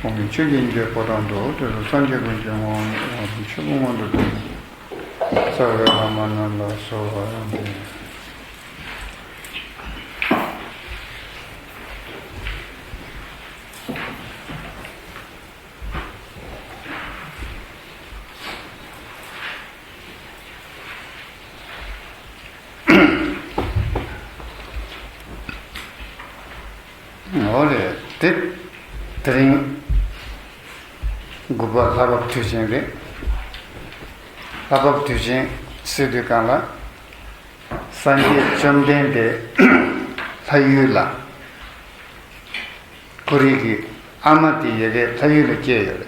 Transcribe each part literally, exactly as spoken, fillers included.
ཁོང་གིས་ཆོས་ཀྱི་འགྱེད་པོ་དང་དུ་དེ་ཚོ་སངས་རྒྱས་ཀུན་གྱི་ངོ་བོ་ཆོས་སྐུ་མངོན་དུ་གྱུར། རྩ་བའི་ལྷ་མ་རྣམས་ལ་གསོལ་བ་འདེབས། འོ་རེད་དེ། དེ་རིང་དགུ་པ་ལྷ་བབས་དུས་ཆེན་རེད། ལྷ་བབས་དུས་ཆེན་ཟེར་དུས་གང་ལ། སངས་རྒྱས་བཅོམ་ལྡན་འདས་ལྷ་ཡུལ་ལ། ཁོ་རའི་གི་ཨ་མ་དེ་ཡ་གིར་ལྷ་ཡུལ་ལ་སྐྱེས་ཡོད་རེད།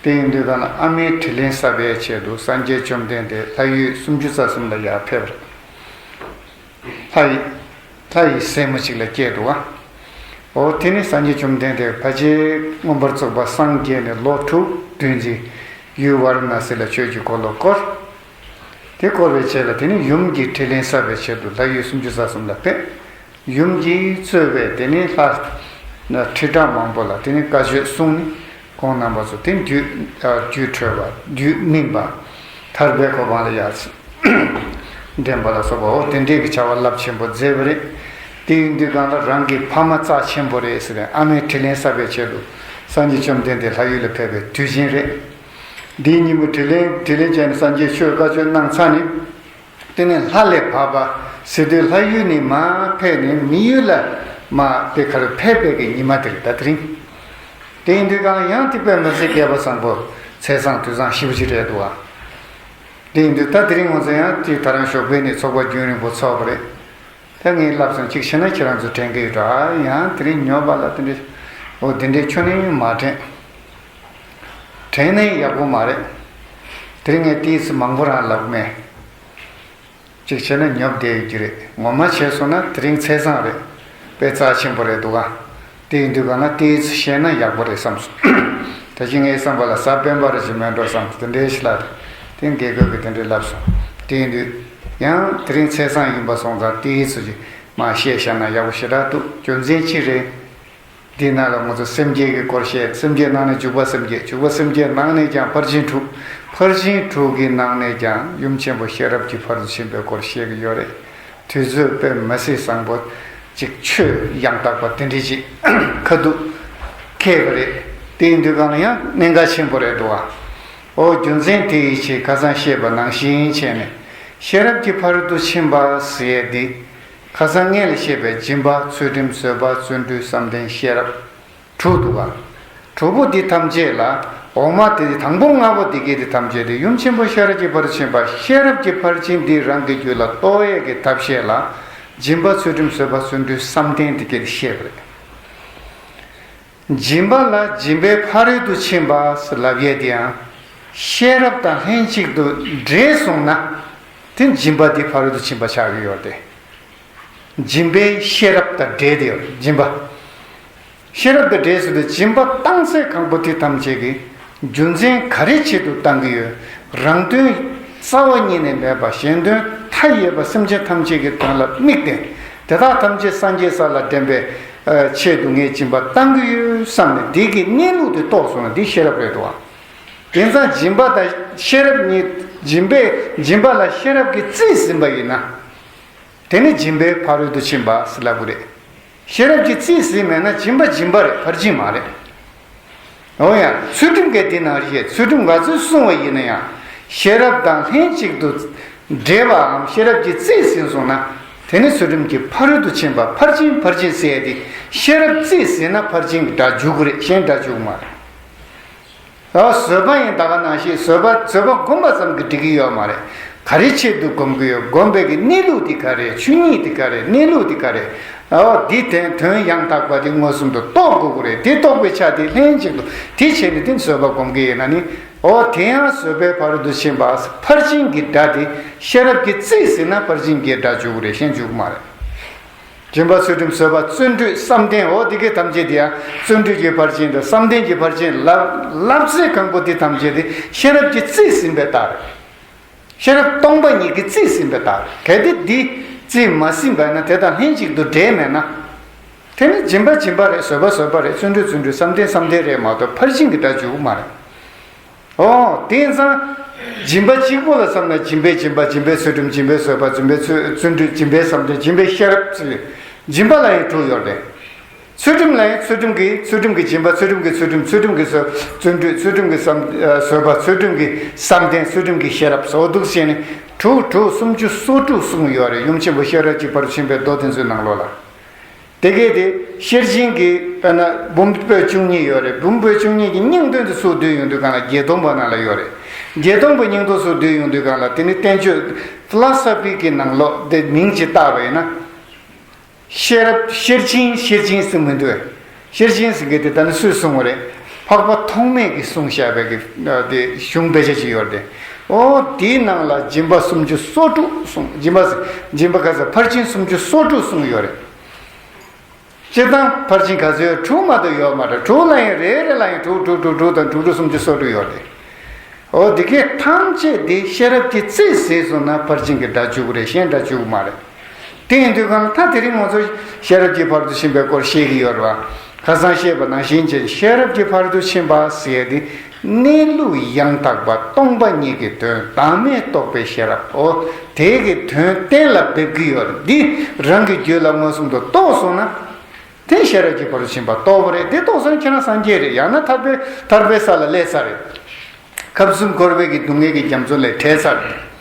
དེ་ཡིན་དུས་གང་ལ་ཨ་མའི་དྲིན་ལན་གསབ་པའི་ཆེད་དུ་སངས་རྒྱས་བཅོམ་ལྡན་འདས་ལྷ་ཡུལ་སུམ་ཅུ་རྩ་གསུམ་ལ་ཡར་ཕེབས་རེད། ལྷ་ཡི་ལྷ་ཡི་སྲས་མོ་གཅིག་ལ་སྐྱེས་འདུག་བ། འོ་དེ་ནི་སངས་རྒྱས་བཅོམ་ལྡན་འདས་ཕལ་ཆེར་མངོན་པར་རྫོགས་པར་སངས་རྒྱས་ནས་ལོ་དྲུག་བདུན་ཅིག་ཡུལ་ཝཱ་ར་ཎ་སི་ལ་ཆོས་ཀྱི་འཁོར་ལོ་བསྐོར། དེ་བསྐོར་བའི་རྗེས་ལ་དེ་ནི་ཡུམ་གྱི་དྲིན་ལན་གསབ་པའི་ཆེད་དུ་ལྷ་ཡུལ་སུམ་ཅུ་རྩ་གསུམ་ལ་ཕེབས། ཡུམ་གྱིས་གཙོས་པའི་དེ་ནི་ལྷ་ཁྲི་ཕྲག་མང་པོ་ལ་དེ་ནི་བཀའ་ཆོས་གསུངས་ནས་ཁོང་རྣམ་པ་ཚོ་དེ་རྒྱུད་རྒྱུད་འཕྲོད་པ་རྒྱུད་སྨིན་པ། ཐར་པའི་གོ་འཕང་ལ་ཡར་འདྲེན་པ་ལ་སོགས་པ་འོ་དེ་འདྲའི་གི་བྱ་བ་རླབས་ཆེན་པོ་མཛད་པ་རེད། དེ་ཡིན་དུས་གང་ལ་རང་གི་ཕ་མ་རྩ་ཆེན་པོ་རེད་ཟེར་ནས་ཨ་མའི་དྲིན་ལན་གསབ་པའི་ཆེད་དུ་སངས་རྒྱས་བཅོམ་ལྡན་འདས་ལྷ་ཡུལ་ལ་ཕེབས་པའི་དུས་ཆེན་རེད། འདིའི་ཉིན་མོ་དྲིན་ལན་དྲིན་ལན་བྱས་ནས་སངས་རྒྱས་ཆོས་བཀའ་ཆོས་གནང་ཚར་ནས། དེ་ནས་ལྷ་ལས་བབས་པ་ཟེར་དུས་ལྷ་ཡུལ་ནས་མར་ཕེབས་ནས་མི་ཡུལ་ལ་མར་དེ་གར་ཕེབས་པའི་གི་ཉི་མ་དེ་རེད་ད་དེ་རིང་། དེ་ཡིན་དུས་གང་ཡང་དེ་དཔེ་མི་སྲིད་སྐལ་པ་བཟང་པོ་ཚེས་བཟང་དུས་བཟང་ཞེ་པོ་ཅིག་རེད་འདུག་ཨ། དེ་ཡིན་དུས་ད་དེ་རིང་ང་ཚོ་ཡང་དེ་ད་རང་ཞོགས་པའི་ནས་ཚོགས་པ་རྒྱུན་རིང་པོ་ཚོགས་པ་རེད། ད་ངས་ལབ་སོང་གཅིག་བྱས་ན་ཁྱེད་རང་ཚོ་དྲན་གི་ཡོད་འགྲོ་ཨ། ཡང་དེ་རིང་ཉོབ་པ་ལ་དེ་འདྲའི་འོ་དེ་འདྲའི་ཁྱོན་ནས་མ་དྲན། དྲན་ནས་ཡག་པོ་མ་རེད། དེ་རིང་ངས་ཏིས་མང་པོ་རང་ལབ་མེད། གཅིག་བྱས་ན་ཉོབ་བསྡད་ཡོད་ཀྱི་རེད། ངོ་མ་བྱས་སོང་ན་དེ་རིང་ཚེས་བཟང་རེད། དཔེ་རྩ་ཆེན་པོ་རེད་འདུག་ག་དེ་ཡིན་དུས་གང་ན་དེའི་ཚེ་བཤད་ན་ཡག་པོ་རེད་བསམ་སོང་། ད་ཅི་ངའི་བསམ་པ་ལ་གཟའ་སྤེན་པ་རེ་ཞིག་མེད་འགྲོ་བསམ་སོང་དེ་འདྲའི་ཞིག་ལ་དེ་དགེ་སྐོས་ཀྱི་དེ་འདྲའི་ལབ་སོང་། དེ་ཡིན་དུས་ཡང་དེ་རིང་ཚེས་བཟང་ཡིན་པ་སོང་ཙང་དེའི་ཚེ་ཅིག་མ་བཤད་བཞག་ན་ཡག་པོ་ཞེ་དྲག་འདུག་རྒྱུ་མཚན་ཅི་རེད། འདི་ནང་ལ་ང་ཚོ་སེམས་བསྐྱེད་ཀྱི་སྐོར་བཤད། སེམས་བསྐྱེད་ནང་ནས་འཇུག་པ་སེམས་བསྐྱེད། འཇུག་པ་སེམས་བསྐྱེད་ནང་ནས་ཀྱང་ཕར་ཕྱིན་དྲུག་ཕར་ཕྱིན་དྲུག་གི་ནང་ནས་ཀྱང་ཡུམ་ཆེན་པོ་ཤེས་རབ་ཀྱི་ཕ་རོལ་ཏུ་ཕྱིན་པའི་སྐོར་བཤད་ཀྱི་ཡོད་རེད། དུས་ཚོད་དཔེ་མི་སྲིད་བཟང་པོ་ཅིག་ཆོས་ཡང་དག་པ་དེ་འདྲ་ཅིག་ཁ་ཐུག་ཁེལ་བ་རེད། དེ་ཡིན་དུས་གང་ལ་ཡང་གནད་འགག་ཆེན་པོ་རེད་འདུག་བ། ཨོ་རྒྱུ་མཚན་དེ་ཡི་ཕྱིར་ཁ་སང་བཤད་པ་ནང་བཞིན་བྱས་ནས་ཤེས་རབ་ཀྱི་ཕ་རོལ་ཏུ་ཕྱིན་པ་ཟེར་ཡས་འདི། ཁ་སང་སྔོན་ལ་བཤད་པའི་སྦྱིན་པ་ཚུལ་ཁྲིམས་བཟོད་པ་བརྩོན་འགྲུས་བསམ་གཏན་ཤེས་རབ། དྲུག་འདུག་ག་དྲུག་པོ་འདི་ཐམས་ཅད་ལ་འོག་མ་དེ་དང་པོ་ལྔ་པོ་འདི་གའི་འདི་ཐམས་ཅད་དེ་ཡུམ་ཆེན་པོ་ཤེས་རབ་ཀྱི་ཕར་ཕྱིན་པ་ཤེས་རབ་ཀྱི་ཕར་ཕྱིན་འདི་རང་གི་རྒྱུད་ལ་རྟོགས་ཡས་ཀྱི་ཐབས་ཤེས་ལ་སྦྱིན་པ་ཚུལ་ཁྲིམས་བཟོད་པ་བརྩོན་འགྲུས་བསམ་གཏན་འདི་གའི་བཤད་པ་རེད། སྦྱིན་པ་ལ་སྦྱིན་པའི་ཕ་རོལ་ཏུ་ཕྱིན་པ་ལབ་ཡས་དེའང་ཤེས་རབ་དང་ལྷན་ཅིག་ཏུ་འདྲེས་སོང་ན་དེ་སྦྱིན་པ་འདི་ཕ་རོལ་ཏུ་ཕྱིན་པ་ཆགས་ཀྱི་ཡོད་དེ། སྦྱིན་པའི་ཤེས་རབ་དང་འབྲེལ་ཏེ་ཡོད་སྦྱིན་པ། ཤེས་རབ་དང་འབྲེལ་ཟེར་དུས་སྦྱིན་པ་བཏང་ཚེ་གང་པོ་དེ་ཐམས་ཅད་ཀྱི་རྒྱུ་མཚན་ག་རེ་ཆེད་དུ་བཏང་གི་ཡོད། རང་དོན་རྩ་བ་ཉིད་ནས་མེད་པ་གཞན་དོན་མཐའ་ཡས་པ་སེམས་ཅན་ཐམས་ཅད་ཀྱི་དོན་ལ་དམིགས་ཏེ་དེ་དག་ཐམས་ཅད་སངས་རྒྱས་ས་ལ་འདྲེན་པའི་ཆེད་དུ་ངས་སྦྱིན་པ་བཏང་གི་ཡོད་བསམ་ནས་འདི་གི་གནས་ལུགས་དེ་རྟོགས་སོང་ན་འདི་ཤེས་རབ་རེད་དོ། དེང་སང་སྦྱིན་པ་དང་ཤེས་རབ་གཉིས་སྦྱིན་པས་སྦྱིན་པ་ལ་ཤེས་རབ་ཀྱིས་རྩིས་ཟིན་པ་ཡིན་ན། དེ་ནི་སྦྱིན་པའི་ཕ་རོལ་ཏུ་ཕྱིན་པ་ཟེར་ལབ་དགོས་རེད། ཤེས་རབ་ཀྱིས་རྩིས་ཟིན་མེད་ན་སྦྱིན་པ་སྦྱིན་པ་རེད་ཕར་ཕྱིན་མ་རེད། འོ་ཡང་ཚུལ་ཁྲིམས་ཀྱི་དེ་ནང་བཞིན་ཚུལ་ཁྲིམས་ང་ཚོས་བསྲུང་བ་ཡིན་ན་ཡང་ཤེས་རབ་དང་ལྷན་ཅིག་ཏུ་འབྲེལ་བའམ་ཤེས་རབ་ཀྱིས་རྩིས་ཟིན་སོང་ན་དེ་ནི་ཚུལ་ཁྲིམས་ཀྱི་ཕ་རོལ་ཏུ་ཕྱིན་པ་ཕར་ཕྱིན་ཕར་ཕྱིན་ཟེར་ཡས་དེ་ཤེས་རབ་རྩིས་ཟིན་ན་ཕར་ཕྱིན་གྱི་སྒྲ་འཇུག་གི་རེད་གཞན་སྒྲ་འཇུག་མ་རེད། ཨ་བཟོད་པ་ཡིན་ད་ག་ནང་བཞིན་བཟོད་པ་བཟོད་པ་བསྒོམ་པ་ཙམ་གྱིས་འགྲིག་གི་ཡོད་མ་རེད། ག་རེ་ཆེད་དུ་བསྒོམ་གི་ཡོད་བསྒོམ་པའི་གི་གནས་ལུགས་དེ་ག་རེ་ཆོས་ཉིད་དེ་ག་རེ་གནས་ལུགས་དེ་ག་རེ། ཨོ་འདི་དོན་དོན་ཡང་དག་པ་དེ་མངོན་སུམ་དུ་རྟོགས་དགོས་ཀྱི་རེད་དེ་རྟོགས་པའི་ཆ་དེ་ལྷན་ཅིག་ཏུ་དེ་བྱས་ནས་དེ་བཟོད་པ་བསྒོམ་གི་ཡིན་ན་ནི་ཨོ་དེ་ཡང་བཟོད་པའི་ཕ་རོལ་ཏུ་ཕྱིན་པ་ཕར་ཕྱིན་གྱི་སྒྲ་དེ་ཤེས་རབ་ཀྱིས་རྩིས་ཟིན་ན་ཕར་ཕྱིན་གྱི་སྒྲ་འཇུག་གི་རེད་གཞན་འཇུག་གི་མ་རེད། སྦྱིན་པ་ཚུལ་ཁྲིམས་བཟོད་པ་བརྩོན་འགྲུས་བསམ་གཏན་འོ་དེ་གའི་ཐམས་ཅད་དེ་ཡང་བརྩོན་འགྲུས་ཀྱི་ཕར་ཕྱིན་དང་བསམ་གཏན་གྱི་ཕར་ཕྱིན་ལབ་ལབ་ཚེ་གང་པོ་དེ་ཐམས་ཅད་དེ་ཤེས་རབ་ཀྱིས་རྩིས་ཟིན་པའི་རྟགས་རེད། ཤེས་རབ་སྟོང་པ་ཉིད་ཀྱིས་རྩིས་ཟིན་པའི་རྟགས་རེད། གལ་ཏེ་འདི་རྩིས་མ་ཟིན་པ་ན་དེ་དང་ལྷན་ཅིག་ཏུ་འབྲེལ་མེད་ན། དེ་ནི་སྦྱིན་པ་སྦྱིན་པ་རེད། བཟོད་པ་བཟོད་པ་རེད། བརྩོན་འགྲུས་བརྩོན་འགྲུས། བསམ་གཏན་བསམ་གཏན་རེད་མ་གཏོགས་ཕར་ཕྱིན་གྱི་སྒྲ་འཇུག་གི་མ་རེད། ཨོ། དེ་ཙང་སྦྱིན་པ་གཅིག་པོ་ལ་བསམ་ན་སྦྱིན་པའི་སྦྱིན་པ། སྦྱིན་པའི་ཚུལ་ཁྲིམས། སྦྱིན་པའི་བཟོད་པ། སྦྱིན་པའི་ཚུལ་བརྩོན་འགྲུས། སྦྱིན་པའི་བསམ་གཏན། སྦྱིན་པའི་ཤེས་རབ་ཟེར། སྦྱིན་པ་ལ་ཡང་དྲུག་ཡོད་རེད། ཚུལ་ཁྲིམས་ལ་ཡང་ཚུལ་ཁྲིམས་ཀྱི་ཚུལ་ཁྲིམས་ཀྱི་སྦྱིན་པ། ཚུལ་ཁྲིམས་ཀྱི་ཚུལ་ཁྲིམས། ཚུལ་ཁྲིམས་ཀྱི་བཟོད། བརྩོན་འགྲུས། ཚུལ་ཁྲིམས་ཀྱི་བསམ་ཨ་བཟོད་པ། ཚུལ་ཁྲིམས་ཀྱི་བསམ་གཏན། ཚུལ་ཁྲིམས་ཀྱི་ཤེས་རབ་སོགས་འདུག་བྱས་ནས་དྲུག་དྲུག་སུམ་ཅུ་སོ་དྲུག་གསུངས་ཡོད་རེད། ཡུམ་ཆེན་པོ་ཤེས་རབ་ཀྱི་ཕ་རོལ་ཏུ་ཕྱིན་པའི་མདོ་དེ་ཚོའི་ནང་ལོགས་ལ། དེ་གས་དེ་ཤེར་ཕྱིན་གྱི་དཔེར་ན་འབུམ་པོད་བཅུ་གཉིས་ཡོད་རེད། འབུམ་པོད་བཅུ་གཉིས་ཀྱི་སྙིང་དོན་དེ་ཚུར་བསྡུས་ཡོང་དུས་སྒང་ལ་བརྒྱད་སྟོང་པ་ནང་ལ་ཡོད་རེད། བརྒྱད་སྟོང་པའི་སྙིང་དོན་ཚུར་བསྡུས་ཡོང་དུས་སྒང་ལ་དེ་ནི་བསྟན་བཅོས་ཕི་ལོ་སོ་ཕི་གི་ནང་ལོགས་དེ་མིང་ཅིག་བཏགས་པ་ཡིན་ན། ཤེས་རབ་ཤེར་ཕྱིན། ཤེར་ཕྱིན་ཟེར་མི་འདུག་ཤེར་ཕྱིན་ཟེར་མཁན་དེ་ད་ནི་སུས་གསུངས་པ་རེད། འཕགས་པ་ཐོགས་མེད་ཀྱིས་གསུངས་བཞག་པའི་གི་དེ་གཞུང་དཔེ་ཆ་ཅིག་ཡོད་རེད་དེ། ཨོ་དེའི་ནང་ལ་སྦྱིན་པ་སུམ་ཅུ་སོ་དྲུག་གསུངས། སྦྱིན་པ་སྦྱིན་པ་ག་ས་ཕར་ཕྱིན་སུམ་ཅུ་སོ་དྲུག་གསུངས་ཡོད་རེད། སྤྱིར་བཏང་ཕར་ཕྱིན་ག་ཚོད་ཡོད། དྲུག་མ་གཏོགས་ཡོད་མ་རེད། དྲུག་ལ་ཡང་རེ་རེ་ལ་ཡང་དྲུག་དྲུག་དྲུག་དྲུག་དང་དྲུག་དྲུག་སུམ་ཅུ་སོ་དྲུག་ཡོད་རེད། འོ་དེ་གས་ཐམས་ཅད་དེ་ཤེས་རབ་ཀྱིས་རྩིས་ཟིན་སོང་ན་ཕར་ཕྱིན་གྱི་སྒྲ་འཇུག་རེད། གཞན་སྒྲ་འཇུག་མ་རེད། དེ་ཡིན་དུས་གང་ལ་ད་དེ་རིང་ང་ཚོ་ཤེས་རབ་ཀྱི་ཕ་རོལ་ཏུ་ཕྱིན་པའི་སྐོར་བཤད་ཀྱི་ཡོད་རེད་བ། ཁ་སང་བཤད་པ་ནང་བཞིན་བྱས་ཤེས་རབ་ཀྱི་ཕ་རོལ་ཏུ་ཕྱིན་པ་ཟེར་ཡ་དེ་གནས་ལུགས་ཡང་དག་པ་སྟོང་པ་ཉིད་ཀྱི་དོན་བདག་མེད་རྟོགས་པའི་ཤེས་རབ། འོ་དེ་གི་དོན་གཏན་ལ་འབེབས་ཀྱི་ཡོད་རེད། འདི་རང་གི་རྒྱུད་ལ་མངོན་སུམ་དུ་རྟོགས་སོང་ན། དེ་ཤེས་རབ་ཀྱི་ཕ་རོལ་ཏུ་ཕྱིན་པ་རྟོགས་པ་རེད། དེ་རྟོགས་སོང་ན་ཁྱེད་རང་སངས་རྒྱས་རེད། ཡང་ན་ཐར་པའི་ཐར་པའི་ས་ལ་སླེབས་ཚར་རེད། ཁམས་གསུམ་འཁོར་བའི་གི་སྡུག་བསྔལ་གྱི་རྒྱ་མཚོ་ལས་བྲལ་ཚར་རེད།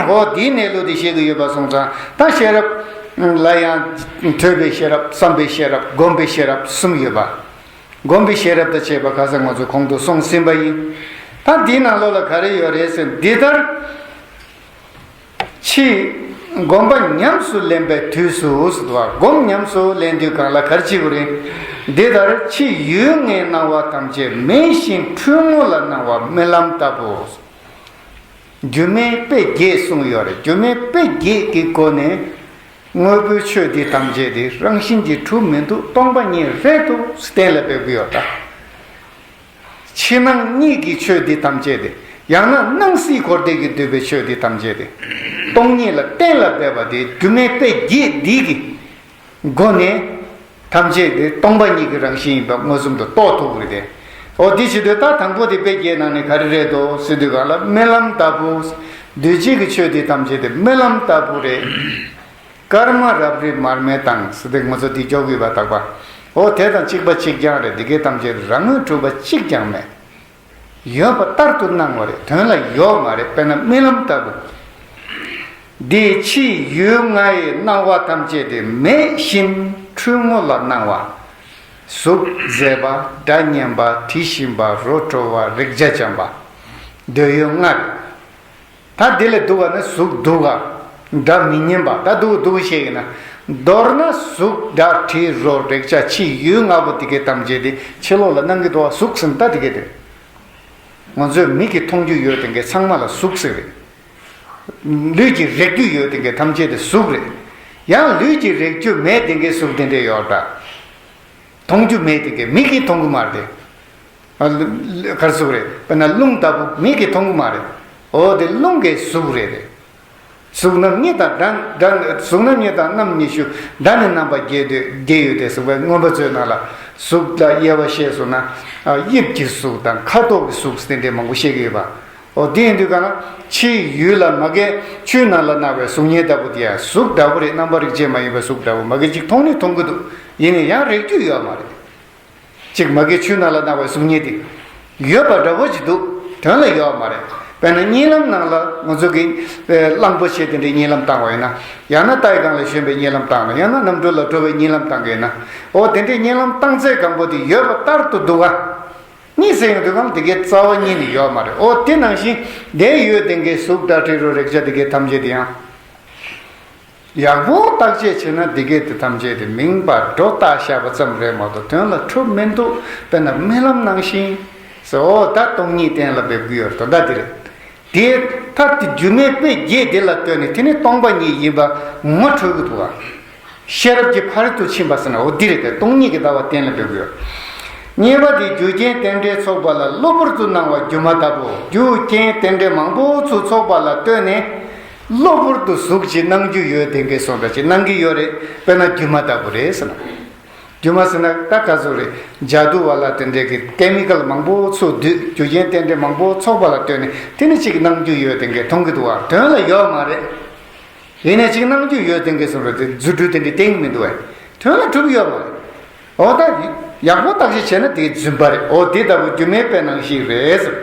འོ་དེའི་གནས་ལུགས་དེ་ཤེས་ཀྱི་ཡོད་པ་སོང་ཙང་ད་ཤེས་རབ་ལ་ཡང་ཐོས་པའི་ཤེས་རབ། བསམ་པའི་ཤེས་རབ། སྒོམ་པའི་ཤེས་རབ་གསུམ་ཡོད་པ། སྒོམ་པའི་ཤེས་རབ་དང་བཅས་པ་ཁ་སང་ང་ཚོ་གོང་དུ་གསུངས་ཟིན་པ་ཡིན། ད་འདིའི་ནང་ལོགས་ལ་ག་རེ་ཡོད་རེད་ཟེར། འདི་ལྟར། ཕྱིས་སྒོམ་པ་ཉམས་སུ་ལེན་པའི་དུས་སུ་ཟེར་བ། སྒོམ་ཉམས་སུ་ལེན་དུས་སྒང་ལ་ག་རེ་བྱེད་དགོས་རེད། འདི་ལྟར་ཕྱི་ཡུལ་ལྔའི་སྣང་བ་ཐམས་ཅད་མེད་བཞིན་འཁྲུལ་ངོ་ལ་སྣང་བ་རྨི་ལམ་ལྟ་བུ། སྒྱུ་མའི་དཔེ་བརྒྱད་གསུངས་ཡོད་རེད། སྒྱུ་མའི་དཔེ་བརྒྱད་ཀྱི་སྒོ་ནས་དངོས་པོའི་ཆོས་འདི་ཐམས་ཅད་དེ་རང་བཞིན་གྱིས་གྲུབ་མི་འདུག་སྟོང་པ་ཉིད་རེད་འདུག་གཏན་ལ་འབེབས་ཀྱི་ཡོད་ད། ཕྱི་ནང་གཉིས་ཀྱི་ཆོས་འདི་ཐམས་ཅད་དེ། ཡང་ན་སྣང་སྲིད་འཁོར་འདས་ཀྱིས་བསྡུས་པའི་ཆོས་འདི་ཐམས་ཅད་དེ། སྟོང་ཉིད་ལ་གཏན་ལ་འབེབས་པ་དེ་སྒྱུ་མའི་དཔེ་བརྒྱད་འདི་གི་སྒོ་ནས་ཐམས་ཅད་དེ་སྟོང་པ་ཉིད་ཀྱི་རང་བཞིན་ཡིན་པ་མངོན་སུམ་དུ་རྟོགས་ཐུབ་ཀྱི་རེད་དེ། འོ་འདི་བྱེད་དུས་ད་དང་པོ་དེ་དཔེ་བརྒྱད་ནང་ནས་ག་རེ་རེད་དོ་ཟེར་དུས་གང་ལ་རྨི་ལམ་ལྟ་བུ། འདུས་བྱས་ཀྱི་ཆོས་འདི་ཐམས་ཅད་དེ་རྨི་ལམ་ལྟ་བུ་རེད། སྐར་མ་རབ་རིབ་མར་མེ་དང་ཟེར་ཏེ་ང་ཚོ་འདི་འཇོག་དགོས་པ་དག་པ། འོ་དེ་དང་གཅིག་པ་གཅིག་རྐྱང་རེད། འདི་གའི་ཐམས་ཅད་རང་ངོས་གྲུབ་པ་གཅིག་ཀྱང་མེད། ཡོད་པ་ལྟར་དུ་སྣང་བ་རེད། དོན་ལ་ཡོད་མ་རེད། དཔེར་ན་རྨི་ལམ་ལྟ་བུ། འདི་ཕྱི་ཡུལ་ལྔའི་སྣང་བ་ཐམས་ཅད་དེ་མེད་བཞིན་འཁྲུལ་ངོ་ལ་སྣང་བ། གཟུགས་མཛེས་པ། སྒྲ་སྙན་པ། དྲི་ཞིམ་པ། རོ་བྲོ་བ། རེག་བྱ་འཇམ་པ། འདོད་ཡོན་ལྔ་རེད། ད་འདི་ལས་སྡུག་པ་ནི་གཟུགས་སྡུག་ག་སྒྲ་མི་སྙན་པ། ད་སྡུག་སྡུག་བཤད་ཡིན་ན། མདོར་ན་གཟུགས་སྒྲ་དྲི་རོ་རེག་བྱ་ཕྱི་ཡུལ་ལྔ་པོ་དེ་གའི་ཐམས་ཅད་དེ་ཕྱི་ལོགས་ལ་སྣང་གི་འདུག་ག་གཟུགས་ཟེར་ན་ད་དེ་གའི་དེ། ང་ཚོས་མིག་གིས་མཐོང་རྒྱུ་ཡོད་དེ་གའི་ཚང་མ་ལ་གཟུགས་ཟེར་རེད། ལུས་ཀྱིས་རེག་རྒྱུ་ཡོད་དེ་གའི་ཐམས་ཅད་དེ་གཟུགས་རེད། ཡང་ལུས་ཀྱིས་རེག་རྒྱུ་མེད་དེ་གའི་གཟུགས་དེ་འདྲ་ཡོད་ད། མཐོང་རྒྱུ་མེད་དེ་གའི་མིག་གིས་མཐོང་གི་མ་རེད། ཨ་ལ་ལ་ག་རེ་གཟུགས་རེད། དཔེར་ན་རླུང་ལྟ་བུ་མིག་གིས་མཐོང་གི་མ་རེད། འོ་དེ་རླུང་གི་གཟུགས་རེད་རེད། གཟུགས་རྣམ་གཉིས་དང་སྒྲ་སྒྲ། གཟུགས་རྣམ་གཉིས་དང་རྣམ་གཉིས་ཤུ། སྒྲ་ནི་རྣམ་པར་རྒྱལ་ཏེ་རྒྱལ་ཡོད་དེ་ཟེར་བའི་མངོན་པ་མཛོད་ནང་ལ་གཟུགས་ལ་དབྱེ་བ་བཤད་སོང་ན། ཨ་དབྱིབས་ཀྱི་གཟུགས་དང་ཁ་དོག་གི་གཟུགས་དེ་འདྲའི་མང་པོ་བཤད་ཀྱི་ཡོད་པ། འོ་དེ་ཡིན་དུས་ག་ན་ཕྱིའི་ཡུལ་ལ་མ་གིའི་ཆུའི་ནང་ལ་སྣང་བའི་གཟུགས་བརྙན་ལྟ་བུ་དེ་ཡང་གཟུགས་འདྲ་བོ་རེད། རྣམ་པ་རིག་བྱེད་མ་ཡིན་པའི་གཟུགས་འདྲ་བོ། མ་གིས་ཅིག་མཐོང་ནི་མཐོང་གི་འདུག་ཡིན་ནའི་ཡང་རེག་རྒྱུ་ཡོད་མ་རེད། ཅིག་མ་གིའི་ཆུའི་ནང་ལ་སྣང་བའི་གཟུགས་བརྙན་དེ་ཡོད་པ་འདྲ་བོ་ཅིག་འདུག་དོན་ལ་ཡོད་མ་རེད། དཔེར་ན་གཉིད་ལམ་ནང་ལ་ང་ཚོ་གི་གླང་པོ་ཆེ་དེ་འདྲའི་གཉིད་ལམ་བཏང་བ་ཡིན་ན། ཡང་ན་རྟའི་སྒང་ལ་ཞོན་པའི་གཉིད་ལམ་བཏང་ན། ཡང་ན་གནམ་གྲུ་ལ་འགྲོ་བའི་གཉིད་ལམ་བཏང་གི་ཡིན་ན། འོ་དེ་འདྲའི་གཉིད་ལམ་བཏང་ཚད་གང་པོ་དེ་ཡོད་པ་ལྟར་དུ་འདུག་ག་གཉིད་སད་ཡོང་དུས་གང་དེ་གའི་རྩ་བ་ཉིད་ནས་ཡོད་མ་རེད། འོ་དེ་ནང་བཞིན་དེ་ཡོད་དེ་གའི་གཟུགས་སྒྲ་དྲི་རོ་རེག་བྱ་དེ་གའི་ཐམས་ཅད་དེ་ཡང་། ཡག་པོ་བརྟག་དཔྱད་བྱས་ན་འདི་སྐད་དེ་ཐམས་ཅད་དེ་མིང་པ་སྒྲོ་བཏགས་བཞག་པ་ཙམ་རེད་མ་གཏོགས་དོན་ལ་འཁྲུལ་མི་འདུག་དཔེར་ན་རྨི་ལམ་ནང་བཞིན་ཟེར། འོ་ད་སྟོང་ཉིད་གཏན་ལ་འབེབས་ཀྱི་ཡོད་རེད་དོ། ད་འདི་རེད། དེ་ད་དེ་སྒྱུ་མའི་དཔེ་བརྒྱད་འདི་ལ་ལྟོས་ནས་དེ་ནི་སྟོང་པ་ཉིད་ཡིན་པ་ངོ་འཕྲོད་ཀྱི་འདུག་ག་ཤེས་རབ་ཀྱི་ཕ་རོལ་ཏུ་ཕྱིན་པ་ཟེར་ན་འོ་འདི་རེད་དེ། སྟོང་ཉིད་ཀྱི་ལྟ་བ་གཏན་ལ་འབེབས་ཀྱི་ཡོད། གཉིས་པ་དེ་རྒྱུ་རྐྱེན་རྟེན་འབྲེལ་ཚོགས་པ་ལ་གློ་བུར་དུ་སྣང་བ་སྒྱུ་མ་ལྟ་བུ། རྒྱུ་རྐྱེན་རྟེན་འབྲེལ་མང་པོ་ཚུར་ཚོགས་པ་ལ་ལྟོས་ནས། གློ་བུར་དུ་གཟུགས་ཅིག་སྣང་རྒྱུ་ཡོད་དེ་འགའི་སོང་འདྲ་ཅིག་སྣང་གི་ཡོད་རེད། དཔེར་ན་སྒྱུ་མ་ལྟ་བུ་རེད་ཟེར་ན། སྒྱུ་མ་ཟེར་ན་ད་ག་ཚོད་རེད། ཇ་དུ་བ་ལ་དེ་འདྲས་ཀྱི་ཀེ་མི་ཀལ་མང་པོ་ཚུར་བསྡུས། རྒྱུ་རྐྱེན་རྟེན་འབྲེལ་མང་པོ་ཚོགས་པ་ལ་ལྟོས་ནས་དེ་ནི་ཅིག་སྣང་རྒྱུ་ཡོད་དེ་འགའི་མཐོང་གི་འདུག་བ། དོན་ལ་ཡོད་མ་རེད། ཡིན་ནའི་ཅིག་སྣང་རྒྱུ་ཡོད་དེ་འགའི་སོང་འདྲ་དེ་རྫུ་འཕྲུལ་དེ་འདྲས་བསྟན་གི་མི་འདུག་བས། དོན་ལ་གྲུབ་ཡོད་མ་རེད། འོ་ད་ཡག་པོ་བརྟག་དཔྱད་བྱས་ན་དེ་རྫུན་པ་རེད། འོ་དེ་ལྟ་བུ་སྒྱུ་མའི་དཔེ་ནང་བཞིན་རེད་ཟེར།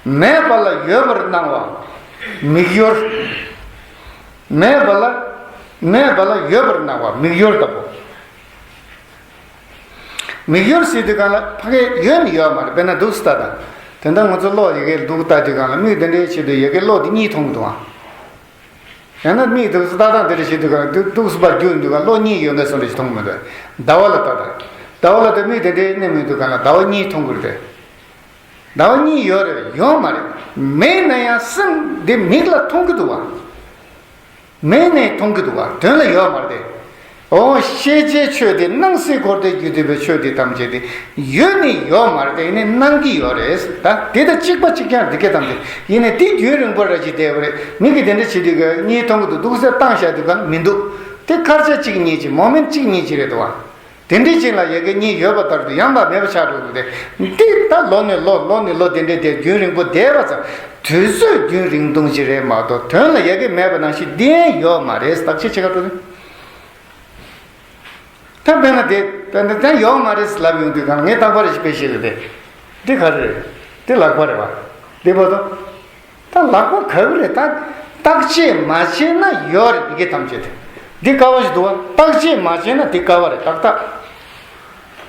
མེད་པ་ལ་ཡོད་པར་སྣང་བ་མིག་ཡོར། མེད་པ་ལ་མེད་པ་ལ་ཡོད་པར་སྣང་བ་མིག་ཡོར་ལྟ་བུ། མིག་ཡོར་ཟེར་དུས་གང་ལ་ཕ་གི་ཡོད་ནི་ཡོད་མ་རེད། དཔེར་ན་འདུག་སེ་ལྟ་དང་། དེ་འདྲ་ང་ཚོ་གློག་ཡ་གིར་འདུག་ལྟ་དུས་གང་ལ་མིག་དེ་འདྲའི་ཆེད་དུ་ཡ་གིར་གློག་དེ་གཉིས་མཐོང་གི་འདུག་ཨ། ཡང་ན་མིག་འདུག་སེ་ལྟ་སྟངས་དེ་འདྲ་བྱེད་དུས་གང་ལ་འདུག་འདུག་སེ་ཕར་རྒྱུག་འདུག་ག་གློག་གཉིས་ཡོད་མཁན་བཟོ་འདྲ་ཞིག་མཐོང་གི་མི་འདུག་ཟླ་བ་ལ་ལྟ་དང་། ཟླ་བ་ལ་ལྟ་མིག་དེ་འདྲའི་གནས་མི་འདུག་གང་ལ་ཟླ་བ་གཉིས་མཐོང་གི་རེད། ཟླ་བ་གཉིས་ཡོད་རེད། ཡོད་མ་རེད། མེད་ན་ཡང་སེམས་འདི་མིག་ལ་མཐོང་གི་འདུག་བ། མེད་ནས་མཐོང་གི་འདུག་བ། དོན་ལ་ཡོད་མ་རེད་དེ། འོ་ཤེས་བྱའི་ཆོས་དེ་སྣང་སྲིད་འཁོར་འདས་ཀྱི་འདུས་པའི་ཆོས་དེ་ཐམས་ཅད་དེ་ཡོད་ནི་ཡོད་མ་རེད་དེ། ཡིན་ནའི་སྣང་གི་ཡོད་རེད། ད་དེ་དང་གཅིག་པ་གཅིག་རྐྱང་འདི་སྐད་ཐམས་ཅད་ཡིན་ནའི་དེ་རྒྱུན་རིང་པོ་ར་ཅིག་བསྡད་པ་རེད། མིག་གིས་དེ་འདྲ་བྱེད་དུས་ག་གཉིས་མཐོང་གི་འདུག་འདུག་སེ་བཏང་བཞག་དུས་ག་མི་འདུག་དེ་སྐར་ཆ་གཅིག་གཉིས་ཀྱི་མོ་མེན་ཊི་གཅིག་གཉིས་ཀྱི་རེད་འདུག་བ། དེ་འདྲའི་ཅིག་ལ་ཡ་གི་གཉིས་ཡོད་པ་ལྟར་དུ་ཡང་དག་མེད་པ་ཆགས་འགྲོ་གི་རེད། འདི་ད་ལོ་ནས་ལོ་ལོ་ནས་ལོ་དེ་འདྲའི་དེ་རྒྱུན་རིང་པོ་བསྡད་པ་ཙམ། དུས་ཚོད་རྒྱུན་རིང་ཐུང་ཅིག་རེད་མ་གཏོགས་དོན་ལ་ཡ་གི་མེད་པ་ནང་བཞིན་འདི་ཡང་ཡོད་མ་རེད། བརྟག་དཔྱད་བྱེད་ག་འགྲོ་ནས། ད་དཔེར་ན་དེ་དཔེར་ན་ད་ཡོད་མ་རེད་ལབ་ཡོང་དུས་གང་ངས་རྟག་པར་ཞིག་དཔེ་བཤད་ཀྱི་རེད། འདི་ག་རེ་རེད། འདི་ལག་པ་རེད་བ། འདི་བར་དུ། ད་ལག་པ་ག་གི་རེད། ད་བརྟག་དཔྱད་མ་བྱས་ན་ཡོད་རེད། འདི་གའི་ཐམས་ཅད་དེ། འདི་དཀའ་བ་ཞིག་འདུག་བ། བརྟག་དཔྱད་མ་བྱས་ན་འདི་དཀའ་བ་རེད། ཏག་ཏག་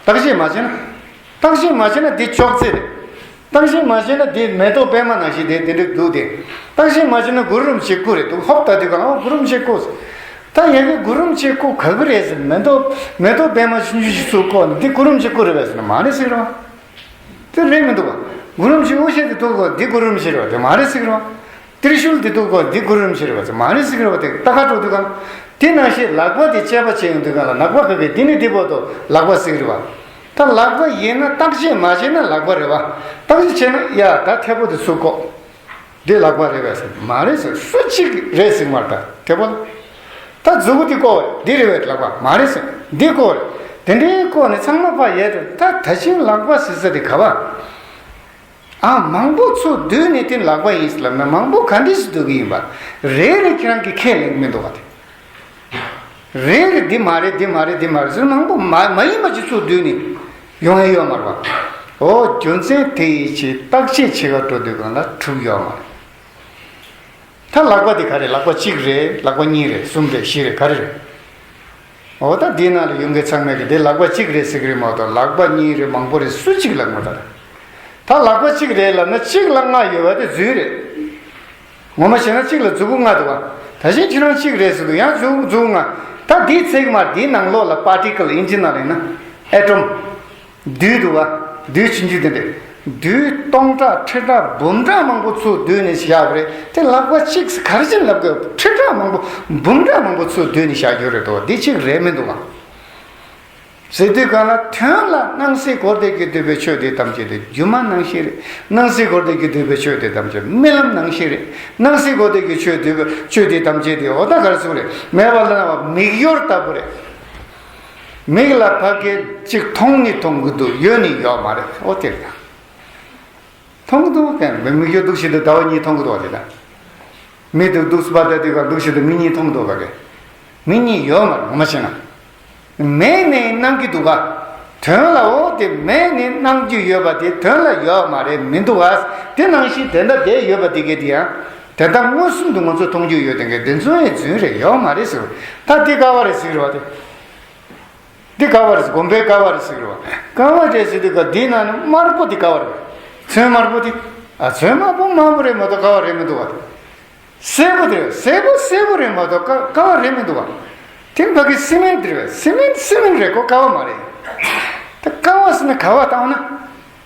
བརྟག་དཔྱད་མ་བྱས་ན། བརྟག་དཔྱད་མ་བྱས་ན་འདི་ཅོག་ཙེ་རེད། བརྟག་དཔྱད་མ་བྱས་ན་འདི་མེ་ཏོག་པད་མ་ནང་བཞིན་དེ་དེ་འདྲ་འདུག་སྟེ། བརྟག་དཔྱད་མ་བྱས་ན་གུ་རུ་རིན་པོ་ཆེའི་སྐུ་རེད་འདུག་ཧོབ་ལྟ་དུས་གང་ཨོ་གུ་རུ་རིན་པོ་ཆེའི་སྐུ། ད་ཡ་གི་གུ་རུ་རིན་པོ་ཆེའི་སྐུ་ག་གི་རེད་ཟེར། མེ་ཏོག་མེ་ཏོག་པད་མ་ཆུང་ཆུང་ཞིག་ཚུར་བཀོག་ནས་འདི་གུ་རུ་རིན་པོ་ཆེའི་སྐུ་རེད་པས་ཟེར་ན་མ་རེད་ཟེར་རོ། དེ་རེད་མི་འདུག་ག་གུ་རུ་རིན་པོ་ཆེ་དབུ་ཞྭ་དེ་འདུག་གོ་འདི་གུ་རུ་རིན་པོ་ཆེ་རེད་པ། དེ་མ་རེད་ཟེར་གི་རེད་པ། ཏྲི་ཤུལ་དེ་འདུག་གོ་འདི་གུ་རུ་རིན་པོ་ཆེ་རེད་པ། དེ་མ་རེད་ཟེར་གི་རེད་པ། དེ་ལྟ་ག་འགྲོ་དུས་གང་དེ་ནང་བཞིན་ལག་པ་དེ་དཔྱད་པ་བྱེད་ཡོང་དུས་གང་ལ་ལག་པ་ག་གི་འདི་ནི་འདི་བར་དུ་ལག་པ་ཟེར་གི་རེད་པ། ད་ལག་པ་ཡིན་ན་བརྟག་དཔྱད་མ་བྱས་ན་ལག་པ་རེད་པ། བརྟག་དཔྱད་བྱས་ན་ཡ་ད་མཐེ་བོ་དེ་ཚུར་བཀོག་འདི་ལག་པ་རེད་པས་ཟེར། མ་རེད་ཟེར། སུ་གཅིག་རེད་ཟེར་མ་རེད། ད་མཐེ་བོ་ལ། ད་མཛུ་གུ་འདི་བཀོག་པ་རེད། འདི་རེད་པས་ལག་པ། མ་རེད་ཟེར། འདི་བཀོག་པ་རེད། དེ་འདྲའི་བཀོག་ནས་ཚང་མ་ཕར་ཡལ་འགྲོ། ད་ད་ཕྱིན་ལག་པ་ཟེར་ས་དེ་ག་པ། ཨ་མང་པོ་ཚུར་བསྡུས་ནས་དེ་ལག་པ་ཡིན་ཟེར་ལབ་ན་མང་པོ་ག་འདྲས་སེ་བསྡུ་གི་ཡིན་པ། རེ་རེ་ཁྱེད་རང་གིས་ཁས་ལེན་གི་མི་འདུག་ག་དེ། རེ་རེ་འདི་མ་རེད་འདི་མ་རེད་འདི་མ་རེད་ཟེར་མང་པོ་མ་མ་ཡིན་པ་ཅིག་ཚུར་བསྡུས་ནས་ཡོང་ཡ་ཡོད་མ་རེད་པ། འོ་རྒྱུ་མཚན་དེ་ཡི་ཕྱིར་བརྟག་དཔྱད་བྱེད་ག་འགྲོ་དུས་གང་ལ་གྲུབ་ཡོད་མ་རེད། ད་ལག་པ་འདི་ག་རེད། ལག་པ་གཅིག་རེད། ལག་པ་གཉིས་རེད། གསུམ་རེད། བཞི་རེད། ག་རེ་རེད། འོ་ད་འདིའི་ནང་ལ་ཡོང་མཁན་ཚང་མས་ཀྱི་དེ་ལག་པ་གཅིག་རེད་ཟེར་གི་རེད་མ་གཏོགས་ལག་པ་གཉིས་རེད་མང་པོ་རེད་སུ་གཅིག་ལབ་མ་ད། ད་ལག་པ་གཅིག་རེད་ལབ་ན་གཅིག་ལ་ལྔ་ཡོད་པ་དེ་རྫུན་རེད། ངོ་མ་བྱས་ན་གཅིག་ལ་མཛུ་གུ་ལྔ་འདུག་བ། ད་གཞན་ཁྱེད་རང་གཅིག་རེད་ཟེར་འདུག་ཡང་མཛུ་གུ་མཛུ་གུ་ལྔ། ད་འདིའི་ཚིག་མ་འདིའི་ནང་ལོགས་ལ་པར་ཊི་ཀལ་དབྱིན་ཇི་ནང་ལ་ཡིན་ན་ཨེ་ཊོམ། རྡུལ་འདུག་བ། རྡུལ་ཆུང་ཆུང་དེ་འདྲས། རྡུལ་སྟོང་ཕྲག་ཁྲི་ཕྲག་འབུམ་ཕྲག་མང་པོ་ཚུར་བསྡུས་ནས་བཞག་པ་རེད། དེ་ལག་པ་གཅིག་ག་རེ་བྱས་ལབ་དགོས། ཁྲི་ཕྲག་མང་པོ་འབུམ་ཕྲག་མང་པོ་ཚུར་བསྡུས་ནས་བཞག་རྒྱུ་རེད་དོ། འདི་གཅིག་རེད་མི་འདུག་ག་ཟེར་དུས་གང་ལ་དོན་ལ་སྣང་སྲིད་འཁོར་འདས་ཀྱི་འདུས་པའི་ཆོས་དེ་ཐམས་ཅད་དེ་སྒྱུ་མ་ནང་བཞིན་རེད། སྣང་སྲིད་འཁོར་འདས་ཀྱི་འདུས་པའི་ཆོས་དེ་ཐམས་ཅད་རྨི་ལམ་ནང་བཞིན་རེད། སྣང་སྲིད་འཁོར་འདས་ཀྱི་ཆོས་འདུས་པའི་ཆོས་དེ་ཐམས་ཅད་དེ་འོ་ད་ག་རེ་ཟེར་དགོས་རེད། མེད་པ་ལ་སྣང་བ་མིག་ཡོར་ལྟ་བུ་རེད། མིག་ལ་ཕ་གི་གཅིག་མཐོང་ནི་མཐོང་གི་འདུག་ཡོད་ནི་ཡོད་མ་རེད། འོ་དེ་རེད། མཐོང་གི་འདུག་གན་མིག་ཡོར་འདུག་ཞིག་འདུག་ཟླ་བ་གཉིས་མཐོང་གི་འདུག་བ་དེ་ད། མིག་འདུག་འདུག་སུ་པ་ད་དུས་ག་འདུག་ཞིག་འདུག་མིག་གཉིས་མཐོང་གི་འདུག་ག་གན། མིག་གཉིས་ཡོད་མ་རེད་ངོ་མ་བྱས་ན། མེད་ནས་སྣང་གི་འདུག་ག་དོན་ལ་འོ་དེ་མེད་ནས་སྣང་རྒྱུ་ཡོད་པ་དེ་དོན་ལ་ཡོད་མ་རེད་མི་འདུག་ག་དེ་ནང་བཞིན་དེ་འདྲ་བསྡད་ཡོད་པ་དེ་གས་དེ་ཡང་། དེ་ལྟར་མངོན་སུམ་དུ་ང་ཚོས་མཐོང་རྒྱུ་ཡོད་དེ་གས་དེ་ཚོ་ཡང་རྫུན་རེད་ཡོད་མ་རེད་ཟེར་བ། ད་འདི་ཀ་བ་རེད་ཟེར་བ་དེ། འདི་ཀ་བ་རེད། དགོན་པའི་ཀ་བ་རེད་ཟེར་གི་རེད་བ། ཀ་བ་རེད་ཟེར་དུས་ཀ་འདིའི་ནང་ནས་དམར་པོ་འདི་ཀ་བ་རེད། ཚོན་དམར་པོ་འདི། ཨ་ཚོན་དམར་པོ་དམར་པོ་རེད་མ་གཏོགས་ཀ་བ་རེད་མི་འདུག་བ། སེར་པོ་འདི་རེད། སེར་པོ་སེར་པོ་རེད་མ་གཏོགས་ཀ་ཀ་བ་རེད་མི་འདུག་བ། དེ་ཕ་གི་སི་མེན་འདི་རེད། སི་མེན་སི་མེན་རེད་ཁོ་ཀ་བ་མ་རེད། ད་ཀ་བ་ཟེར་ན་ག་བ་བཏང་ན།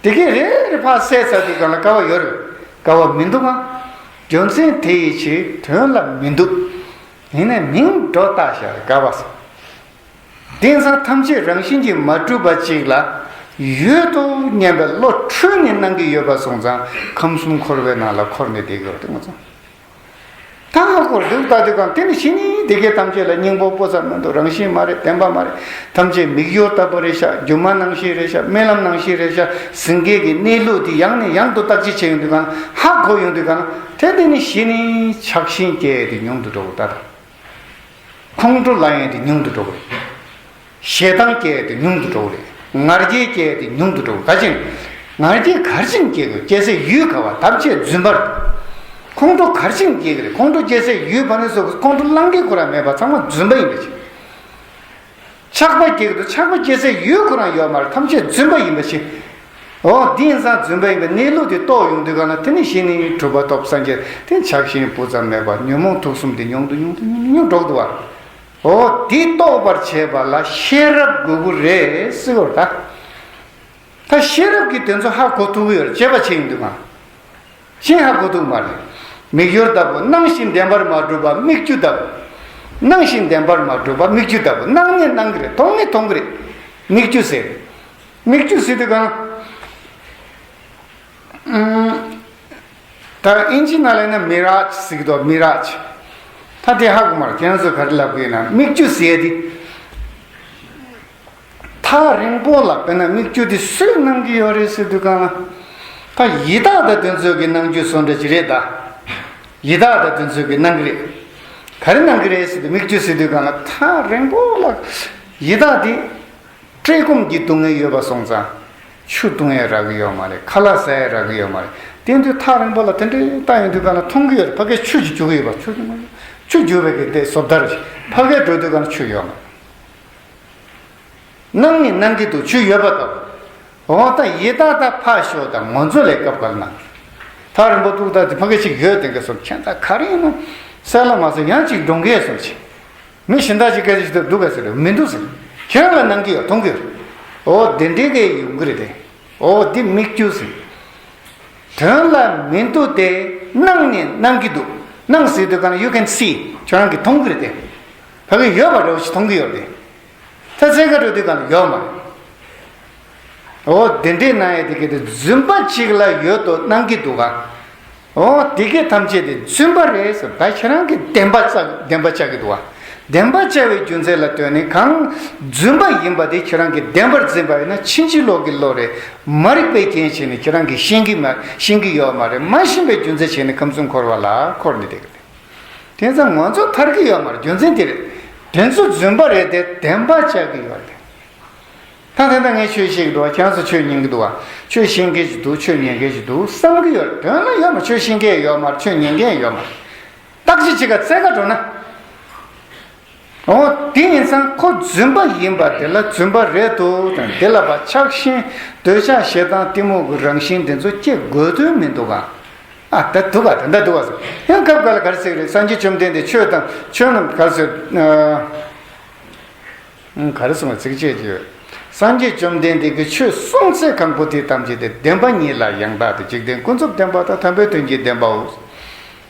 དེ་གས་རེ་རེ་ཕར་བསལ་ཚར་དུས་གང་ལ་ཀ་བ་ཡོད་རེད། ཀ་བ་མི་འདུག་བ། རྒྱུ་མཚན་དེ་ཡི་ཕྱིར་དོན་ལ་མི་འདུག་ཡིན་ནའི་མིང་སྒྲོ་བཏགས་བཞག་རེད་ཀ་བ་ཟེར། དེང་སང་ཐམས་ཅད་རང་བཞིན་གྱིས་མ་གྲུབ་པ་ཅིག་ལ་ཡོད་དོ་སྙམ་པའི་བློ་འཁྲུལ་ནས་སྣང་གི་ཡོད་པ་སོང་ཙང་ཁམས་གསུམ་འཁོར་བའི་ནང་ལ་འཁོར་ནས་བསྡད་ཀྱི་ཡོད་དེ་ང་ཚོ། ད་ཧ་གོ་འདུག་ལྟ་དུས་གང་དེ་ནི་ཤི་ནི་དེ་གའི་ཐམས་ཅད་ལ་སྙིང་པོ་སྤུ་ཙམ་མི་འདུག་རང་བཞིན་མ་རེད། བདེན་པ་མ་རེད། ཐམས་ཅད་མིག་ཡོར་ལྟ་བུ་རེད་ཤག་སྒྱུ་མ་ནང་བཞིན་རེད་ཤག་རྨི་ལམ་ནང་བཞིན་རེད་ཤག་སེང་གེ་གི་གནས་ལུགས་དེ་ཡང་ནས་ཡང་དུ་བརྟག་དཔྱད་བྱེད་ཡོང་དུས་གང་ཧ་གོ་ཡོང་དུས་གང་དེ་དེ་ནི་ཤི་ནི་ཆགས་ཞེན་སྐྱེ་དེ་ཉུང་དུ་འགྲོ་གི་ད་ད། ཁོང་ཁྲོ་ལངས་ཡས་དེ་ཉུང་དུ་འགྲོ་གི་རེད། ཞེ་སྡང་སྐྱེ་ཡས་དེ་ཉུང་དུ་འགྲོ་གི་རེད། ང་རྒྱལ་སྐྱེ་ཡས་དེ་ཉུང་དུ་འགྲོ་གི་རེད། ག་ཅིན། ང་རྒྱལ་ག་རེ་བྱས་ནས་སྐྱེ་དགོས། སྐྱེ་སའི་ཡུལ་ག་བ་ཐམས་ཅད་རྫུན་པ་རེད། ཁོང་ཁྲོ་ག་རེ་བྱས་ནས་སྐྱེ་གི་རེད། ཁོང་ཁྲོ་སྐྱེ་སའི་ཡུལ་ཕ་ནས་སོགས་ཁོང་ཁྲོ་ལངས་མཁན་ཁོ་རང་མེད་པ་ཚང་མ་རྫུན་པ་ཡིན་པ་ཅིག་ཆགས་པ་སྐྱེ་གི་འདུག་ཆགས་པ་སྐྱེ་སའི་ཡུལ་ཁོ་རང་ཡོད་མ་རེད། ཐམས་ཅད་རྫུན་པ་ཡིན་པ་ཞིག་འོ་འདི་ཡིན་ཙང་རྫུན་པ་ཡིན་པའི་གནས་ལུགས་དེ་རྟོགས་ཡོང་དུས་གང་ལ་དེ་ནི་ཤི་ནི་གྲུབ་པ་ཐོབ། སངས་རྒྱས་དེ་ཆགས་ཞེན་སྤུ་ཙམ་མེད་པ་ཉོན་མོངས་དུག་གསུམ་དེ་ཉུང་དུ་ཉུང་དུ་ཉུང་དུ་ཉུང་འགྲོ་གི་འདུག་བ། འོ་འདི་རྟོགས་པར་བྱེད་པ་ལ་ཤེས་རབ་དགོས་ཀྱི་རེད་ཟེར་བ་ད། ད་ཤེས་རབ་ཀྱིས་དེ་ཚོ་ཧ་གོ་ཐུབ་ཀྱི་ཡོད་རེད། དཔྱད་པ་བྱེད་ཡོང་དུས་གང་། གཞན་ཧ་གོ་ཐུབ་མ་རེད། མིག་ཡོར་ལྟ་བུ། སྣང་ཞིང་བདེན་པར་མ་གྲུབ་པ་མིག་ཆུ་ལྟ་བུ། སྣང་ཞིང་བདེན་པར་མ་གྲུབ་པ་མིག་ཆུ་ལྟ་བུ། སྣང་ནི་སྣང་གི་རེད། མཐོང་ནི་མཐོང་གི་རེད། མིག་ཆུ་ཟེར། མིག་ཆུ་ཟེར་དུས་གང་། ཨུམ། ད་ཨིན་ཇི་ནང་ལ་ཡིན་ན་མི་རཱཇ་ཟེར་གི་འདུག་མི་རཱཇ། ད་དེ་ཧ་གོ་མ་རེད། ཁྱེད་ཚོས་ག་རེ་ལབ་གི་ཡོད་ན་མིག་ཆུ་ཟེར་ཡས་དེ། ཐག་རིང་པོ་ལ་དཔེར་ན་མིག་ཆུ་དེ་སུས་སྣང་གི་ཡོད་རེད་ཟེར་དུས་གང་ལ། ད་ཡི་དྭགས་དང་དེ་ཚོ་གིས་སྣང་རྒྱུ་བཟོ་འདྲ་ཅིག་རེད་ད། ཡི་དྭགས་དང་དེ་ཚོ་གིས་སྣང་གི་རེད། ག་རེ་སྣང་གི་རེད་ཟེར་དུས་མིག་ཆུ་ཟེར་དུས་གང་ལ་ཐག་རིང་པོ་ལ་ཡི་དྭགས་དེ། བཀྲེས་སྐོམ་གྱི་སྡུག་བསྔལ་ཡོད་པ་སོང་ཙང་། ཆུ་འཐུང་ཡས་རག་གི་ཡོད་མ་རེད། ཁ་ལག་ཟ་ཡས་རག་གི་ཡོད་མ་རེད། དེ་དུས་ཐག་རིང་པོ་ལ་དེ་འདྲའི་ལྟ་ཡོང་དུས་གང་ལ་མཐོང་གི་ཡོད་རེད། ཕ་གིར་ཆུ་ཅིག་རྒྱུག་གི་ཡོད་པ། ཆུ་ཅིག་མ་རེད། ཆུ་རྒྱུག་པའི་གི་དེ་བཟོ་ལྟ་རེད། ཕ་གིར་འགྲོ་དུས་གང་ལ་ཆུ་ཡོད་མ་རེད། སྣང་ནི་སྣང་གི་འདུག་ཆུ་ཡོད་པ་དང་། འོ་ད་ཡི་དྭགས་ད་ཕར་ཞོག་ད་ང་ཚོ་ལས་སྐབས་འགར་ན། ཐག་རིང་པོ་ཐུག་ད་དེ་ཕ་གི་ཅིག་ཡོད་དེ་འགའ་སོང་། ཁྱེད་ད་ག་རེ་ཡིན་ནོ། གསལ་ལ་མ་གསལ་ཡང་ཅིག་འགྲོ་གི་སོང་ཅིག་མི་གཞན་དག་ཅིག་སྐད་ཆ་ཞིག་འདུག་ག་ཟེར་རེད། མི་འདུག་ཟེར། ཁྱེད་རང་ལ་སྣང་གི་ཡོད། མཐོང་གི་ཡོད། འོ་དེ་འདྲའི་གི་ཡོང་གི་རེད་དེ། འོ་དེ་མིག་ཆུ་ཟེར། དོན་ལ་མི་འདུག་སྟེ། སྣང་ནི་སྣང་གི་འདུག་སྣང་ཟེར་དུས་གང་ལ་you can see ཁྱོད་རང་གིས་མཐོང་གི་རེད་དེ། ཕ་གི་ཡོད་པ་འདྲ་བོ་ཞིག་མཐོང་གི་ཡོད་རེད་དེ། ད་ཚན་ཁ་འགྲོ་དུས་གང་ལ་ཡོད་མ་རེད། འོ་དེ་འདྲའི་སྣང་ཡས་དེ་གི་དེ་རྫུན་པ་ཅིག་ལ་ཡོད་དོ་སྣང་གི་འདུག་ག་འོ་དེ་གི་ཐམས་ཅད་དེ་རྫུན་པ་རེད་ཟེར། ད་ཁྱེད་རང་གིས་བདེན་པ་བཅའ་བདེན་པ་བཅའ་གི་འདུག་ག་བདེན་པ་བཅའ་བའི་རྒྱུ་མཚན་ལ་ལྟོས་ནས་གང་རྫུན་པ་ཡིན་པ་དེ་ཁྱེད་རང་གིས་བདེན་པར་འཛིན་པ་ཡིན་ན་ཕྱིན་ཅི་ལོག་གི་བློ་རེད། མ་རིག་པའི་རྐྱེན་བྱས་ནས་ཁྱེད་རང་གིས་ཤེས་ཀྱི་མ་ཤེས་ཀྱི་ཡོད་མ་རེད། མ་ཤེས་པའི་རྒྱུ་མཚན་བྱས་ནས་ཁམས་གསུམ་འཁོར་བ་ལ་འཁོར་ནས་བསྡད་ཀྱི་རེད། དེ་ཙང་ང་ཚོ་ཐར་གྱི་ཡོད་མ་རེད། རྒྱུ་མཚན་དེ་རེད། དེ་ཚོ་རྫུན་པ་རེད་དེ་བདེན་པ་ཆགས་ཀྱི་ཡོད་རེད། ད་དེ་འདྲ་ངས་ཆོས་བཤད་ཀྱི་འདུག་བ། ཁྱེད་ཚོ་ཆོས་ཉན་གྱི་འདུག་བ། ཆོས་ཤེས་མཁན་ཞིག་འདུག་ཆོས་ཉན་མཁན་ཞིག་འདུག་བསམ་གྱི་ཡོད་རེད། དོན་ལ་ཡོད་མ་རེད། ཆོས་ཤེས་མཁན་ཡོད་མ་རེད། ཆོས་ཉན་མཁན་ཡོད་མ་རེད། བརྟག་དཔྱད་བྱེད་ག་རྩེ་ག་འགྲོ་ན། འོ་དེ་ཡིན་ཙང་ཁོ་རྫུན་པ་ཡིན་པ་དེ་ལ་རྫུན་པ་རེད་འདུག་དང་དེ་ལ་བ་ཆགས་ཞེན་འདོད་ཆགས་ཞེ་སྡང་གཏི་མུག་གི་རང་བཞིན་དེ་ཚོ་སྐྱེ་དགོས་དོན་མི་འདུག་ག་ཨ་ད་འདུག་ག་ད་འདྲ་འདུག་ག་ཟེར། ཡང་སྐབས་འགའ་ལ་ག་རེ་ཟེར་གི་རེད། སངས་རྒྱས་བཅོམ་ལྡན་འདས་ཆོས་དང་ཆོས་རྣམས་ག་རེ་ཟེར། ག་རེ་གསུངས་པ་ཚིགས་བཅད་ཀྱི་ཡོད། སངས་རྒྱས་བཅོམ་ལྡན་འདས་ཀྱིས་ཆོས་གསུངས་ཚད་གང་པོ་དེ་ཐམས་ཅད་དེ་བདེན་པ་ཉིད་ལ་ཡང་དག་སྟེ། འཇིག་རྟེན་ཀུན་རྫོབ་བདེན་པ་དང་དམ་པའི་དོན་གྱི་བདེན་པའོ།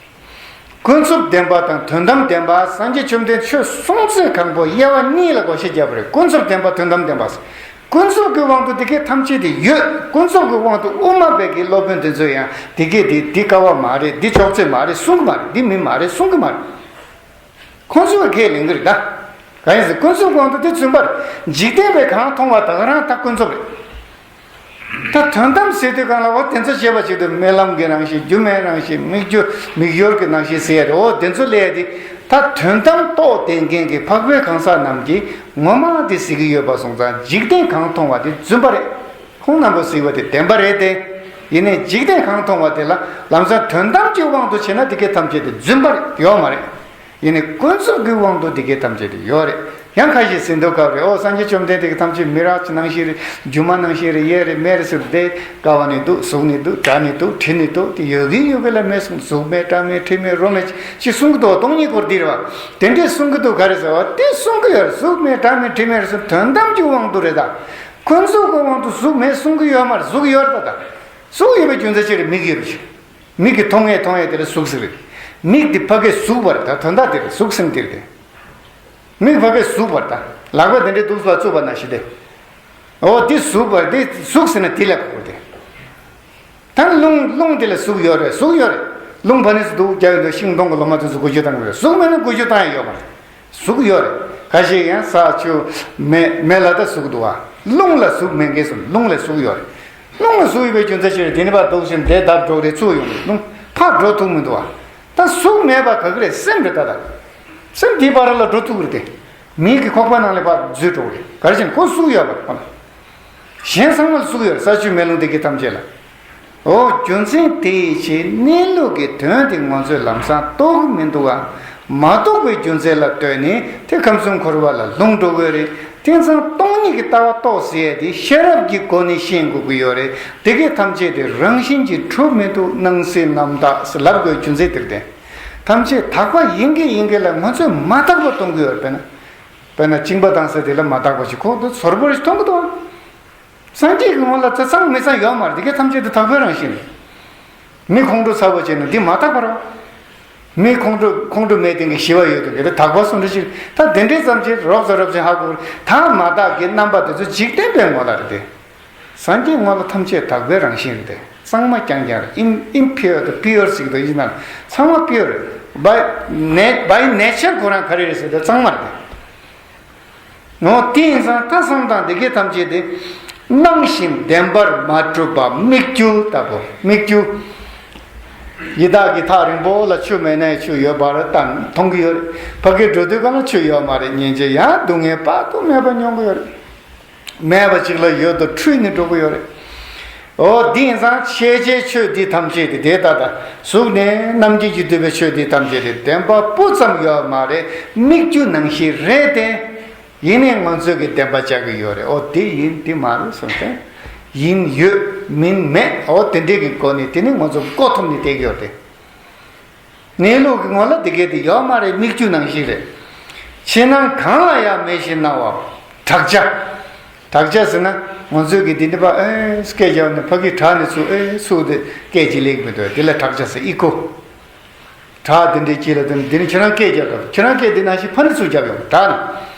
ཀུན་རྫོབ་བདེན་པ་དང་དོན་དམ་བདེན་པ། སངས་རྒྱས་བཅོམ་ལྡན་ཆོས་གསུངས་ཚད་གང་པོ་དབྱེ་བ་གཉིས་ལ་བགོ་བཤའ་བརྒྱབ་པ་རེད། ཀུན་རྫོབ་བདེན་པ་དོན་དམ་བདེན་པ། ཀུན་རྫོབ་ཀྱི་དབང་དུ་དེ་སྐད་ཐམས་ཅད་དེ་ཡོད། ཀུན་རྫོབ་ཀྱི་དབང་དུ་དབུ་མ་པའི་གི་སློབ་དཔོན་དེ་ཚོ་ཡང་དེ་སྐད་དེ་འདི་དཀའ་བ་མ་རེད། འདི་ཅོག་ཙེ་མ་རེད་གསུང་གི་མ་རེད། འདི་མི་མ་རེད་གསུང་གི་མ་རེད། ཁོང་ཚོས་ཁས་ལེན་གྱི་རེད་ད། གང་ཡིན་ཟེར་ཀུན་རྫོབ་དབང་དུ་དེ་རྫུན་པ་རེད། འཇིག་རྟེན་པས་གང་མཐོང་བ་ད་ག་རང་ད་ཀུན་རྫོབ་རེད། ད་དོན་དམ་ཟེར་དུས་གང་ལ་འོ་དེ་ཚོ་བྱས་པ་ཞིག་ཏུ་རྨི་ལམ་གྱི་རང་བཞིན། སྒྱུ་མའི་རང་བཞིན། མིག་རྒྱུ་མིག་ཡོར་གྱི་རང་བཞིན་ཟེར་ཡ་རེད། འོ་དེ་ཚོ་ལས་དེ་ད་དོན་དམ་རྟོགས་ལྡན་མཁན་གྱི་འཕགས་པའི་གང་ཟག་རྣམས་ཀྱིས་ངོ་མ་དེ་གཟིགས་ཀྱི་ཡོད་པ་སོང་ཙང་འཇིག་རྟེན་གང་མཐོང་བ་དེ་རྫུན་པ་རེད། ཁོང་རྣམ་པས་གཟིགས་པ་དེ་བདེན་པ་རེད་དེ། ཡིན་ནའི་འཇིག་རྟེན་གང་མཐོང་བ་དེ་ལ་ལམ་སང་དོན་དམ་གྱི་དབང་དུ་བྱས་ན་དེ་སྐད་ཐམས་ཅད་དེ་རྫུན་པ་རེད། ཡོད་མ་རེད། ཡིན་ནའི་ཀུན་རྫོབ་ཀྱི་དབང་དུ་འདི་སྐད་ཐམས་ཅད་དེ་ཡོད་རེད། ཡང་ཁ་ཤས་ཟེར་འདུག་སྐབས་རེ་ཨོ་སངས་རྒྱས་བཅོམ་ལྡན་འདས་ཀྱི་ཐམས་ཅད་མི་རག་ཅི་ནང་བཞིན་རེད། སྒྱུ་མ་ནང་བཞིན་རེད། ཡས་རེད་མེད་རེད་ཟེར་ཏེ་ཀ་བ་ནས་འདུག་གཟུགས་ནས་འདུག་སྒྲ་ནས་འདུག་དྲི་ནས་འདུག་དེ་ཡོད་གི་ཡོད་གི་ལ་མེད་གསུངས། གཟུགས་མེད་སྒྲ་མེད་དྲི་མེད་རོ་མེད་ཅི་གསུང་གི་འདུག་སྟོང་ཉིད་སྐོར་འདི་རེད་བ། དེ་འདྲས་གསུང་གི་འདུག་ག་རེ་ཟེར་བ་དེ་གསུང་གི་ཡོད་རེད། གཟུགས་མེད་སྒྲ་མེད་དྲི་མེད་རེད་ཟེར་དོན་དམ་གྱི་དབང་དུ་རེད་ད། ཀུན་རྫོབ་ཀྱི་དབང་དུ་གཟུགས་མེད་གསུང་གི་ཡོད་མ་རེད། གཟུགས་ཡོད་རེད་ད། གཟུགས་ཡོད་པའི་རྒྱུ་མཚན་ཅི་རེད། མིག་ཡོད་རེད། མིག་གིས་མཐོང་ཡས་མཐོང་ཡས་དེ་ལ་གཟུགས་ཟེར་རེད། མིག་འདི་ཕ་གིས་གཟུགས་པ་རེད་ད། དོན་དག་དེ་རེད། གཟུགས་ཟེར་དེ་རེད། མིག་ཕ་གིས་གཟུགས་པ་རེད་ད། ལག་པ་དེ་འདྲའི་འདུག་སེ་བཙུགས་པ་ནང་བཞིན་ཏེ། འོ་འདི་གཟུགས་པ་རེད། འདི་གཟུགས་ཟེར་ན་དེ་ལ་གོ་དེ། ད་རླུང་རླུང་དེ་ལ་གཟུགས་ཡོད་རེད། གཟུགས་ཡོད་རེད། རླུང་ཕ་ནི་སུ་འདུག་རྒྱག་ཡོད་འདུག་ཤིང་སྡོང་གི་ལོ་མ་དེ་ཚོ་འགུལ་སྐྱོད་བཏང་གི་རེད། གཟུགས་མེད་ན་འགུལ་སྐྱོད་བཏང་ཡ་ཡོད་མ་རེད། གཟུགས་ཡོད་རེད། ཁ་ཤས་ཡང་ས་ཆུ་མེ་མེ་ལ་ད་གཟུགས་འདུག་བ། རླུང་ལ་གཟུགས་མེད་མཁན་སུ་རླུང་ལ་གཟུགས་ཡོད་རེད། རླུང་ལ་གཟུགས་ཡོད་པའི་རྒྱུ་མཚན་ཅི་རེད། དེ་ནི་ཕར་འདུག་ཟིན་དེ་བརྡབ་འགྲོ་རེད། ཚུར་ཡོང་རེད། རླུང་ཕར་འགྲོ་ཐུབ་མི་འདུག་བ། ད་གཟུགས་མེད་པ་ག་གི་རེད། སེམས་རེད་ད་ད། སེམས་དེའི་བར་ལ་འགྲོ་ཐུབ་ཀྱི་རེད་དེ། མིག་གི་ཁོག་པ་ནང་ལ་ཕར་འཛུལ་འགྲོ་གི་རེད། ག་རེ་བྱས་ན་ཁོ་གཟུགས་ཡོད་པ་ཁོ་ན། གཞན་ཚང་མ་ལ་གཟུགས་ཡོད་རེད། ས་ཆུ་མེ་རླུང་དེ་གའི་ཐམས་ཅད་ལ། འོ་རྒྱུ་མཚན་དེ་ཡི་ཕྱིར་གནས་ལུགས་ཀྱི་དོན་དེ་ང་ཚོས་ལམ་སང་རྟོགས་ཀྱི་མི་འདུག་ག་མ་རྟོགས་པའི་རྒྱུ་མཚན་ལ་ལྟོས་ནས་དེ་ཁམས་གསུམ་འཁོར་བ་ལ་ལྷུང་འགྲོ་གི་རེད། དེང་སང་སྟོང་ཉིད་ཀྱི་ལྟ་བ་རྟོགས་ཟེར་ཡས་དེ་ཤེས་རབ་ཀྱི་སྒོ་ནས་ཤེས་དགོས་ཀྱི་ཡོད་རེད། དེ་གའི་ཐམས་ཅད་དེ་རང་བཞིན་གྱིས་གྲུབ་མི་འདུག་སྣང་སྲིད་རྣམ་དག་ཟེར་ལབ་དགོས་རྒྱུ་མཚན་དེ་རེད་དེ། ཐམས་ཅད་དག་པ་ཡིན་གྱི་ཡིན་གྱི་ལ་ང་ཚོས་མ་དག་པ་གཏོང་གི་ཡོད་རེད། དཔེར་ན། དཔེར་ན་གཅིན་པ་བཏང་ས་དེ་ལ་མ་དག་པ་ཞིག་ཁོག་ཏུ་ཚོར་པོ་ཞིག་མཐོང་གི་འདུག་སངས་རྒྱས་ཀྱི་ངོ་ལ་ད་གཙང་མི་གཙང་ཡོད་མ་རེད། དེ་གའི་ཐམས་ཅད་དུ་དག་པའི་རང་བཞིན་རེད། མི་ཁོང་ཁྲོ་ཚ་བོ་བྱས་ན་འདི་མ་དག་པ་རེད། མི་ཁོང་ཁྲོ་ཁོང་ཁྲོ་མེད་དེ་གི་ཞི་བ་ཡོད་དུ་གི་དེ་དག་པ་སུ་འདྲ་ཞིག་ད་དེ་འདྲའི་ཙམ་ཅིག་རོབ་ཙམ་རོབ་ཙམ་ཧ་གོ་གི་རེད། ད་མ་དག་གི་རྣམ་པ་དེ་ཚོ་འཇིག་རྟེན་པའི་ངོ་ལ་རེད་དེ། སངས་རྒྱས་ངོ་ལ་ཐམས་ཅད་དག་པའི་རང་བཞིན་རེད་དེ། གཙང་མ་རྐྱང་རྐྱང་རེད། ཨིམ་ཨིམ་པིའུར་དང་པིའུར་ཟེར་གི་འདུག་ཡིན་ན་ཚང་མ་པིའུར་རེད། བའི་ནེ་བའི་ནེ་ཅར་ཁོ་རང་ག་རེ་རེད་ཟེར་ཏེ་གཙང་མ་རེད་དེ། འོ་དེ་ཡིན་ཙང་ད་བསམ་སྟངས་དེ་གའི་ཐམས་ཅད་དེ་སྣང་ཞིང་བདེན་པར་མ་གྲུབ་པ་སྨིག་རྒྱུ་ལྟ་བུ། སྨིག་རྒྱུ། ཡི་དྭགས་ཀྱི་ཐག་རིང་པོ་ལ་ཆུ་མེད་ནའི་ཆུ་ཡོད་པ་རེད་ད་མཐོང་གི་ཡོད་རེད། ཕ་གིར་འགྲོ་དུས་གང་ལ་ཆུ་ཡོད་མ་རེད། ཉིན་གཅིག་ཡང་སྡུག་བསྔལ་དཔག་ཏུ་མེད་པ་མྱོང་གི་ཡོད་རེད། མེད་པ་ཅིག་ལ་ཡོད་དུ་འཁྲུལ་ནས་འགྲོ་གི་ཡོད་རེད། འོ་འདི་ཡིན་ཙང་ཤེས་བྱའི་ཆོས་འདི་ཐམས་ཅད་དེ་དེ་ལྟ་ལྟ་གཟུགས་ནས་རྣམ་མཁྱེན་གྱིས་བསྡུས་པའི་ཆོས་འདི་ཐམས་ཅད་དེ་བདེན་པ་སྤུ་ཙམ་ཡོད་མ་རེད། སྨིག་རྒྱུ་ནང་བཞིན་རེད་དེ། ཡིན་ནའི་ང་ཚོས་ཀྱི་བདེན་པ་བཅའ་གི་ཡོད་རེད། འོ་དེ་ཡིན་དེ་མ་རེད་གསུངས་ཏེ། ཡིན་ཡོད་མིན་མེད་འོ་དེ་འདྲས་ཀྱི་སྒོ་ནས་དེ་ནི་ང་ཚོ་མགོ་འཐོམ་ནས་བསྡད་ཀྱི་ཡོད་རེད། གནས་ལུགས་ཀྱི་ངོ་ལ་དེ་སྐད་དེ་ཡོད་མ་རེད། སྨིག་རྒྱུ་ནང་བཞིན་རེད། ཕྱི་ནང་གང་ལ་ཡང་མེད་བཞིན་སྣང་བ། བྲག་ཅ། བྲག་ཅ་ཟེར་ན་ང་ཚོས་ཀྱི་འདི་འདི་པ་ཨེ་སྐད་རྒྱབ་ནས་ཕ་གི་བྲག་ནས་ཚུར་ཨེ་ཚུར་དེ་སྐད་ཅིག་ལེགས་མི་འདུག་དེ་ལ་བྲག་ཅ་ཟེར་ཨི་ཁོ། བྲག་དེ་འདྲའི་དཀྱིལ་ལ་དེ་འདི་ནི་ཁྱེད་རང་སྐད་རྒྱབ་དང་ཁྱེད་རང་སྐད་འདི་ནང་བཞིན་ཕ་ནས་ཚུར་རྒྱབ་ཡོང་བྲག་ནས།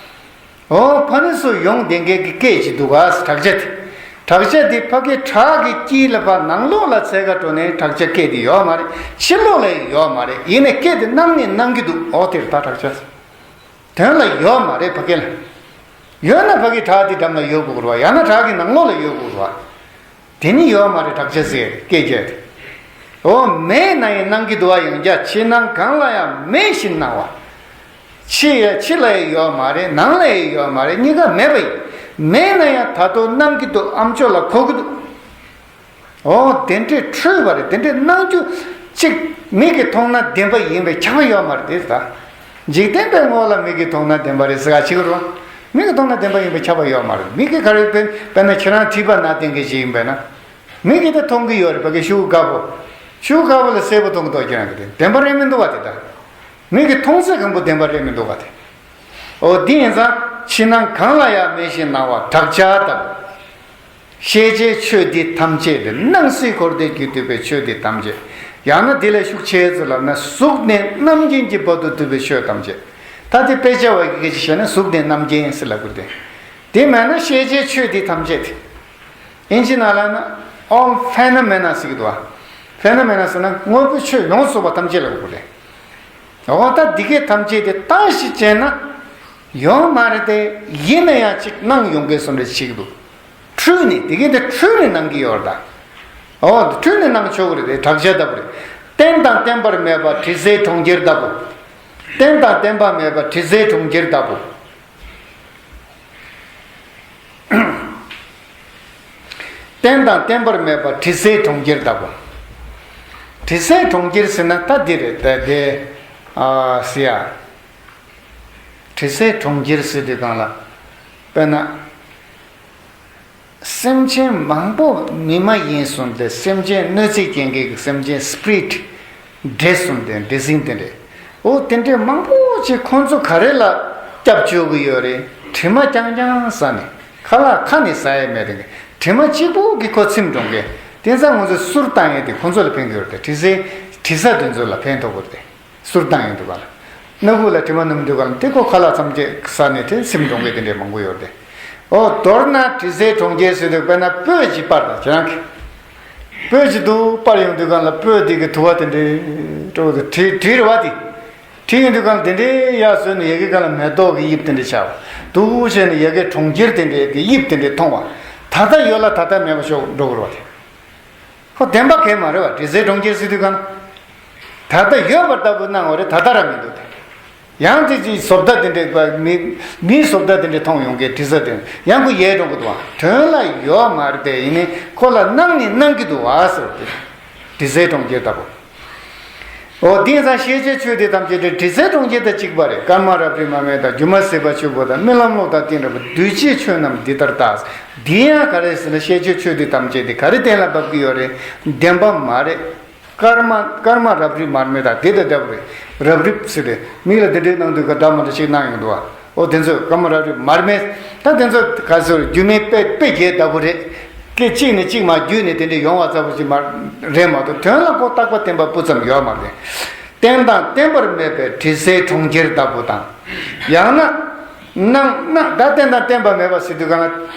འོ་ཕ་ནི་སུ་ཡོང་བསྡད་མཁན་གྱི་སྐད་ཅིག་འདུག་ག་བྲག་ཅ་དེ། བྲག་ཅ་དེ་ཕ་གི་བྲག་གི་དཀྱིལ་ལ་ཕར་ནང་ལོགས་ལ་འཚོལ་ག་འགྲོ་ནས་བྲག་ཅ་སྐད་དེ་ཡོད་མ་རེད། ཕྱི་ལོགས་ལ་ཡང་ཡོད་མ་རེད། ཡིན་ནའི་སྐད་དེ་སྣང་ནས་སྣང་གི་འདུག་འོ་དེར་ད་བྲག་ཅ་ཟེར། དོན་ལ་ཡོད་མ་རེད་ཕ་གི་ལ། ཡོད་ན་ཕ་གི་བྲག་དེ་འགྲམ་ལ་ཡོད་དགོས་རེད་བ། ཡང་ན་བྲག་གི་ནང་ལོགས་ལ་ཡོད་དགོས་རེད་བ། དེ་ནི་ཡོད་མ་རེད་བྲག་ཅ་ཟེར་སྐད་རྒྱག་དེ། འོ་མེད་ན་ཡང་སྣང་གི་འདུག་བ། ཡང་བསྐྱར་ཕྱི་ནང་གང་ལ་ཡང་མེད་བཞིན་སྣང་བ། ཕྱི་ཡ་ཕྱི་ལ་ཡང་ཡོད་མ་རེད། ནང་ལ་ཡང་ཡོད་མ་རེད། གཉིས་ཀ་མེད་པ་ཡིན། མེད་ན་ཡང་ད་དུང་སྣང་གི་འདུག་ཨ་མཆོག་ལ་གོ་གི་འདུག་འོ་དེ་འདྲས་འཁྲུལ་བ་རེད། དེ་འདྲས་སྣང་རྒྱུ་གཅིག་མིག་གིས་མཐོང་ན་བདེན་པ་ཡིན་པའི་ཁྱབ་པ་ཡོད་མ་རེད་དེ་ད། འཇིག་རྟེན་པའི་ངོ་ལ་མིག་གིས་མཐོང་ན་བདེན་པ་རེད་ཟེར་ག་བྱེད་ཀྱི་རེད་བ། མིག་གིས་མཐོང་ན་བདེན་པ་ཡིན་པའི་ཁྱབ་པ་ཡོད་མ་རེད། མིག་གིས་ག་རེ་དཔེ་དཔེར་ན་ཁྱེད་རང་མཁྲིས་པ་ན་བསྟན་མཁན་ཞིག་ཡིན་པས་ན། མིག་གིས་ད་མཐོང་གི་ཡོད་རེད་ཕ་གི་ཤུགས་དཀར་པོ། ཤུགས་དཀར་པོ་ལ་སེར་པོ་མཐོང་གི་འདུག་ཁྱེད་རང་གིས་དེ་བདེན་པ་རེད་མི་འདུག་བ་དེ་ད། མིག་གིས་མཐོང་ཚད་གང་པོ་བདེན་པ་རེད་མི་འདུག་བ་དེ། འོ་འདི་ཡིན་ཙང་ཕྱི་ནང་གང་ལ་ཡང་མེད་བཞིན་སྣང་བ་བྲག་ཅ་ལྟ་བུ། ཤེས་བྱའི་ཆོས་འདི་ཐམས་ཅད་དེ་སྣང་སྲིད་འཁོར་འདས་ཀྱིས་བསྡུས་པའི་ཆོས་འདི་ཐམས་ཅད། ཡང་ན་འདི་ལས་ཤུགས་ཆེ་ཙམ་ལབ་ན་གཟུགས་ནས་རྣམ་མཁྱེན་གྱི་བར་དུ་བསྡུས་པའི་ཆོས་ཐམས་ཅད། ད་དེ་དཔེ་ཆ་བ་གི་སྐད་ཆ་བཤད་ན་གཟུགས་ནས་རྣམ་མཁྱེན་ཟེར་ལབ་དགོས་ཏེ། དེ་མེད་ན་ཤེས་བྱའི་ཆོས་འདི་ཐམས་ཅད་དེ། ཨིན་ཇི་ནང་ལ་ན་all phenomena ཟེར་གི་འདུག་བ། Phenomena ཟེར་ན་དངོས་པོའི་ཆོས་ཡོངས་སུ་རྫོགས་པ་ཐམས་ཅད་ལ་གོ་དགོས་རེད། འོ་ད་འདི་སྐད་ཐམས་ཅད་དེ་བརྟག་ཞིབ་བྱས་ན་ཡོད་མ་རེད་དེ། ཡིན་ན་ཡང་ཅིག་སྣང་ཡོང་གི་བཟོ་འདྲ་ཞིག་འདུག་འཁྲུལ་ནས་དེ་གས་དེ་འཁྲུལ་ནས་སྣང་གི་ཡོད་རེད་ད། འོ་འཁྲུལ་ནས་སྣང་ཆོག་གི་རེད་དེ། བྲག་ཅ་ལྟ་བུ་རེད། རྟེན་དང་བརྟེན་པར་མེད་པ་དྲི་ཟའི་གྲོང་ཁྱེར་ལྟ་བུ། རྟེན་དང་བརྟེན་པ་མེད་པ་དྲི་ཟའི་གྲོང་ཁྱེར་ལྟ་བུ། རྟེན་དང་བརྟེན་པར་མེད་པ་དྲི་ཟའི་གྲོང་ཁྱེར་ལྟ་བུ། དྲི་ཟའི་གྲོང་ཁྱེར་ཟེར་ན་ད་འདི་རེད་ད་དེ། ཨ་ཟེར་ཡ། དྲི་ཟའི་གྲོང་ཁྱེར་ཟེར་དུས་སྒང་ལ། དཔེར་ན། སེམས་ཅན་མང་པོ་མི་མ་ཡིན་གསུངས་ཏེ་སེམས་ཅན་གནོད་འཚེ་སྐྱེལ་མཁན་གྱི་སེམས་ཅན་spirit འདྲེ་གསུངས་ཏེ་འདྲེ་སྲིན་དེ་འདྲས། འོ་དེ་འདྲས་མང་པོ་ཅིག་ཁོང་ཚོ་ག་རེ་ལ་སྐྱབས་བཅོལ་གྱི་ཡོད་རེད། དྲི་མ་རྐྱང་རྐྱང་ཟ་ནས་ཁ་ལག་ཁ་ནས་ཟ་ཡས་མེད་དེ། དྲི་མ་གཅིག་པོ་གིས་ཁོ་ཚིམ་འགྲོ་མཁན། དེང་སང་ང་ཚོས་གསུར་བཏང་ཡས་དེ་ཁོང་ཚོ་ལ་ཕན་གྱི་ཡོད་རེད་དེ། དྲི་ཟའི་དྲི་ཟ་དེ་ཚོ་ལ་ཕན་ཐོགས་ཀྱི་རེད་དེ། གསུར་བཏང་ཡོང་དུས་སྒང་ལ། སྣ་ཁུག་ལ་དྲི་མ་སྣོམ་དུས་སྒང་ལ་དེ་ཁོ་ཁ་ལག་ཙམ་ཅིག་ཟ་ནས་དེ་སིམ་འགྲོ་མཁན་དེ་འདྲས་མང་པོ་ཡོད་རེད་དེ། ཨོ་མདོར་ན་དྲི་ཟའི་གྲོང་ཁྱེར་ཟེར་དུས་དཔེར་ན་སྤོས་ཀྱི་པར་དང་ཁྱེད་རང་གི། སྤོས་ཅིག་འདུག་པར་ཡོང་དུས་སྒང་ལ་སྤོས་དེ་གི་དུ་བ་དེ་འདྲའི་སྤྲོ་བོ་དེ་བྲིས་བྲིས་རེད་བ་དེ། བྲིས་ཡོང་དུས་སྒང་ལ་དེ་འདྲའི་ཡག་བཟོས་ནས་ཡ་གི་སྒང་ལ་མེ་ཏོག་གི་དབྱིབས་དེ་འདྲ་ཆགས་པ་འདུག་བྱས་ནས་ཡ་གི་གྲོང་ཁྱེར་དེ་འདྲའི་གི་དབྱིབས་དེ་འདྲའི་མཐོང་བ། ད་ལྟ་ཡོད་ལ་ད་ལྟ་མེད་པ་ཤོག་འགྲོ་དགོས་རེད་བ་དེ། ཁོ་བདེན་པ་གང་ཡང་མ་རེད་བ། དྲི་ཟའི་གྲོང་ཁྱེར་ཟེར་དུས་སྒང་ལ། ད་ལྟ་ཡོད་པ་ལྟ་བུ་སྣང་བ་རེད། ད་ལྟ་ར་མི་འདུག་སྟེ། ཡང་དེ་ཅིག་བཟོ་ལྟ་དེ་འདྲའི་མི་མིའི་བཟོ་ལྟ་དེ་འདྲའི་མཐོང་ཡོང་གི་དྲི་ཟ་དེ་ཡང་ཁོ་ཡལ་འགྲོ་གི་འདུག་བ། དོན་ལ་ཡོད་མ་རེད་དེ། ཡིན་ནའི་ཁོ་ལ་སྣང་ནས་སྣང་གི་འདུག་བ་ཟེར་བ་དེ། དྲི་ཟའི་གྲོང་ཁྱེར་ལྟ་བུ། འོ་དེང་སང་ཤེས་བྱའི་ཆོས་དེ་ཐམས་ཅད་དེ་དྲི་ཟའི་གྲོང་ཁྱེར་དང་གཅིག་པ་རེད། སྐར་མ་རབ་རིབ་མར་མེ་དང་། སྒྱུ་མ་ཟད་པ་ཆུ་བུར་དང་། རྨི་ལམ་གློག་དང་གཏན་འདྲ་བུ། འདུས་བྱས་ཆོས་རྣམས་འདི་ལྟར་བལྟ། འདི་ཡང་ག་རེ་ཟེར་ན་ཤེས་བྱའི་ཆོས་དེ་ཐམས་ཅད་དེ་ག་རེ་གཏན་ལ་ཕབ་ཀྱི་ཡོད་རེད། བདེན་པ་མ་རེད། སྐར་མ་སྐར་མ་རབ་རིབ་མར་མེ་དང་དེ་དང་འདྲ་བོ་རེད། རབ་རིབ་ཟེར་ཏེ་མིག་ལ་དེ་འདྲའི་སྣང་དུས་ཀ་འདྲ་མ་འདྲ་ཞིག་སྣང་ཡོང་འདུག་བ། འོ་དེ་ཚོ་སྐར་མ་རབ་རིབ་མར་མེ། ད་དེ་ཚོ་ག་ཚོད་རྒྱུ་མའི་དཔེ་དཔེ་རྒྱས་ལྟ་བུ་རེད། སྐད་གཅིག་ནས་གཅིག་མར་བརྒྱུད་ནས་དེ་འདྲའི་ཡོང་བ་ལྟ་བུ་ཞིག་མ་རེད་མ་གཏོགས། དོན་ལ་ཁོ་རྟག་པ་བརྟན་པ་སྤུ་ཙམ་ཡོད་མ་རེད། རྟེན་དང་བརྟེན་པར་མེད་པའི་དྲི་ཟའི་གྲོང་ཁྱེར་ལྟ་བུ་དང་། ཡང་ན། སྣང་སྣང་ད་རྟེན་དང་བརྟེན་པ་མེད་པ་ཟེར་དུས་སྒང་ལ།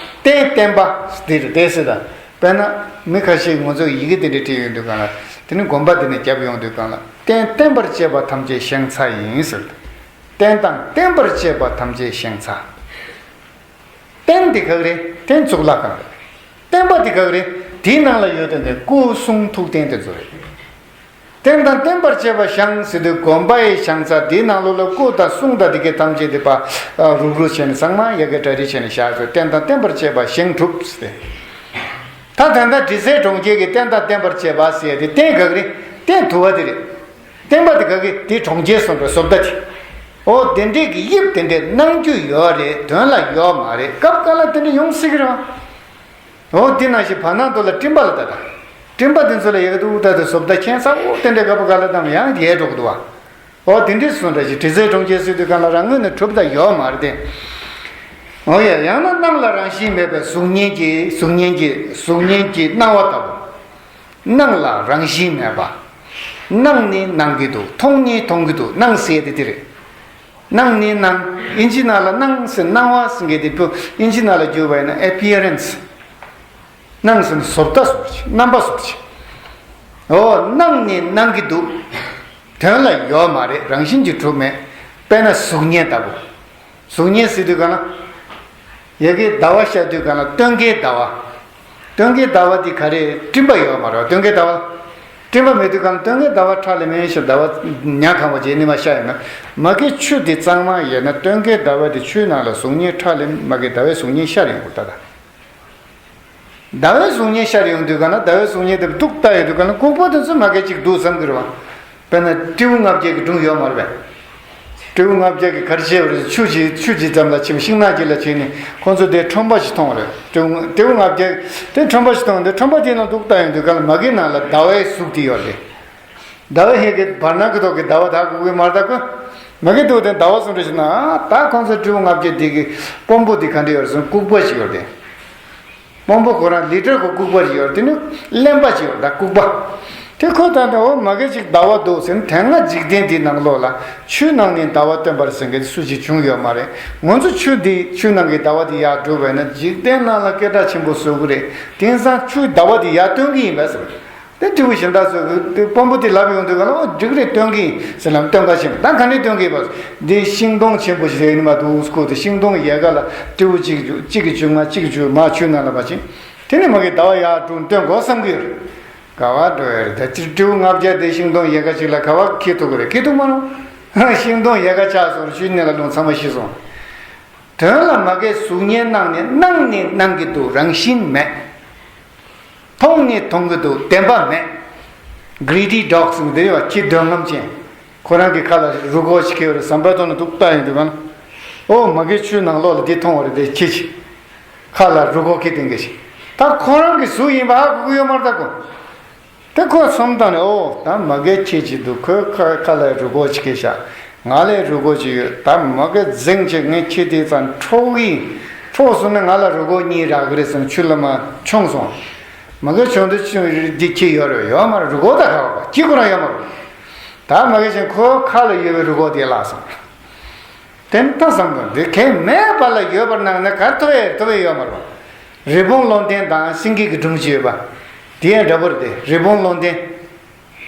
རྟེན་བརྟེན་པ་འདི་རེད་དེ་ཟེར་ད། དཔེར་ན། མི་ཁ་ཤས་ང་ཚོས་ཡི་གེ་དེ་འདྲ་བྲིས་ཡོང་དུས་སྒང་ལ། དེ་ནི་དགོན་པ་དེ་ནས་བརྒྱབ་ཡོང་དུས་སྒང་ལ། རྟེན་བརྟེན་པར་བཅས་པ་ཐམས་ཅད་བཞེངས་ཚར་ཡིན་ཟེར། རྟེན་དང་བརྟེན་པར་བཅས་པ་ཐམས་ཅད་བཞེངས་ཚར། རྟེན་དེ་ག་རེད། རྟེན་གཙུག་ལག་ཁང་རེད། བརྟེན་པ་དེ་ག་རེད། དེའི་ནང་ལ་ཡོད་དེ་ནི་སྐུ་གསུང་ཐུགས་རྟེན་དེ་ཚོ་རེད། རྟེན་དང་བརྟེན་པར་བཅས་པ་བཞེངས་ཟེར་དུས་དགོན་པ་ཡི་བཞེངས་ས་དེའི་ནང་ལོགས་ལ་སྐུ་དང་གསུང་དང་དེ་གའི་ཐམས་ཅད་དེ་ཕར་རུག་རུག་བྱས་ནས་ཚང་མ་ཡ་གི་གྲ་སྒྲིག་བྱས་ནས་བཞག་ཚེ་རྟེན་དང་བརྟེན་པར་བཅས་པ་བཞེངས་གྲུབ་ཟེར། ད་ད་ལྟ་དྲི་ཟའི་གྲོང་ཁྱེར་གྱི་རྟེན་དང་བརྟེན་པར་བཅས་པ་ཟེར་ཏེ་རྟེན་ག་གི་རེད། རྟེན་དུ་བ་དེ་རེད། བརྟེན་པ་དེ་ག་གི་དེ་གྲོང་ཁྱེར་སོང་འགྲོ་བཟོ་ལྟ་དེ། འོ་དེ་འདྲས་ཀྱི་དབྱིབས་དེ་འདྲས་སྣང་རྒྱུ་ཡོད་རེད། དོན་ལ་ཡོད་མ་རེད། སྐབས་འགའ་ལ་དེ་འདྲས་ཡོང་སྲིད་ཀྱི་རེད་བ། འོ་དེ་ནང་བཞིན་བར་སྣང་དུ་ལ་སྤྲིན་པ་ལ་ལྟ་ད། སྤྲིན་པ་དེ་ཚོ་ལ་ཡག་ཏུ་ལྟ་དུ་བཟོ་ལྟ་ཁྱད་མཚར་པོ་དེ་འདྲས་སྐབས་འགའ་ལ་བཏང་ཡང་ཡལ་འགྲོ་གི་འདུག་བ། འོ་དེ་འདྲས་སོང་འདྲ་ཞིག་དྲི་ཟའི་གྲོང་ཁྱེར་ཟེར་དུས་སྒང་ལ་རང་ངོས་ནས་གྲུབ་ད་ཡོད་མ་རེད་དེ། འོ་ཡ། ཡང་ན་སྣང་ལ་རང་བཞིན་མེད་པའི་གཟུགས་བརྙན་གྱི་གཟུགས་བརྙན་གྱི་གཟུགས་བརྙན་གྱི་སྣང་བ་ལྟ་བུ། སྣང་ལ་རང་བཞིན་མེད་པ། སྣང་ནི་སྣང་གི་འདུག་མཐོང་ནི་མཐོང་གི་འདུག་སྣང་ཟེར་དེ་དེ་རེད། སྣང་ནི་སྣང་། ཨིན་ཇི་ནང་ལ་སྣང་ཟེར་སྣང་བ་ཟེར་མཁན་དེ་བུ་ཨིན་ཇི་ནང་ལ་བསྒྱུར་བ་ཡིན་ན་ཨེ་པི་ཡ་རན་སི། སྣང་ཟེར་ན་བཟོ་ལྟ་བཟོ་ཅིག་རྣམ་པ་བཟོ་ཅིག་འོ་སྣང་ནི་སྣང་གི་འདུག་དོན་ལ་ཡོད་མ་རེད། རང་བཞིན་གྱིས་གྲུབ་མེད། དཔེར་ན་གཟུགས་བརྙན་ལྟ་བུ། གཟུགས་བརྙན་ཟེར་དུས་གང་ལ། ཡ་གི་ཟླ་བ་ཤར་དུས་གང་ལ་སྟོན་ཀའི་ཟླ་བ། སྟོན་ཀའི་ཟླ་བ་དེ་ག་རེ་སྤྲིན་པ་ཡོད་མ་རེད། སྟོན་ཀའི་ཟླ་བ། སྤྲིན་པ་མེད་དུས་གང་ལ་སྟོན་ཀའི་ཟླ་བ་ཁྲ་ལམ་མེ་ཤར་ཟླ་བ་ཉ་གང་བ་རྗེས་ནི་མ་ཤར་ཡོད་ན། མ་གི་ཆུ་དེ་གཙང་མ་ཡོད་ན་སྟོན་ཀའི་ཟླ་བ་དེ་ཆུའི་ནང་ལ་གཟུགས་བརྙན་ཁྲ་ལམ་མ་གི་ཟླ་བའི་གཟུགས་བརྙན་ཤར་ཡོང་གི་ད་ད། ཟླ་བའི་གཟུགས་བརྙན་ཤར་ཡོང་དུས་གང་ན་ཟླ་བའི་གཟུགས་བརྙན་དེ་སྡུག་ལྟ་ཡོང་དུས་གང་ན་ལྐུགས་པ་དེ་ཚོ་མ་གི་ཅིག་འདུག་བསམ་གི་རེད་བ། དཔེར་ན་སྤྲེའུ་ལྔ་བརྒྱ་གི་སྒྲུང་ཡོད་མ་རེད་པས། སྤྲེའུ་ལྔ་བརྒྱ་གི་གར་བྱེད་པ་རེད། ཆུ་ཅིག་ཆུ་ཅིག་ཙམ་ལ་ཕྱིན་ཤིང་ནགས་ཅིག་ལ་ཕྱིན་ནས་ཁོ་ཚོ་དེ་ཁྲོན་པ་ཞིག་མཐོང་བ་རེད། སྤྲེའུ་སྤྲེའུ་ལྔ་བརྒྱ་དེ་ཁྲོན་པ་ཞིག་མཐོང་དེ་ཁྲོན་པ་དེ་ནང་འདུག་ལྟ་ཡོང་དུས་གང་ལ་མ་གི་ནང་ལ་ཟླ་བའི་གཟུགས་དེ་ཡོད་རེད། ཟླ་བའི་ཧེ་གི་བར་སྣང་གི་ཐོག་གི་ཟླ་བ་དག་གུ་གུ་མར་དག་གུ། མ་གི་འདུག་དེ་ཟླ་བ་སོང་འདྲ་ཞིག་ན་ད་ཁོང་ཚོ་སྤྲེའུ་ལྔ་བརྒྱ་དེ་གི་དཔོན་པོ་དེ་ག་འདྲ་ཡོད་རེད་ཟེར་ན་ལྐུགས་པ་ཞིག་ཡོད་རེད། དཔོན་པོ་ཁོ་རང་ལི་ཌར་ཁོ་ལྐུགས་པ་ཞིག་ཡོད་རེད། དེ་ནི་གླེན་པ་ཞིག་ཡོད་རེད་ད་ལྐུགས་པ། དེ་ཁོ་ད་ནི་འོ་མ་གི་ཅིག་ཟླ་བ་འདུག་ཟེར་ན་དེ་སྔ་འཇིག་རྟེན་འདིའི་ནང་ལོགས་ལ་ཆུའི་ནང་ནས་ཟླ་བ་སྟོན་པར་ཟེར་མཁན་དེ་སུ་ཞིག་བྱུང་ཡོད་མ་རེད། ང་ཚོ་ཆུ་འདི་ཆུའི་ནང་གི་ཟླ་བ་དེ་ཡར་སྒྲུབ་པས་ན་འཇིག་རྟེན་ནང་ལ་སྐད་གྲགས་ཆེན་པོ་བཟོ་གི་རེད། དེང་སང་ཆུའི་ཟླ་བ་དེ་ཡར་སྟོན་གི་ཡིན་པས་ཟེར། དེ་སྤྲེའུ་གཞན་དག་ཚོས་དེ་དཔོན་པོ་དེ་ལབ་ཡོང་དུས་ག་ལ་འོ་འགྲིག་རེད་སྟོན་གི་ཡིན་ཟེར་ལབ་སྟོན་ག་ཕྱིན་པ་ད་ག་ནས་སྟོན་གི་ཡིན་པ། འདི་ཤིང་སྡོང་ཆེན་པོ་ཞིག་རེད་ནི་མ་འདུག་སྐུ་དེ་ཤིང་སྡོང་ཡལ་ག་ལ་སྤྲེའུ་གཅིག་གཅིག་གི་མཇུག་མ་གཅིག་གི་མཇུག་མ་ཆུ་ནང་ལ་མ་ཕྱིན། དེ་ནས་མ་གི་ཟླ་བ་ཡར་དྲུང་སྟོན་དགོས་བསམ་གི་ཡོད་རེད། ག་བ་འགྲོ་ཡ་རེད་ད་སྤྲེའུ་ལྔ་བརྒྱ་དེ་ཤིང་སྡོང་ཡལ་ག་གཅིག་ལ་ག་བ་འཁྱེར་ཐུབ་གི་རེད། འཁྱེར་ཐུབ་མ་རུང་། ཤིང་སྡོང་ཡལ་ག་ཆག་སོང་ཆུའི་ནང་ལ་ལྷུང་ཚང་མ་ཤི་སོང་། དོན་ལ་མ་གི་གཟུགས་བརྙན་སྣང་ནས་སྣང་ནས་སྣང་གི་འདུག་རང་བཞིན་མེད། མཐོང་ནས་མཐོང་གི་འདུག་བདེན་པ་མེད། གྷི་རི་ཌི་ཌོག་ཟེར་གི་འདུག་ཡོད་པ་ཁྱི་འདོད་རྔམ་ཅན། ཁོ་རང་གི་ཁ་ལ་རུས་ཁོག་ཅིག་འཁྱེར་བ་རེད། ཟམ་པའི་ཐོག་ནས་འདུག་ལྟ་ཡོང་དུས་གང་ལ། ཨོ་མ་གི་ཆུའི་ནང་ལོགས་ལ་འདི་མཐོང་བ་རེད་དེ་ཁྱི་ཅིག་ཁ་ལ་རུས་ཁོག་འཁྱེར་བསྡད་མཁན་ཞིག་ད་ཁོ་རང་གི་གཟུགས་ཡིན་པ་ཧ་གོ་གི་ཡོད་མ་རེད་ད་ཁོ། དེ་ཁོས་སོམས་བཏང་ནས་ཨོ་ད་མ་གི་ཁྱི་ཅིག་འདུག་ཁོའི་ཁ་ཁ་ལ་རུས་ཁོག་ཅིག་འཁྱེར་ཤག་ང་ལ་རུས་ཁོག་ཅིག་ཡོད། ད་མ་གི་འཛིང་བྱས་ངས་ཁྱི་དེ་ཙམ་འཕྲོག་གི་ཡིན། འཕྲོག་སོང་ན་ང་ལ་རུས་ཁོག་གཉིས་རག་གི་རེད་བསམ་ཆུ་ལ་མར་མཆོངས་སོང་། མ་གི་བྱུང་དུས་ཆུ་འདི་ཁྱི་ཡོད་རེད། ཡོད་མ་རེད། རུས་ཁོག་ད་ག་བ་ཁྱི་ཁོ་རང་ཡོད་མ་རེད། ད་མ་གི་བྱས་ཁོའི་ཁ་ལ་ཡོད་པའི་རུས་ཁོག་དེ་བརླག་སོང་། དེ་ནི་ད་བསམ་དང་འདི་གས་མེད་པ་ལ་ཡོད་པར་སྣང་ན་གར་ཐུབ་ཡས་ཐུབ་ཡས་ཡོད་མ་རེད། རི་བོང་བློ་ལྡན་དང་སེང་གེ་གི་སྒྲུང་ཅིག་ཡོད་པ། དེ་ཡང་འདྲ་པོ་རེད་དེ། རི་བོང་བློ་ལྡན།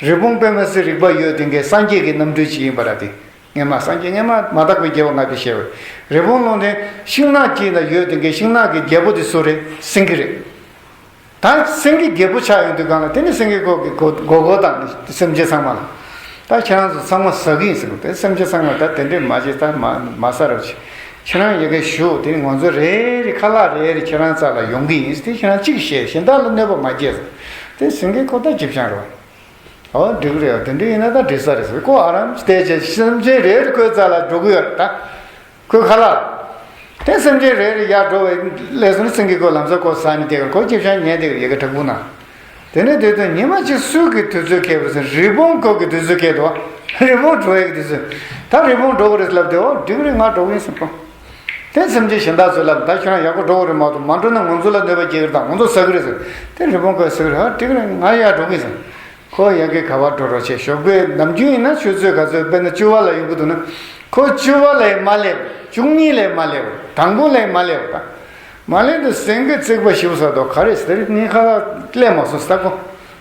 རི་བོང་དཔེ་མི་སྲིད་རིག་པ་ཡོད་དེ་འགའི་སངས་རྒྱས་ཀྱི་རྣམ་སྤྲུལ་ཅིག་ཡིན་པ་ར་དེ། སྔོན་མ་སངས་རྒྱས་སྔོན་མ་མ་དག་པའི་རྒྱལ་པོ་ལྔ་པའི་ཞེས་པ། རི་བོང་བློ་ལྡན་ཤིང་ནགས་དཀྱིལ་ན་ཡོད་དེ་འགའི་ཤིང་ནགས་ཀྱི་རྒྱལ་པོ་དེ་སུ་རེད། སེང་གེ་རེད། ད་སེང་གེ་རྒྱལ་པོ་ཆགས་ཡོང་དུས་གང་ལ་དེ་ནི་སེང་གེ་ཁོ་གི་མགོ་མགོ་སྐོར་བཏང་ནས་སེམས་ཅན་ཚང་མ་ལ། ད་ཁྱེད་རང་ཚོ་ཚང་མ་ཟ་གི་ཡིན་ཟེར་གི་དེ་སེམས་ཅན་ཚང་མ་ད་དེ་འདྲས་མ་བྱེད་ད་མ་མ་ཟ་རོགས་བྱེད། ཁྱེད་རང་ཡ་གི་ཞུ་དེ་ནི་ང་ཚོ་རེ་རེ་ཁ་ལག་རེ་རེ་ཁྱེད་རང་རྩ་ལ་ཡོང་གི་ཡིན་དེ་ཁྱེད་རང་གཅིག་བཤད་གཞན་དག་ལ་གནོད་པ་མ་བྱེད་ཟེར། དེ་སེང་གེ་ཁོ་ད་ཇི་བྱང་རོགས། ཨོ་འགྲིག་གི་རེད། དེ་འདྲ་ཡིན་ན་ད་འགྲིག་ས་རེད་ཟེར། ཁོ་ཨ་རམ་བལྟས་བྱས་སེམས་ཅན་རེ་རེ་ཁོའི་རྩ་ལ་འགྲོ་གི་ཡོད་རེད་ད། ཁོའི་ཁ་ལག་དེ་སེམས་ཅན་རེ་རེ་ཡར་འགྲོ་བའི་ལས་སུ་ནི་སེང་གེ་ཁོ་ལམ་སང་ཁོ་ཟ་ནས་བསྡད་ཀྱི་ཁོ་ཅིབ་ཤང་ཉལ་བསྡད་ཀྱི་ཡ་གི་བྲག་ཕུག་ན། དེ་ནས་དེ་དུས་ཉི་མ་གཅིག་སུ་གི་དུས་ཚོད་ཁེལ་བ་ཟེར་རི་བོང་ཁོ་གི་དུས་ཚོད་ཁེལ་འདུག་རི་བོང་འགྲོ་ཡ་གི་དུས་ཚོད། ད་རི་བོང་འགྲོ་གི་རེད་ལབ་དེ་ཨོ་འགྲིག་གི་རེད་ང་འགྲོ་གི་ཡིན་ཟེར་ཁོ། དེ་སེམས་ཅན་གཞན་དག་ཚོས་ལབ་ད་ཁྱོད་རང་ཡག་པོ་འགྲོ་གི་རེད་མ་གཏོགས་མ་འགྲོ་ན་ང་ཚོ་ལ་གནོད་པ་སྐྱེལ་གི་རེད་ད་ང་ཚོ་ཟ་གི་རེད་ཟེར། དེ་རི་བོང་ཁོས་ཟེར་གི་རེད་ཨ་འགྲིག་གི་རེད་ང་ཡར་འགྲོ་གི་ཡིན་ཟེར། ཁོ་ཡ་གི་ག་པར་འགྲོ་རོགས་བྱས་ཞོགས་པའི་ནམ་རྒྱུན་ཡིན་ན་ཆུ་ཚོད་ག་ཚོད་དཔེར་ན་བཅུ་པ་ལ་ཡོང་གི་འདུག་ན། ཁོ་བཅུ་པ་ལས་མ་སླེབས། བཅུ་གཉིས་ལས་མ་སླེབས། དང་པོ་ལས་མ་སླེབས་པ། མ་སླེབས་དུས་སེང་གེ་རྩིག་པ་ཞིག་ས་དོ་ག་རེ་ཟེར་ངས་ཁ་ལག་སླེབས་མ་སོང་ས་ཁོ།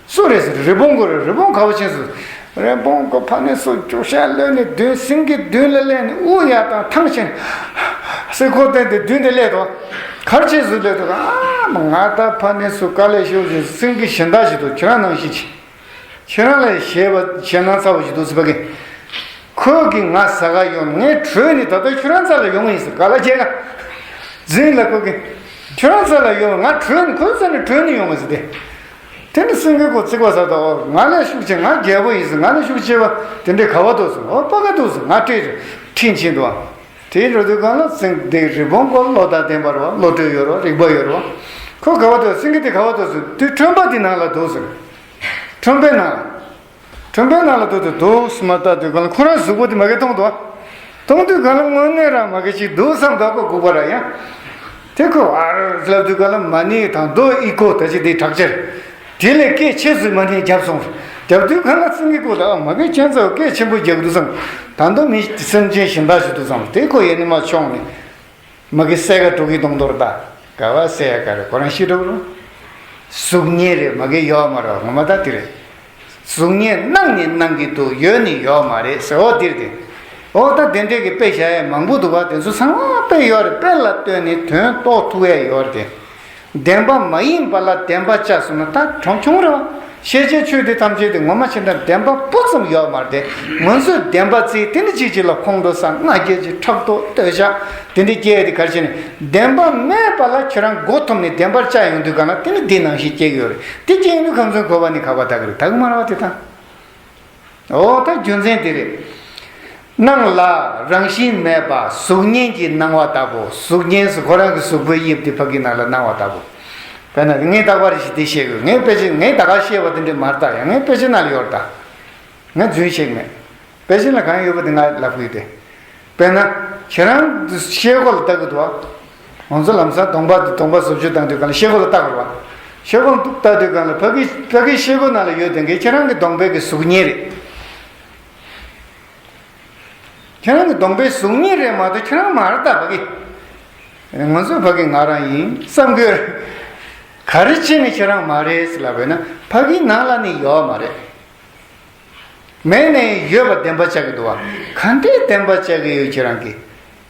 སུ་རེད་ཟེར་རི་བོང་ཁོ་རེད་རི་བོང་ག་པར་ཕྱིན་སོང་། རི་བོང་ཁོ་ཕ་ནས་སུ་རྒྱུག་ཤར་གློད་ནས་མདུན་སེང་གེ་མདུན་ལ་སླེབས་ནས་དབུ་ཡར་དང་ཐང་ཆེན། སེ་ཁོ་བསྟན་ཏེ་མདུན་དེ་སླེབས་དོ། གར་ཆེ་སུ་སླེབས་དོ་ཨ་མ་ང་ད་ཕ་ནས་སུ་དཀའ་ལས་ཤོར་ཞིག་སེང་གེ་གཞན་དག་ཞིག་ཏུ་ཁྱེད་རང་ནང་བཞིན་གྱིས། ཁྱེད་རང་ལ་ཞེད་པ་ཞེད་སྣང་ཚ་བོ་ཞིག་འདུག་ཟེར་བ་གི། ཁོས་ཀྱིས་ང་ཟ་ག་ཡོང་ངས་བྲོས་ནས་ད་ལྟ་ཁྱོད་རང་རྩ་ལ་ཡོང་ཡིན་ཟེར་ག་ལ་ཁྱེད་ཀ། འཛིན་ལ་ཁོ་གི། ཁྱོད་རང་རྩ་ལ་ཡོང་ང་བྲོས་ནས་ཁོའི་རྩ་ནས་བྲོས་ནས་ཡོང་བ་ཟེར་ཏེ། དེ་ནི་སེང་གེ་ཁོ་རྩིག་པ་ཟ་ད་ཨོ་ང་ལས་ཤུགས་ཆེ་ང་རྒྱལ་པོ་ཡིན་ཟེར་ང་ལས་ཤུགས་ཆེ་བ་དེ་འདྲའི་ག་བ་འདུག་ཟེར་ཨོ་པ་ག་འདུག་ཟེར་ང་སྤྲད་ཁྲིད་ཕྱིན་འདུག་ཨ། དེའི་འགྲོ་དུས་གང་ལ་སེང་དེ་རི་བོང་ཁོ་བློ་དང་ལྡན་པ་རེད་བ་བློ་གྲོས་ཡོད་རེད་བ་རིག་པ་ཡོད་རེད་བ། ཁོ་ག་བ་འདུག་སེང་གེ་དེ་ག་བ་འདུག་ཟེར་དུས་ཁྲོན་པ་དེ་ནང་ལ་འདུག་ཟེར། ཁྲོན་པའི་ནང་ལ། ཁྲོན་པའི་ནང་ལ་འདུག་དུས་འདུག་སེ་མ་ལྟ་དུས་གང་ལ་ཁོ་རང་གཟུགས་པོ་དེ་མ་གི་མཐོང་འདུག་མཐོང་དུས་གང་ལ་དངོས་གནས་རང་མ་གི་ཅིག་འདུག་བསམ་འདུག་གོ་སྒུག་པ་ར་ཡང་། དེ་ཁོ་ཨར་ལབ་དུས་གང་ལ་མ་ཎི་དང་རྡོ་ཨི་ཁོ་ད་ཅི་དེ་དྲག་ཆེར། དེ་ལས་སྐད་ཆེ་སུ་མ་ཎི་བརྒྱབ་སོང་། བརྒྱབ་དུས་གང་ལ་སེང་གེ་ཁོ་ལ་ཨ་མ་གི་ཁྱེད་ཚོ་སྐད་ཆེན་པོ་རྒྱག་འདུག་བསམ། ད་འདོ་མི་སེམས་ཅན་གཞན་དག་ཞིག་འདུག་བསམ་དེ་ཁོ་ཡེ་ནི་མ་མཆོང་ནས། མ་གི་སྲས་ཀ་འགྲོ་གི་གདོང་མདོར་ད། ག་བ་སྲས་ཡ་ག་རེ་ཁོ་རང་ཤི་འགྲོ་རུ། གཟུགས་བརྙན་རེད་མ་གི་ཡོད་མ་རེད་ངོ་མ་ད་དེ་རེད། གཟུགས་བརྙན་སྣང་ནས་སྣང་གི་འདུག་ཡོད་ནི་ཡོད་མ་རེད་ཟེར་འོ་དེར་དེ། འོ་ད་དེ་འདྲས་ཀྱི་དཔེ་བཞག་ཡ་མང་པོ་འདུག་བ་དེ་ཚོ་ཚང་མ་དཔེ་ཡོད་རེད་དཔེ་ལ་ལྟོས་ནས་དོན་རྟོགས་ཐུབ་ཡ་ཡོད་རེད་དེ། བདེན་པ་མ་ཡིན་པ་ལ་བདེན་པ་བཅའ་སོང་ན་ད་གྲོང་ཆུང་རེད་བ། ཤེས་བྱའི་ཆོས་འདི་ཐམས་ཅད་དེ་ངོ་མ་ཕྱིན་ན་བདེན་པ་སྤུ་ཙམ་ཡོད་མ་རེད་དེ། ང་ཚོས་བདེན་པ་བརྩིས་དེ་ནི་གཅིག་གཅིག་ལ་ཁོང་ཁྲོ་ཟ་མནའ་སྐྱེལ་གྱི་ཕྲག་དོག་འདོད་ཆགས་དེ་འདྲ་སྐྱེ་ཡ་དེ་ག་རེ་བྱས་ནས་བདེན་པ་མེད་པ་ལ་ཁྱོད་རང་མགོ་འཐོམས་ནས་བདེན་པར་བཅའ་ཡོང་དུས་ག་ན་དེ་ནི་འདི་ནང་བཞིན་སྐྱེ་གི་ཡོད་རེད་དེ་སྐྱེ་ཡོང་དུས་ཁམས་གསུམ་འཁོར་བ་ནི་ཁ་བ་དག་གི་རེད་དག་གི་མ་རེད་བ་དེ་དང་། འོ་ད་རྒྱུ་མཚན་དེ་རེད། སྣང་ལ་རང་བཞིན་མེད་པ་གཟུགས་བརྙན་གྱི་སྣང་བ་ལྟ་བུ་གཟུགས་བརྙན་སུ་ཁོ་རང་གི་གཟུགས་པོའི་དབྱིབས་དེ་ཕ་གི་ནང་ལ་སྣང་བ་ལྟ་བུ། དཔེར་ན་ངས་རྟག་པར་ཞིག་དེ་བཤད་དགོས་ངས་དཔེ་ཆ་ངས་ད་ག་བཤད་པ་དེ་འདྲ་མ་རེད་ད་ཡང་ངས་དཔེ་ཆ་ནང་ལ་ཡོད་རེད་ད། ངས་རྫུན་བཤད་མེད། དཔེ་ཆ་ལ་གང་ཡོད་པ་དེ་ང་ལབ་གི་ཡོད་དེ། དཔེར་ན། ཁྱེད་རང་ཤེལ་སྒོ་ལ་ལྟ་གི་འདུག་བ། ང་ཚོ་ལམ་སང་གདོང་པ་དེ་གདོང་པ་བཟོ་བཅོས་བཏང་དུས་གང་ལ་ཤེལ་སྒོ་ལ་ལྟ་དགོས་རེད་བ། ཤེལ་སྒོ་ལ་ལྟ་དུས་གང་ལ་ཕ་གི་ཕ་གི་ཤེལ་སྒོ་ནང་ལ་ཡོད་དེ་འགའི་ཁྱེད་རང་གི་གདོང་པའི་གི་གཟུགས་བརྙན་རེད། ཁྱེད་རང་གི་གདོང་པའི་གཟུགས་བརྙན་རེད་མ་གཏོགས་ཁྱེད་རང་མ་རེད་ད་ཕ་གི། ང་ཚོ་ཕ་གི་ང་རང་ཡིན་བསམ་གི་ཡོད་རེད། ག་རེ་བྱས་ནས་ཁྱེད་རང་མ་རེད་ཟེར་ལབ་པས་ན་ཕ་གི་ནང་ལ་ནི་ཡོད་མ་རེད། མེད་ནས་ཡོད་པ་བདེན་པ་བཅའ་གི་འདུག་བ། ག་འདྲའི་བདེན་པ་བཅའ་གི་ཡོད་ཁྱེད་རང་གིས།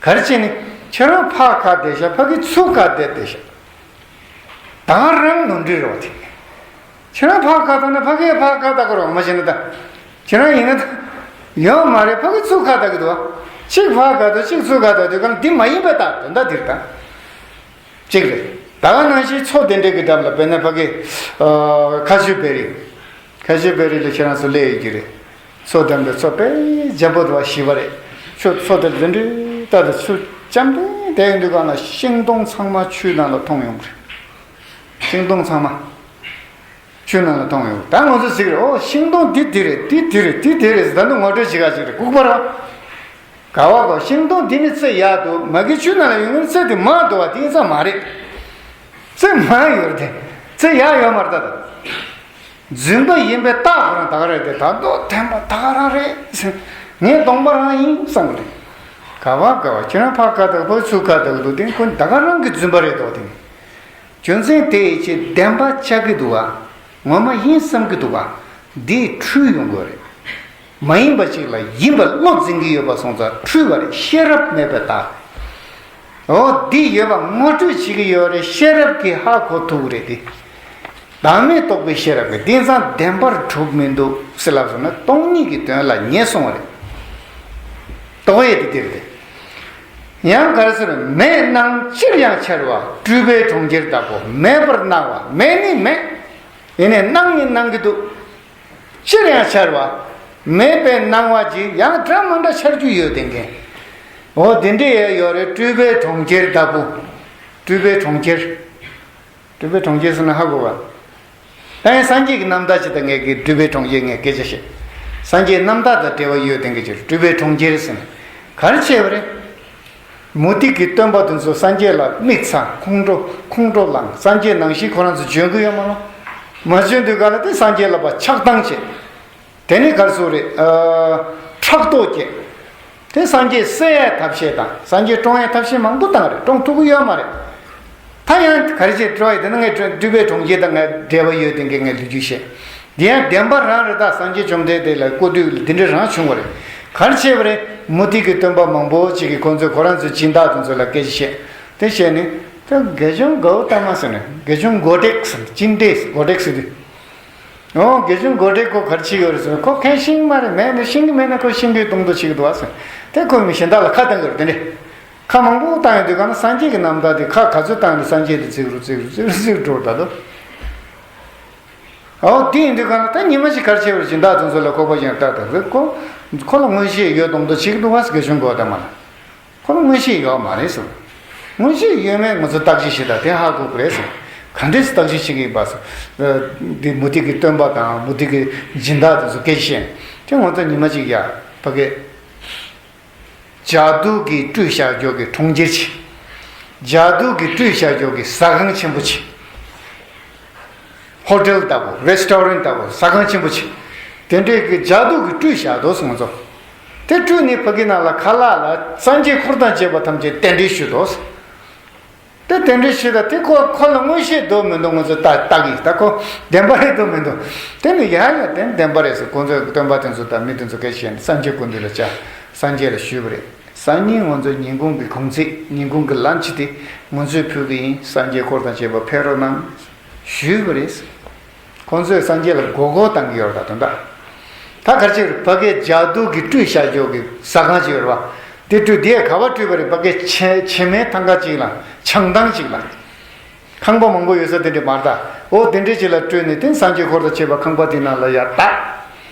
ག་རེ་བྱས་ནས་ཁྱེད་རང་ཕར་ཁ་བསྡད་ཤག་ཕ་གི་ཚུར་ཁ་བསྡད་བསྡད་ཤག་ད་རང་ནོར་འཁྲུལ་རེད་བ་དེ། ཁྱེད་རང་ཕར་ཁ་བསྡད་ན་ཕ་གིས་ཕར་ཁ་བསྡད་དགོས་རེད་བ་མ་བྱས་ན་ད། ཁྱེད་རང་ཡིན་ན་ད། ཡོད་མ་རེད་ཕ་གི་ཚུར་ཁ་བསྡད་གི་འདུག་བ། གཅིག་ཕར་ཁ་བསྡད་གཅིག་ཚུར་ཁ་བསྡད་དུས་གང་འདི་མ་ཡིན་པའི་ད་དོན་དག་འདིར་ད། གཅིག་རེད། ད་ག་ནང་བཞིན་མཚོ་དེ་འདྲས་ཀྱི་འགྲམ་ལ་དཔེར་ན་ཕ་གི། ཁ་ཆུ་བེ་རི། ཁ་ཆུ་བེ་རི་ལ་ཁྱེད་རང་ཚོ་སླེབས་ཡོད་ཀྱི་རེད། མཚོ་འགྲམ་དུ་མཚོ་དཔེ་འཇམ་པོ་འདུག་བ་ཞིབ་པ་རེད། ཆུ་མཚོ་དེ་འདི་འདྲས་ལྟ་དུ་ཆུ་འཇམ་པོ་དེ་ཡོང་དུས་གང་ལ་ཤིང་སྡོང་ཚང་མ་ཆུའི་ནང་ལ་མཐོང་ཡོང་གི་རེད། ཤིང་སྡོང་ཚང་མ། ཆུ་ནང་ལ་མཐོང་ཡོང་། ད་ང་ཚོ་ཟེར་གི་རེད། ཨོ་ཤིང་སྡོང་འདི་འདི་རེད། འདི་འདི་རེད། འདི་འདི་རེད་ཟེར། ད་ནི་ངོ་སྤྲོད་བྱེད་ག་ཅིག་རེད། ལྐུགས་པ་རེད། ག་བ་གོ་ཤིང་སྡོང་འདི་ནི་རྩེ་ཡག་འདུག་མ་གི་ཆུ་ནང་ལ་ཡོང་གི་ནི་རྩེ་དེ་མང་འདུག་བ་དེ་ཡིན་ཙང་མ་རེད། རྩེ་མང་ཡོད་རེད་དེ། རྩེ་ཡག་ཡོད་མ་རེད་ད། རྫུན་པ་ཡིན་པའི་རྟགས་ཁོ་རང་ད་ག་རེད་དེ། ད་མདོ་དེ་མ་ད་ག་རང་རེད་ཟེར། ངའི་གདོང་པ་རང་ཡིན་བསམ་གི་རེད། ག་བ་ག་བ་ཁྱེད་རང་ཕར་ཁ་བཏགས་ཕར་ཚུར་ཁ་བཏགས་འདུག་དེ་ཁོ་ད་ག་རང་གི་རྫུན་པ་རེད་དོ་དེ། རྒྱུ་མཚན་དེ་ཡི་ཆེད་བདེན་པ་བཅའ་གི་འདུག་བ། ངོ་མ་ཡིན་བསམ་གྱི་འདུག་ག་འདིས་འཁྲུལ་ཡོང་དགོས་རེད། མ་ཡིན་པ་ཅིག་ལ་ཡིན་པ་བློ་འཛིན་གྱི་ཡོད་པ་སོང་ཙང་འཁྲུལ་བ་རེད། ཤེས་རབ་མེད་པའི་རྟགས། འོ་འདི་ཡོད་པ་ངོ་སྤྲོད་བྱེད་ཀྱི་ཡོད་རེད། ཤེས་རབ་ཀྱིས་ཧ་གོ་ཐུབ་རེད་དེ། བདག་མེད་རྟོགས་པའི་ཤེས་རབ་ཀྱིས་དེང་སང་བདེན་པར་གྲུབ་མི་འདུག་ཟེར་ལབ་སོང་ན་སྟོང་ཉིད་ཀྱི་དོན་ལ་ཉེ་སོང་བ་རེད། རྟོགས་ཡས་དེ་འདིར་དེ། ཡང་ག་རེ་ཟེར། མེད་སྣང་ཅིར་ཡང་འཆར་བ། སྤྲུལ་པའི་གྲོང་ཁྱེར་ལྟ་བུ། མེད་པར་སྣང་བ། མེད་ནི་མེད། ཡིན་ནའི་སྣང་ནི་སྣང་གི་འདུག་ཅིར་ཡང་འཆར་བ། མེད་པའི་སྣང་བ་ཅིག་ཡང་འདྲ་མི་འདྲ་འཆར་རྒྱུ་ཡོད་དེ་འགན། འོ་དེ་འདྲ་ཡས་ཡོད་རེད། སྤྲུལ་པའི་གྲོང་ཁྱེར་ལྟ་བུ། སྤྲུལ་པའི་གྲོང་ཁྱེར། སྤྲུལ་པའི་གྲོང་ཁྱེར་ཟེར་ན་ཧ་གོ་བ། ཨེ་སངས་རྒྱས་ཀྱི་རྣམ་ཐར་ཅིག་དང་ངས་ཀྱི་སྤྲུལ་པའི་གྲོང་ཁྱེར་ངས་སྐད་ཆ་བཤད། སངས་རྒྱས་རྣམ་ཐར་དང་འབྲེལ་བ་ཡོད་དེ་འགན་ཅིག་སྤྲུལ་པའི་གྲོང་ཁྱེར་ཟེར་ན། ག་རེ་བྱས་པ་རེད། མུ་སྟེགས་ཀྱི་སྟོན་པ་དེ་ཚོ་སངས་རྒྱས་ལ་མིག་ཚ། ཁོང་ཁྲོ་ཁོང་ཁྲོ་ལངས། སངས་རྒྱས་ནང་བཞིན་ཁོ་རང་ཚོ་འཇོན་གི་ཡོད་མ་རེད། མ་འཇོན་དུས་ག་ལ་དེ་སངས་རྒྱས་ལ་ཕར་ཆགས་སྡང་བྱེད། དེ་ནི་ག་རེ་ཟེར་རེད། ཨ། ཕྲག་དོག་སྐྱེ། དེ་སངས་རྒྱས་བསད་ཡས་ཐབས་ཤེས་དང་སངས་རྒྱས་བཀྲོངས་ཡས་ཐབས་ཤེས་མང་པོ་བཏང་རེད། བཀྲོངས་ཐུབ་ཀྱི་ཡོད་མ་རེད། ད་ཡང་ག་རེ་བྱས་སྤྲོ་ཡས་དེ་ན་ངས་སྤྲུལ་པའི་གྲོང་ཁྱེར་དང་ངས་འབྲེལ་བ་ཡོད་དེ་འགན་ངས་ལོ་རྒྱུས་བཤད། འདི་ཡང་བདེན་པ་རང་རེད། ད་སངས་རྒྱས་བཅོམ་ལྡན་འདས་ལ་སྐུ་དུས་འདི་འདྲ་རང་བྱུང་བ་རེད། ག་རེ་བྱས་པ་རེད། མུ་སྟེགས་ཀྱི་སྟོན་པ་མང་པོ་ཅིག་གིས་ཁོང་ཚོས་ཁོ་རང་ཚོའི་སྦྱིན་བདག་དེ་ཚོ་ལ་སྐད་ཆ་བཤད། དེ་བཤད་ནས་ད་དགེ་སྦྱོང་གའུ་ཏ་མ་ཟེར་ནས་དགེ་སྦྱོང་མགོ་བྲེགས་ཟེར་ནས་ཅིན་ཏེ་མགོ་བྲེགས་ཟེར་དུས། འོ་དགེ་སྦྱོང་མགོ་བྲེགས་ཁོ་ག་རེ་བྱེད་ཀྱི་ཡོད་རེད་ཟེར་ན་ཁོ་མཁན་ཤེས་ཀྱི་མ་རེད། མེད་ནས་ཤེས་ཀྱི་མེད་ན་ཁོ་ཤེས་ཀྱི་གཏོང་དོ་བྱེད་ཀྱི་འདུག་བ་ཟེར། དེ་ཁོ་མི་གཞན་དག་ལ་ཁ་བཏང་གི་རེད། དེ་འདྲས་ཁ་མང་པོ་བཏང་ཡོང་དུས་གང་ན་སངས་རྒྱས་ཀྱི་རྣམ་ཐར་དེ་ཁ་ག་ཚོད་བཏང་ནས་སངས་རྒྱས་དེ་བརྩིགས་རུ་བརྩིགས་རུ་བརྩིགས་རུ་བརྩིགས་རུ་འགྲོ་ད་དོ། འོ་དེ་ཡིན་དུས་གང་ན་ད་ཉི་མ་ཞིག་ག་རེ་བྱས་པ་རེད། སྦྱིན་བདག་དེ་ཚོ་ལ་ཁོག་པ་ཡང་བཏགས་དང་ཟེར་ཁོ་ཁོ་ལ་མངོན་ཤེས་ཡོད་མདོག་མདོག་བྱེད་ཀྱི་འདུག་བ་ཟེར། དགེ་སྦྱོང་མགོ་བྲེགས་མ་ལ། ཁོ་ལ་མངོན་ཤེས་ཡོད་མ་རེད་ཟེར། མངོན་ཤེས་ཡོད་མེད་ང་ཚོ་བརྟག་དཔྱད་བྱེད་དང་དེ་ཧ་གོ་དགོས་རེད་ཟེར། ག་འདྲས་སེ་བརྟག་དཔྱད་བྱེད་ཀྱི་ཡིན་པ་ཟེར། འདི་མུ་སྟེགས་ཀྱི་སྟོན་པ་དང་མུ་སྟེགས་ཀྱི་སྦྱིན་བདག་དེ་ཚོ་སྐད་ཆ་བཤད། དེ་ང་ཚོ་ཉི་མ་གཅིག་ཡ་ཕ་གི་ཇ་དུག་གིས་བཀྲུས་བཞག་རྒྱུ་གི་གྲོང་ཁྱེར་ཅིག་ཇ་དུག་གིས་བཀྲུས་བཞག་རྒྱུ་གི་ཟ་ཁང་ཆེན་པོ་ཅིག་ཧོ་ཊེལ་ལྟ་བུ། རེ་སི་ཊོ་རན་ལྟ་བུ། ཟ་ཁང་ཆེན་པོ་ཅིག་དེ་འདྲའི་གི་ཇ་དུག་གིས་བཀྲུས་བཞག་འདུག་ཟེར་ང་ཚོ། དེ་བཀྲུས་ནས་ཕ་གི་ནང་ལ་ཁ་ལག་ལ་སངས་རྒྱས་འཁོར་དང་བཅས་པ་ཐམས་ཅད་རྟེན་འབྲེལ་ཞུས་འདུག་ཟེར། དེ་རྟེན་འབྲེལ་ཞུས་ད་དེ་ཁོ་ཁོ་ལ་མངོན་ཤེས་འདུག་མི་འདུག་ང་ཚོ་ལྟ་ལྟ་གི་ད་ཁོ་བདེན་པ་རེད་འདུག་མི་འདུག་དེ་ནི་ཡ་ཡ་དེ་བདེན་པ་རེད་ཟེར། ཁོང་ཚོའི་སྟོན་པ་དེ་ཚོ་དང་མི་དེ་ཚོ་སྐད་ཆ་བཤད་ནས་སངས་རྒྱས་སྐུ་མདུན་ལ་བཅར། སངས་རྒྱས་ལ་ཞུས་པ་རེད། སང་ཉིན་ང་ཚོ་ཉིན་གུང་གི་གུང་ཚིགས་ཉིན་གུང་གི་ལན་ཆི་དེ་ང་ཚོས་ཕུལ་གི་ཡིན། སངས་རྒྱས་འཁོར་དང་བཅས་པ་ཕེབས་རོགས་གནང་ཞུས་པ་རེད། ཁོང་ཚོས་སངས་རྒྱས་ལ་མགོ་སྐོར་བཏང་གི་ཡོད་རེད་ད་དོན་དག་ད་ག་རེ་བྱས་རེད། ཕ་གིའི་ཇ་དུག་གིས་བཀྲུས་བཞག་རྒྱུ་གི་ཟ་ཁང་ཅིག་ཡོད་རེད་པ། དེ་བཀྲུས་དེ་ག་པར་བཀྲུས་པ་རེད། ཕ་གིའི་བྱེ་བྱེ་མའི་ཐང་ག་ཅིག་ལ་བྱང་ཐང་ཅིག་ལ། ཁང་པ་མང་པོ་ཡོད་ས་དེ་འདྲ་མ་རེད་ད། འོ་དེ་འདྲ་ཅིག་ལ་བཀྲུས་ནས་དེ་སངས་རྒྱས་འཁོར་དང་བཅས་པ་ཁང་པ་དེ་ནང་ལ་ཡར་བཏགས།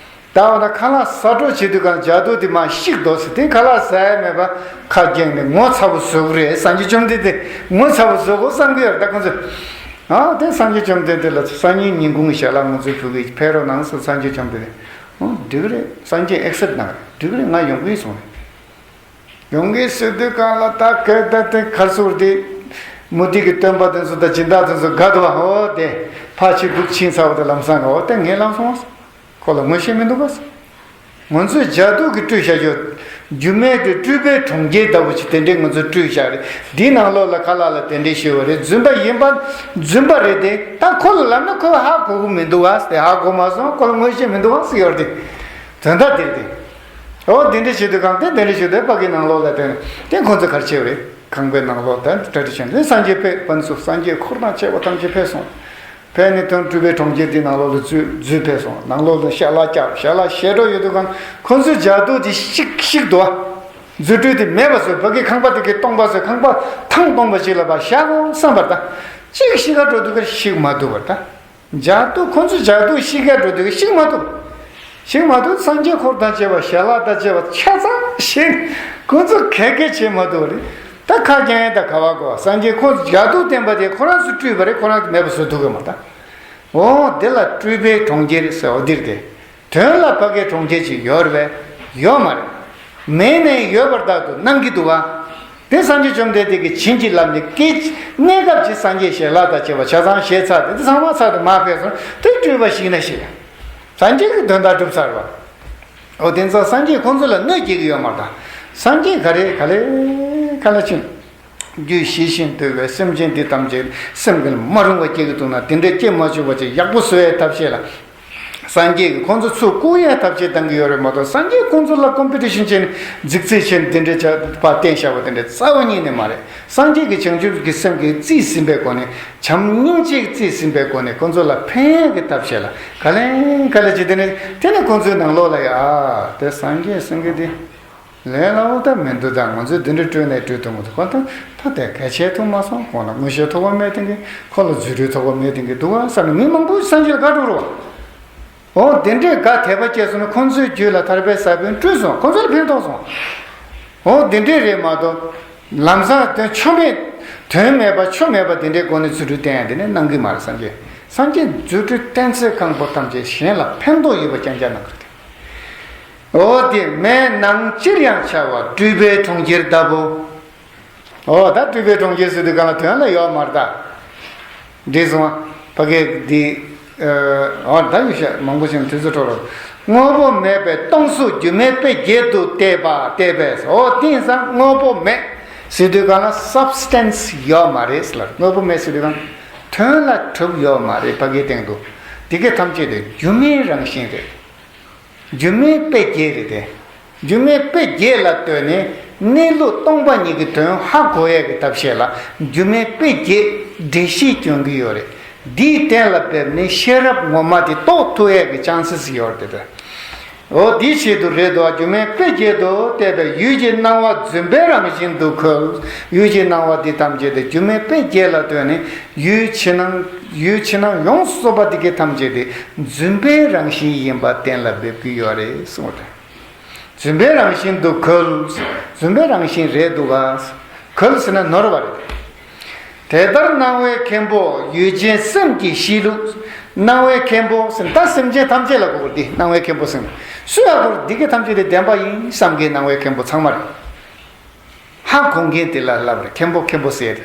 ད་འོ་ན་ཁ་ལག་ཟ་འགྲོ་བྱེད་དུས་གང་ཇ་དུག་དེ་མར་བཤིག་འདུག་ཟེར། དེ་ཁ་ལག་ཟ་ཡ་མེད་པ་ཁ་གྱེངས་ནས་ངོ་ཚ་པོ་བཟོ་གི་རེད། སངས་རྒྱས་བཅོམ་ལྡན་འདས་ངོ་ཚ་པོ་བཟོ་གོ་བསམ་གི་ཡོད་རེད་ད་ཁོང་ཚོས། ཨ་དེ་སངས་རྒྱས་བཅོམ་ལྡན་འདས་ལ་སང་ཉིན་ཉིན་གུང་གི་ཞལ་ལག་ང་ཚོའི་བུ་གིས་ཕེབས་རོགས་གནང་ཟེར། སངས་རྒྱས་བཅོམ་ལྡན་འདས་འོ་འགྲིག་གི་རེད། སངས་རྒྱས་ཨེག་སེབ་གནང་། འགྲིག་གི་རེད། ང་ཡོང་གི་ཡིན་གསུངས་རེད། ཡོང་གི་ཟེར་དུས་གང་ལ་ད་ག་ད་དེ་གར་སོང་དེ་མུ་སྟེགས་ཀྱི་སྟོན་པ་དེ་ཚོ་དང་སྦྱིན་བདག་དེ་ཚོ་དགའ་འདུག་བ། འོ་དེ་ཕར་ཕྱིན་ཕུག་ཕྱིན་ཚ་བོ་དེ་ལམ་སང་ག་འོ་དེ་ངས་ལམ་སོང་བ། ཁོ་ལ་ངོ་ཤེས་མི་འདུག་ག་ང་ཚོས་ཇ་དུག་གིས་བཀྲུས་བཞག་རྒྱུ་རྒྱུ་མེད་དུ་སྤྲུལ་པའི་གྲོང་ཁྱེར་ལྟ་བུ་ཞིག་དེ་འདྲའི་ང་ཚོས་བཀྲུས་བཞག་རེད། འདིའི་ནང་ལོགས་ལ་ཁ་ལག་ལ་དེ་འདྲའི་ཞུ་བ་རེད། རྫུན་པ་ཡིན་པ་རྫུན་པ་རེད་དེ། ད་ཁོ་ལ་ལབ་ན་ཁོས་ཧ་གོ་གི་མི་འདུག་བ་དེ། ཧ་གོ་མ་སོང་། ཁོ་ལ་ངོ་ཤེས་མི་འདུག་བ་ཟེར་ཡོད་རེད་དེ། དོན་དག་དེ་རེད་དེ། འོ་དེ་འདྲ་བྱེད་དུས་གང་དེ་དེ་འདྲ་བྱེད་དུས་ཕ་གི་ནང་ལོགས་ལ་དེ་དེ་ཁོ་ཚོ་ག་རེ་བྱས་པ་རེད། ཁང་པའི་ནང་ལོགས་དང་གྲ་སྒྲིག་བྱས་ནས་སངས་རྒྱས་ཕེབས་པ་ཚོ་སངས་རྒྱས་འཁོར་དང་བཅས་པ་ཐམས་ཅད་ཕེབས་སོང་། ཕེབས་ནས་དོན་སྤྲུལ་པའི་གྲོང་ཁྱེར་དེའི་ནང་ལོགས་ལ་འཛུལ་འཛུལ་ཕེབས་སོང་། ནང་ལོགས་ལ་ཞལ་ལག་བཀྱག་ཞལ་ལག་བཞེས་འགྲོ་ཡོད་དུས་གང་ཁོ་ཚོས་ཇ་དུག་དེ་བཤིག་བཤིག་འདུག་བ། རྫུ་འཕྲུལ་དེ་མེད་པ་བཟོས། ཕ་གི་ཁང་པ་དེ་གི་སྟོང་པ་བཟོས། ཁང་པ་ཐང་སྟོང་པ་ཅིག་ལ་ཕར་བཞག་གོ་བསམ་པ་རེད་ད། གཅིག་བཤིག་ག་འགྲོ་དུས་ཀར་བཤིག་མ་ཐུབ་པ་རེད་ད། ཇ་དུག་ཁོ་ཚོས་ཇ་དུག་བཤིག་ག་འགྲོ་དུས་བཤིག་མ་ཐུབ། བཤིག་མ་ཐུབ། སངས་རྒྱས་འཁོར་དང་བཅས་པ་ཞལ་ལག་དང་བཅས་པ་ཆ་ཚང་བཤིག་ནས་ཁོ་ཚོ་ག་གེ་བྱེད་མ་ཐུབ་པ་རེད། ད་ཁ་རྒྱང་ཡང་ད་ག་བ་གོ། སངས་རྒྱས་ཁོ་ཇ་དུག་བསྟན་པ་དེ་ཁོ་རང་ཚོས་བཀྲུས་པ་རེད། ཁོ་རང་ཚོས་མེད་པ་བཟོ་ཐུབ་ཀྱི་མ་རེད་ད། འོ་དེ་ལ་སྤྲུལ་པའི་གྲོང་ཁྱེར་ཟེར་བ་འདིར་དེ། དོན་ལ་ཕ་གའི་གྲོང་ཁྱེར་ཅིག་ཡོད་རེད་པས། ཡོད་མ་རེད། མེད་ནའི་ཡོད་པར་བདག་ཏུ་སྣང་གི་འདུག་ག་དེ་སངས་རྒྱས་བཅོམ་ལྡན་འདས་ཀྱིས་བྱིན་གྱིས་བརླབས་ནས་སྐད་ཅིག་གནས་སྐབས་ཀྱི་སངས་རྒྱས་ཞལ་ལག་དང་བཅས་པ་ཆ་ཚང་བཞེས་ཚར་ཏེ། དེ་ཚང་མ་ཚར་ཏེ་མར་ཕེབས་སོང་། དེ་སྤྲུལ་པ་ཞིག་ན་ཞིག་སངས་རྒྱས་ཀྱི་དོན་དག་གྲུབ་ཚར་བ། འོ་དེ་ཚོ་སངས་རྒྱས་ཁོང་ཚོ་ལ་གནོད་སྐྱེལ་གྱི་ཡོད་མ་རེད་ད། སངས་རྒྱས་ག་རེ་ག་ལེ་ག་ལེ་ཕྱིན། རྒྱུད་ཞི་ཞིང་དུལ་བའི་སེམས་ཅན་འདི་ཐམས་ཅད་སེམས་ཀྱི་མ་རུངས་པ་སྐྱེ་གི་འདུག་ན། དེ་འདྲའི་སྐྱེ་མ་བཅུག་པ་ཅིག་ཡག་པོ་བཟོ་ཡའི་ཐབས་ཤེས་ལ། སངས་རྒྱས་ཀྱིས་ཁོང་ཚོ་ཚུར་བཀུག་ཡའི་ཐབས་ཤེས་གཏང་གི་ཡོད་རེད་མ་གཏོགས། སངས་རྒྱས་ཁོང་ཚོ་ལ་ཀོམ་པི་ཊི་ཤན་བྱས་ནས་རྫིག་རྫིག་བྱས་ནས་དེ་འདྲའི་བྱ་བ་བསྟན་བཞག་པ་དེ་འདྲ་རྩ་བ་ཉིད་ནས་མ་རེད། སངས་རྒྱས་ཀྱིས་བྱང་ཆུབ་ཀྱི་སེམས་ཀྱིས་རྩིས་ཟིན་པའི་སྒོ་ནས། བྱམས་སྙིང་རྗེ་རྩིས་ཟིན་པའི་སྒོ་ནས་ཁོང་ཚོ་ལ་ཕན་ཡག་གི་ཐབས་ཤེས་ལ་ག་ལེ་ག་ལེ་བྱས། དེ་ནས་དེ་ནས་ཁོང་ཚོའི་ནང་ལོགས་ལ་ཡ། ཨ་དེ་སངས་རྒྱས་སེང་གེ་དེ་ལས་སླ་བོ་ད་མི་འདུག་ད་ང་ཚོས་འདི་འདྲ་སྤྲོད་ནས་སྤྲོད་ཐུབ་མི་འདུག་ཁོ་ད་ད་དེ་གལ་ཆེ་ཐུབ་མ་སོང་། ཁོང་ལ་མངོན་ཤེས་ཐོགས་པ་མེད་དེང་གི། ཁོ་ལ་རྫུ་འཕྲུལ་ཐོགས་པ་མེད་དེང་གི་འདུག་ག་བསམ་ནས་མི་མང་པོ་སངས་རྒྱས་ལ་དགའ་འགྲོ་རོགས། འོ་དེ་འདྲའི་དགའ་དད་པ་སྐྱེས་སོང་ན། ཁོང་ཚོའི་རྒྱུད་ལ་ཐར་པའི་ས་བོན་སྤྲུལ་སོང་། ཁོང་ཚོ་ལ་ཕན་ཐོགས་སོང་། འོ་དེ་འདྲའི་རེད་མ་གཏོགས། ལམ་སང་དོན་ཆོ་མེད། དོན་མེད་པ་ཆོ་མེད་པ་དེ་འདྲའི་སྒོ་ནས་རྫུ་འཕྲུལ་བསྟན་ཡ་དེ་ནི་གནང་གི་མ་རེད། སངས་རྒྱས་སངས་རྒྱས་རྫུ་འཕྲུལ་བསྟན་ཚད་ཁང་པོ་ཐམས་ཅད་གཞན་ལ་ཕན་ཐོགས་ཡོད་པ་རྐྱང་རྐྱང་གནང་གི་རེད། འོ་དེ་མེད་ནང་ཅིར་ཡང་འཆར་བ་སྤྲུལ་པའི་གྲོང་ཁྱེར་ལྟ་བུ། འོ་ད་སྤྲུལ་པའི་གྲོང་ཁྱེར་ཟེར་དུས་གང་ལ་དོན་ལ་ཡོད་མ་རེད་ད། འགྲིག་སོང་ཨ། ཕ་གི་འདི། འོ་ད་ཡོད་ཤག་མང་པོ་ཞིག་དུས་ཚོད་འཕྲོ་རོགས། དངོས་པོ་མེད་པའི་སྟོང་གཟུགས་སྒྱུ་མའི་དཔེ་བརྒྱད་དུ་བལྟས་པ་བལྟས་པས། འོ་དེང་སང་དངོས་པོ་མེད་ཟེར་དུས་གང་ལ་སབ་སི་ཊན་སི་ཡོད་མ་རེད་ཟེར་ལ། དངོས་པོ་མེད་ཟེར་དུས་གང་དོན་ལ་གྲུབ་ཡོད་མ་རེད། ཕ་གིའི་སྟེང་དུ་དེ་གའི་ཐམས་ཅད་དེ་སྒྱུ་མའི་རང་བཞིན་རེད། སྒྱུ་མའི་དཔེ་བརྒྱད་རེད་དེ། སྒྱུ་མའི་དཔེ་བརྒྱད་ལ་ལྟོས་ནས་གནས་ལུགས་སྟོང་པ་ཉིད་ཀྱི་དོན་ཧ་གོ་ཡས་ཀྱི་ཐབས་ཤེས་ལ་སྒྱུ་མའི་དཔེ་བརྒྱད་འགྲེལ་བཤད་སྐྱོན་གྱི་ཡོད་རེད། འདིའི་སྟེང་ལ་འབེབས་ནས་ཤེས་རབ་ངོ་མ་དེ་རྟོགས་ཐུབ་ཡས་ཀྱི་ཅན་སི་སི་ཡོད་རེད་དེ། འོ་དེའི་ཆེད་དུ་རེད་དོ། སྒྱུ་མའི་དཔེ་བརྒྱད་དུ་བལྟས་པས་ཡུལ་གྱི་སྣང་བ་རྫུན་པའི་རང་བཞིན་དུ་འཁོད། ཡུལ་གྱི་སྣང་བ་འདི་ཐམས་ཅད་དེ་སྒྱུ་མའི་དཔེ་བརྒྱད་ལ་ལྟོས་ནས་ཡུལ་ཕྱི་ནང་ཡུལ་ཕྱི་ནང་ཡོངས་སུ་རྫོགས་པ་འདི་གའི་ཐམས་ཅད་དེ་རྫུན་པའི་རང་བཞིན་ཡིན་པ་གཏན་ལ་འབེབས་ཀྱི་ཡོད་རེད་གསུངས་པ་རེད། རྫུན་པའི་རང་བཞིན་དུ་འཁོད། རྫུན་པའི་རང་བཞིན་རེད་འདུག་ག་འཁོད་ཟེར་ན་ནོར་བ་རེད། དེ་ལྟར་སྣང་བའི་མཁན་པོ་ཡུལ་ཅན་སེམས་ཀྱི་གཤིས་ལུགས། སྣང་བའི་མཁན་པོ་ཟེར་ན་ད་སེམས་ཅན་ཐམས་ཅད་ལ་གོ་དགོས་ཏེ། སྣང་བའི་མཁན་པོ་ཟེར་ན་སུ་ཡང་གོ་འདི་གའི་ཐམས་ཅད་དེ་བདེན་པ་ཡིན་བསམ་མཁན་སྣང་བའི་མཁན་པོ་ཚང་མ་རེད། ཧ་གོ་མཁན་དེ་ལ་ལབ་རེད། མཁན་པོ་མཁན་པོ་ཟེར་རེད།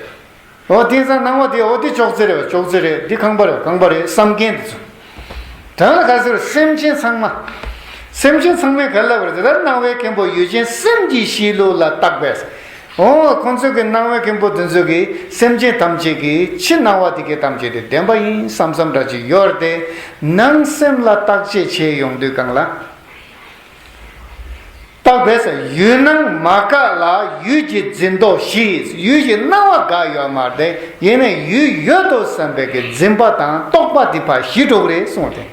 འོ་དེང་སང་སྣང་བ་དེ་འོ་དེ་ཅོག་ཙེ་རེད་པ། ཅོག་ཙེ་རེད། འདི་ཁང་པ་རེད་པ། ཁང་པ་རེད་བསམ་མཁན་དེ་ཚོ། དོན་ལ་ག་ཟེར། སེམས་ཅན་ཚང་མ། སེམས་ཅན་ཚང་མས་ག་ལབ་རེད། དེ་ལྟར་སྣང་བའི་མཁན་པོ་ཡུལ་ཅན་སེམས་ཀྱི་གཤིས་ལུགས་ལ་བརྟགས་པས། འོ་ཁོང་ཚོས་ཀྱི་སྣང་བའི་མཁན་པོ་དེ་ཚོས་ཀྱི་སེམས་ཅན་ཐམས་ཅད་ཀྱི་ཕྱི་སྣང་བ་དེ་གའི་ཐམས་ཅད་དེ་བདེན་པ་ཡིན་བསམ་བསམ་འདྲ་ཅིག་ཡོད་རེད་དེ། ནང་སེམས་ལ་བརྟག་དཔྱད་བྱས་ཡོང་དུས་གང་ལ། བརྟགས་པས་ཡུལ་སྣང་མ་འགགས་ལ་ཡུལ་གྱི་འཛིན་རྟོག་ཞི། ཡུལ་གྱི་སྣང་བ་འགགས་ཡོད་མ་རེད། ཡིན་ནའི་ཡུལ་ཡོད་དོ་བསམ་པའི་གི་འཛིན་པ་དང་རྟོག་པ་འདི་ཕར་ཞི་འགྲོ་གི་རེད་གསུངས་ཏེ།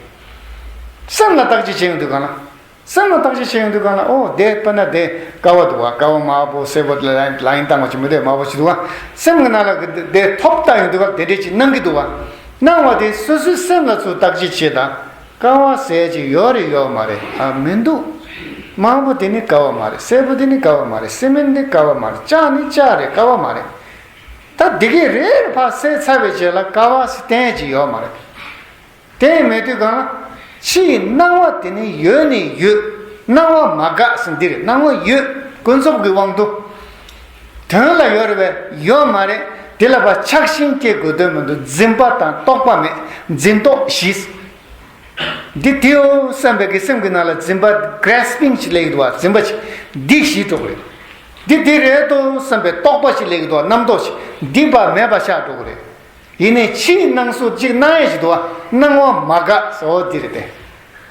སེམས་ལ་བརྟག་དཔྱད་བྱེད་ཡོང་དུས་གང་ལ། སེམས་ལ་བརྟག་དཔྱད་བྱེད་ཡོང་དུས་གང་ལ། ཨོ་དེ་དཔེར་ན་དེ་ཀ་བ་འདུག་བ། ཀ་བ་དམར་པོ་སེར་པོ་ལ་ལ་ཡིན་བཏང་བ་ཅིག་མི་འདུག་དམར་པོ་ཅིག་འདུག་བ། སེམས་ཀྱི་ནང་ལ་གི་དེ་ཐོབ་བཏང་ཡོང་དུས་གང་ལ་དེ་འདྲས་ཅིག་སྣང་གི་འདུག་བ། སྣང་བ་དེ་སོ་སོའི་སེམས་ལ་ཚུར་བརྟག་དཔྱད་བྱེད་དང་། ཀ་བ་ཟེར་ཅིག་ཡོད་རེད་ཡོད་མ་རེད། ཨ་མི་འདུག་དམར་པོ་དེ་ནི་ཀ་བ་མ་རེད། སེར་པོ་དེ་ནི་ཀ་བ་མ་རེད། སེ་མེན་དེ་ཀ་བ་མ་རེད། ལྕགས་ནི་ལྕགས་རེད། ཀ་བ་མ་རེད། ད་འདི་གས་རེད་ཕར་བསལ་ཚར་བའི་རྗེས་ལ་ཀ་བ་ཟེར་བསྟན་ཅིག་ཡོད་མ་རེད། དེ་མེད་དུས་གང་ལ་ཕྱིའི་སྣང་བ་དེ་ནི་ཡོད་ནི་ཡོད། སྣང་བ་མ་འགགས་ཟེར་འདི་རེད། སྣང་བ་ཡོད། ཀུན་རྫོབ་ཀྱི་དབང་དུ། དོན་ལ་ཡོད་རེད་པས་ཡོད་མ་རེད། དེ་ལ་ཕར་ཆགས་ཞེན་སྐྱེ་དགོས་དོན་མི་འདུག་འཛིན་པ་དང་རྟོག་པ་མེད། འཛིན་རྟོག་ཞི། འདི་དེའོ་བསམ་པའི་གི་སེམས་ཀྱི་ནང་ལ་འཛིན་པ་གྷ་རེ་སི་པིང་ཅིག་སླེབས་ཀྱི་འདུག་བ། འཛིན་པ་ཅིག་འདི་ཞི་འགྲོ་གི་རེད། འདི་དེ་རེད་དོ་བསམ་པའི་རྟོག་པ་ཅིག་སླེབས་ཀྱི་འདུག་བ། རྣམ་རྟོག་ཅིག་འདི་ཕར་མེད་པ་ཆགས་འགྲོ་གི་རེད། ཡིན་ནའི་ཕྱིའི་སྣང་ཟུག་ཅིག་སྣང་ཡས་ཅིག་འདུག་བ། སྣང་བ་མ་འགགས་ཟེར་བ་འདི་རེད་དེ།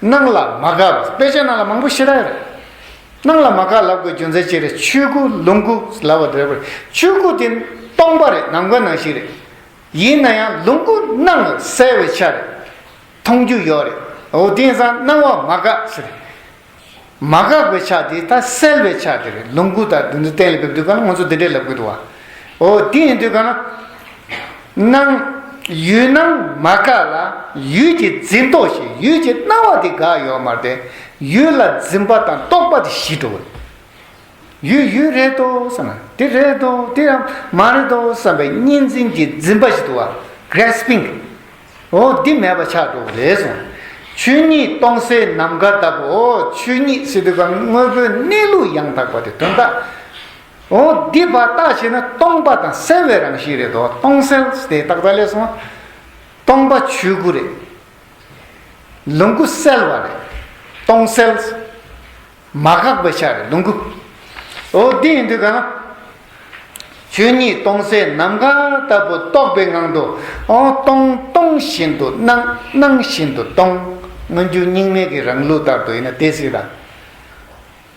སྣང་ལ་མ་འགགས་པ། དཔེ་ཆ་ནང་ལ་མང་པོ་ཞེ་དྲག་ཡོད་རེད། སྣང་ལ་མ་འགགས་ལབ་དགོས་རྒྱུ་མཚན་ཅི་རེད། ཆོས་སྐུ་ལོངས་སྐུ་ལབ་པ་དེ་རེད་པ། ཆོས་སྐུ་དེ་སྟོང་པ་རེད། ནམ་མཁའ་ནང་བཞིན་རེད། ཡིན་ན་ཡང་ལོངས་སྐུ་སྣང་གསལ་བའི་ཆ་རེད། མཐོང་རྒྱུ་ཡོད་རེད། འོ་དེང་སང་སྣང་བ་མ་འགགས་ཟེར། མ་འགགས་པའི་ཆ་དེ་ད་གསལ་བའི་ཆ་དེ་རེད། ལོངས་སྐུ་དང་དེ་ཚོ་གཏན་ལ་འབེབས་དུས་གང་ལ་ང་ཚོ་དེ་འདྲས་ལབ་དགོས་འདུག་བ། འོ་དེ་ཡིན་དུས་གང་ལ། སྣང་། ཡུལ་སྣང་མ་འགགས་ལ་ཡུལ་གྱི་འཛིན་རྟོག་ཞི། ཡུལ་གྱི་སྣང་བ་དེ་འགགས་ཡོད་མ་རེད་དེ། ཡུལ་ལ་འཛིན་པ་དང་རྟོག་པ་དེ་ཞི་འགྲོ་བ་རེད། ཡུལ་ཡུལ་རེད་དོ་བསམ་ན་དེ་རེད་དོ། དེ་ཡང་མ་རེད་དོ་བསམ་པའི་གཉིས་འཛིན་གྱི་འཛིན་པ་ཞིག་འདུག་བ། གྷ་རེ་སི་པིང་། འོ་འདི་མེད་པ་ཆགས་འགྲོ་གི་རེད་གསུངས། ཆོས་ཉིད་སྟོང་གསལ་ནམ་མཁའ་ལྟ་བུ། འོ་ཆོས་ཉིད་ཟེར་དུས་གང་དངོས་པོའི་གནས་ལུགས་ཡང་དག་པ་དེ་དོན་དག་འོ་འདི་ཕར་བརྟགས་བྱས་ན་སྟོང་པ་དང་གསལ་བའི་རང་བཞིན་རེད་དོ། སྟོང་གསལ་དེ་ཏག་ཏག་ལས་སོང་། སྟོང་པ་ཆོས་སྐུ་རེད། ལོངས་སྐུ་གསལ་བ་རེད། སྟོང་གསལ། མ་འགགས་པའི་ཆ་རེད་ལོངས་སྐུ། འོ་འདི་ཡིན་དུས་གང་ལ། ཆོས་ཉིད་སྟོང་གསལ་ནམ་མཁའ་ལྟ་བུ་རྟོགས་པའི་ངང་དུ། ཨོ་སྟོང་སྟོང་བཞིན་དུ་སྣང་སྣང་བཞིན་དུ་སྟོང་། སྔོན་འཇུག་རྙིང་མའི་གི་རང་ལུགས་ལྟར་དུ་ཡིན་ན་དེ་སྲིད་ལ།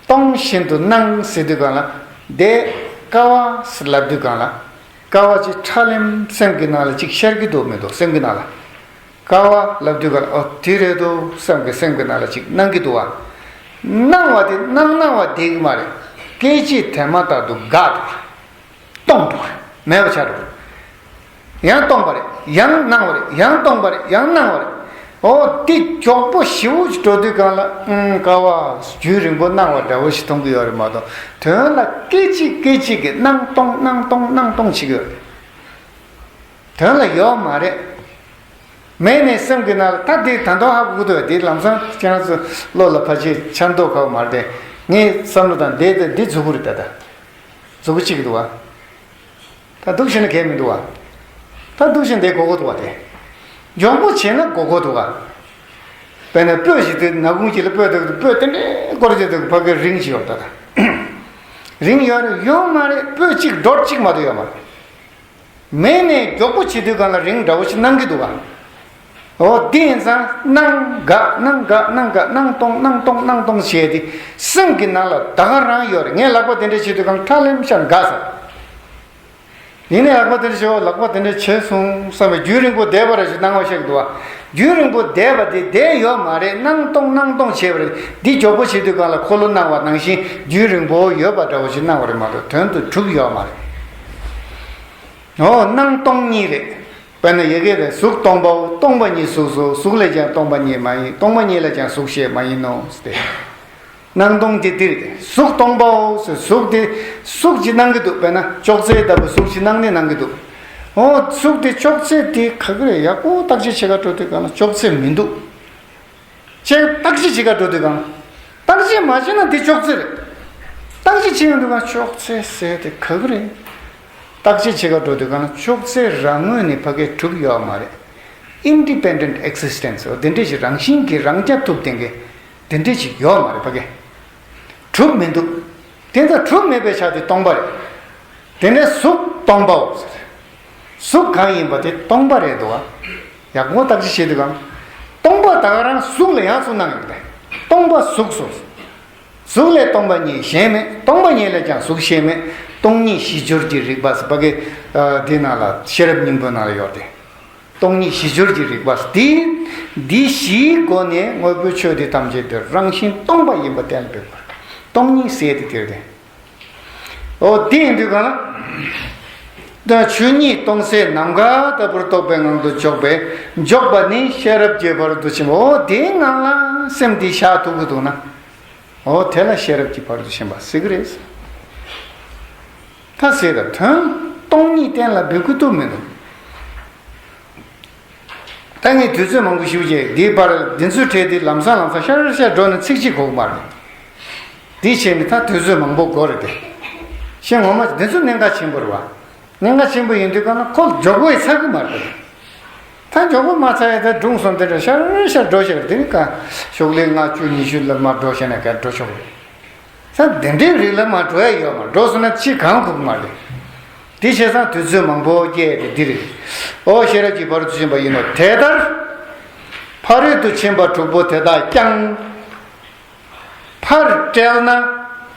སྟོང་བཞིན་དུ་སྣང་ཟེར་དུས་གང་ལ། དེ་ཀ་བ་ཟེར་ལབ་དུས་གང་ལ། ཀ་བ་ཅིག་ཁྲ་ལེམ་སེམས་ཀྱི་ནང་ལ་ཅིག་ཤར་གྱི་འདུག་མི་འདུག་སེམས་ཀྱི་ནང་ལ། ཀ་བ་ལབ་དུས་གང་ལ་ཨོ་དེ་རེད་འདུག་བསམ་གི་སེམས་ཀྱི་ནང་ལ་ཅིག་སྣང་གི་འདུག་བ། སྣང་བ་དེ་སྣང་སྣང་བ་བསྡད་གི་མ་རེད། སྐད་ཅིག་དེ་མ་ཐག་ཏུ་འགག་འདུག་བ། སྟོང་འགྲོ་བ་རེད། མེད་པ་ཆགས་འགྲོ་བ་རེད། ཡང་སྟོང་པ་རེད། ཡང་སྣང་བ་རེད། ཡང་སྟོང་པ་རེད། ཡང་སྣང་བ་རེད། ཨོ་དེ་མགྱོགས་པོ་ཞེ་པོ་ཅིག་འགྲོ་དུས་གང་ལ་ཨང་ཀ་བ་རྒྱུན་རིང་པོ་སྣང་བ་འདྲ་བོ་ཞིག་མཐོང་གི་ཡོད་རེད་མ་གཏོགས། དོན་ལ་སྐད་ཅིག་སྐད་ཅིག་གིས་སྣང་སྟོང་སྣང་སྟོང་སྣང་སྟོང་བྱེད་ཀྱི་ཡོད་རེད། དོན་ལ་ཡོད་མ་རེད། མེད་ནས་སེམས་ཀྱི་ནང་ལ་ད་འདི་ད་དུང་ཧ་གོ་གི་འདུག་དེ་ལམ་སང་ཁྱེད་རང་ཚོ་བློ་ལ་ཕལ་ཆེར་འཆར་མདོག་ཁ་པོ་མ་རེད་དེ། ངའི་བསམ་བློ་དང་འདི་དེ་འདི་མཛུབ་གུ་རེད་ད་ད། མཛུབ་གུ་གཅིག་གི་འདུག་བ། ད་འདུག་བྱས་ན་གལ་མི་འདུག་བ། ད་འདུག་བྱས་ན་འདི་གོ་གོ་འདུག་བ་དེ། མགྱོགས་པོ་བྱས་ན་གོ་གོ་འདུག་བ། དཔེར་ན་སྤོས་ཤིག་དེ་ནག་ཁུང་གཅིག་ལ་སྤོས་དེ་སྤོས་དེ་འདྲའི་སྐོར་དེ་དེ་ཕ་གི་རིང་ཞིག་ཡོད་ད་ད། རིང་ཡོད་རེད་ཡོད་མ་རེད་སྤོས་གཅིག་སྒྲོ་གཅིག་མ་གཏོགས་ཡོད་མ་རེད། མེད་ནས་མགྱོགས་པོ་བྱེད་དུས་གང་ལ་རིང་འདྲ་བོ་ཞིག་སྣང་གི་འདུག་ག་འོ་དེ་ཡིན་ཙང་སྣང་འགག་སྣང་འགག་སྣང་འགག་སྣང་སྟོང་སྣང་སྟོང་སྣང་སྟོང་བྱས་ཏེ་སེམས་ཀྱི་ནང་ལ་ད་ག་རང་ཡོད་རེད། ངས་ལག་པ་དེ་འདྲ་བྱེད་དུས་གང་ཁྲ་ལེམ་ཤར་འགག་ཟེར། ཡིན་ནའི་ལག་པ་དེ་འདྲ་བྱེད་འོ་ལག་པ་དེ་འདྲ་བྱས་སོང་བསམ་པའི་རྒྱུན་རིང་པོ་བསྡད་པ་རེད་ཞེས་སྣང་བ་ཤར་གྱི་འདུག་ག་རྒྱུན་རིང་པོ་བསྡད་པ་དེ་བསྡད་ཡོད་མ་རེད། སྣང་སྟོང་སྣང་སྟོང་བྱས་པ་རེད། འདི་མགྱོགས་པོ་བྱེད་དུས་གང་ལ་འཁོར་ལོ་སྣང་བ་ནང་བཞིན་རྒྱུན་རིང་པོ་ཡོད་པ་འདྲ་བོ་ཞིག་སྣང་བ་རེད་མ་གཏོགས་དོན་དུ་གྲུབ་ཡོད་མ་རེད། འོ་སྣང་སྟོང་གཉིས་རེད། དཔེར་ན་ཡི་གེ་རེད། གཟུགས་སྟོང་པའོ། སྟོང་པ་ཉིད་གཟུགས་སོ། གཟུགས་ལས་ཀྱང་སྟོང་པ་ཉིད་མ་ཡིན། སྟོང་པ་ཉིད་ལས་ཀྱང་གཟུགས་ཤེས་མ་ཡིན་ནོ། ཟེར་ཏེ། སྣང་སྟོང་དེ་འདིར་ཏེ། གཟུགས་སྟོང་པའོ་ཟེར། གཟུགས་དེ་གཟུགས་ཅིག་སྣང་གི་འདུག་དཔེར་ན་ཅོག་ཙེ་ལྟ་བུ་གཟུགས་ཅིག་སྣང་ནས་སྣང་གི་འདུག་འོ་གཟུགས་དེ་ཅོག་ཙེ་དེ་ག་གི་རེད། ཡག་པོ་བརྟག་དཔྱད་བྱེད་ག་འགྲོ་དུས་གང་ལ་ཅོག་ཙེ་མི་འདུག་ཅེས་བརྟག་དཔྱད་བྱེད་ག་འགྲོ་དུས་གང་། བརྟག་དཔྱད་མ་བྱས་ན་འདི་ཅོག་ཙེ་རེད། བརྟག་དཔྱད་བྱེད་ཡོང་དུས་གང་ཅོག་ཙེ་ཟེར་དེ་ག་གི་རེད། བརྟག་དཔྱད་བྱེད་ག་འགྲོ་དུས་གང་ཅོག་ཙེ་རང་ངོས་ནས་ཕ་གིར་གྲུབ་ཡོད་མ་རེད། Independent existence འོ་དེ་འདྲས་ཞིག་རང་བཞིན་གྱིས་རང་རྐྱ་ཐུབ་ལྡན་གྱི་དེ་འདྲས་ཞིག་ཡོད་མ་རེད་ཕ་གིར། གྲུབ་མི་འདུག་དེ་ལྟར་གྲུབ་མེད་པའི་ཆ་དེ་སྟོང་པ་རེད། དེ་ནས་གཟུགས་སྟོང་པའོ་ཟེར། གཟུགས་གང་ཡིན་པ་དེ་སྟོང་པ་རེད་འདུག་བ། ཡག་པོ་བརྟག་དཔྱད་བྱེད་དུས་གང་། སྟོང་པ་ད་ག་རང་གཟུགས་ལ་ཡང་གཟུགས་སྣང་ཡོད་དེ། སྟོང་པ་གཟུགས་སོ། གཟུགས་ལས་སྟོང་པ་ཉིད་གཞན་མེད། སྟོང་པ་ཉིད་ལས་ཀྱང་གཟུགས་ཤེས་མེད། སྟོང་ཉིད་གཞི་སྦྱོར་གྱི་རིག་པ་ཟེར་བ་གི་འདི་ནང་ལ་ཤེས་རབ་སྙིང་པོའི་ནང་ལ་ཡོད་དེ། སྟོང་ཉིད་གཞི་སྦྱོར་གྱི་རིག་པ་འདི། འདི་བཞིའི་སྒོ་ནས་དངོས་པོའི་ཆོས་འདི་ཐམས་ཅད་དུ་རང་བཞིན་སྟོང་པ་ཡིན་པ་གཏན་ལ་ཕབ་པ། སྟོང་ཉིད་ཟེར་དེ་དེར་དེ། འོ་དེ་ཡིན་དུས་གང་ལ། ད་ཆོས་ཉིད་སྟོང་གསལ་ནམ་མཁའ་ལྟ་བུར་རྟོགས་པའི་ངང་དུ་འཇོག་པས་འཇོག་པ་ནི་ཤེས་རབ་ཀྱི་བར་དུ་ཕྱིན་པ། འོ་དེའི་ངང་ལ་སེམས་འདི་བཞག་ཐུབ་ཀྱི་འདུག་ན། འོ་དེ་ལ་ཤེས་རབ་ཀྱི་བར་དུ་ཕྱིན་པ་ཟེར་གི་རེད། ད་ཟེར་ད་དོན་སྟོང་ཉིད་གཏན་ལ་འབེབས་ཀྱི་ཐུབ་མི་འདུག་ད་ངས་དུས་ཚོད་མང་པོ་ཞིག་བྱས་འདིའི་བར་འདི་ཚོའི་གྲས་འདི་ལམ་སང་ལམ་སང་ཤར་ཤར་འགྲོ་ནས་ཚིག་གཅིག་གོ་གི་མ་རེད། འདི་བྱས་ནས་ད་དུས་ཚོད་མང་པོ་འགོར་རེད་དེ། ཤེས་ངོ་མ་འདི་ཚོ་གནད་འགག་ཆེན་པོ་རེད་བ། གནད་འགག་ཆེན་པོ་ཡིན་དུས་གང་ན་ཁོ་མགྱོགས་པོ་ཡི་ཚར་གི་མ་རེད། ད་མགྱོགས་པོ་མ་ཚར་ཡ་ད་སྒྲུང་སོང་དེ་འདྲ་ཤར་ཤར་འགྲོ་ཤར་དེ་ནི་ག་ཤོག་ལེ་ལྔ་བཅུ་ཉི་ཤུ་ལ་མ་འགྲོ་ཤེས་ན་ག་འགྲོ་ཆོག་རེད། ས་འདི་འདྲའི་རིགས་ལ་མ་འགྲོ་ཡ་ཡོད་མ་འགྲོ་སོང་ན་ཅི་གང་ཁུག་མ་རེད། དེ་བྱས་ཙང་དུས་ཚོད་མང་པོ་བསྐྱལ་ཏེ་འདིར། ཨོ་ཤེས་རབ་ཀྱི་བར་དུ་ཕྱིན་པ་ཡིན་ནོ། དེ་ལྟར། ཕ་རོལ་ཏུ་ཕྱིན་པ་དྲུག་པོ་དེ་དག་ཀྱང་། ཕར་བཀྲལ་ན་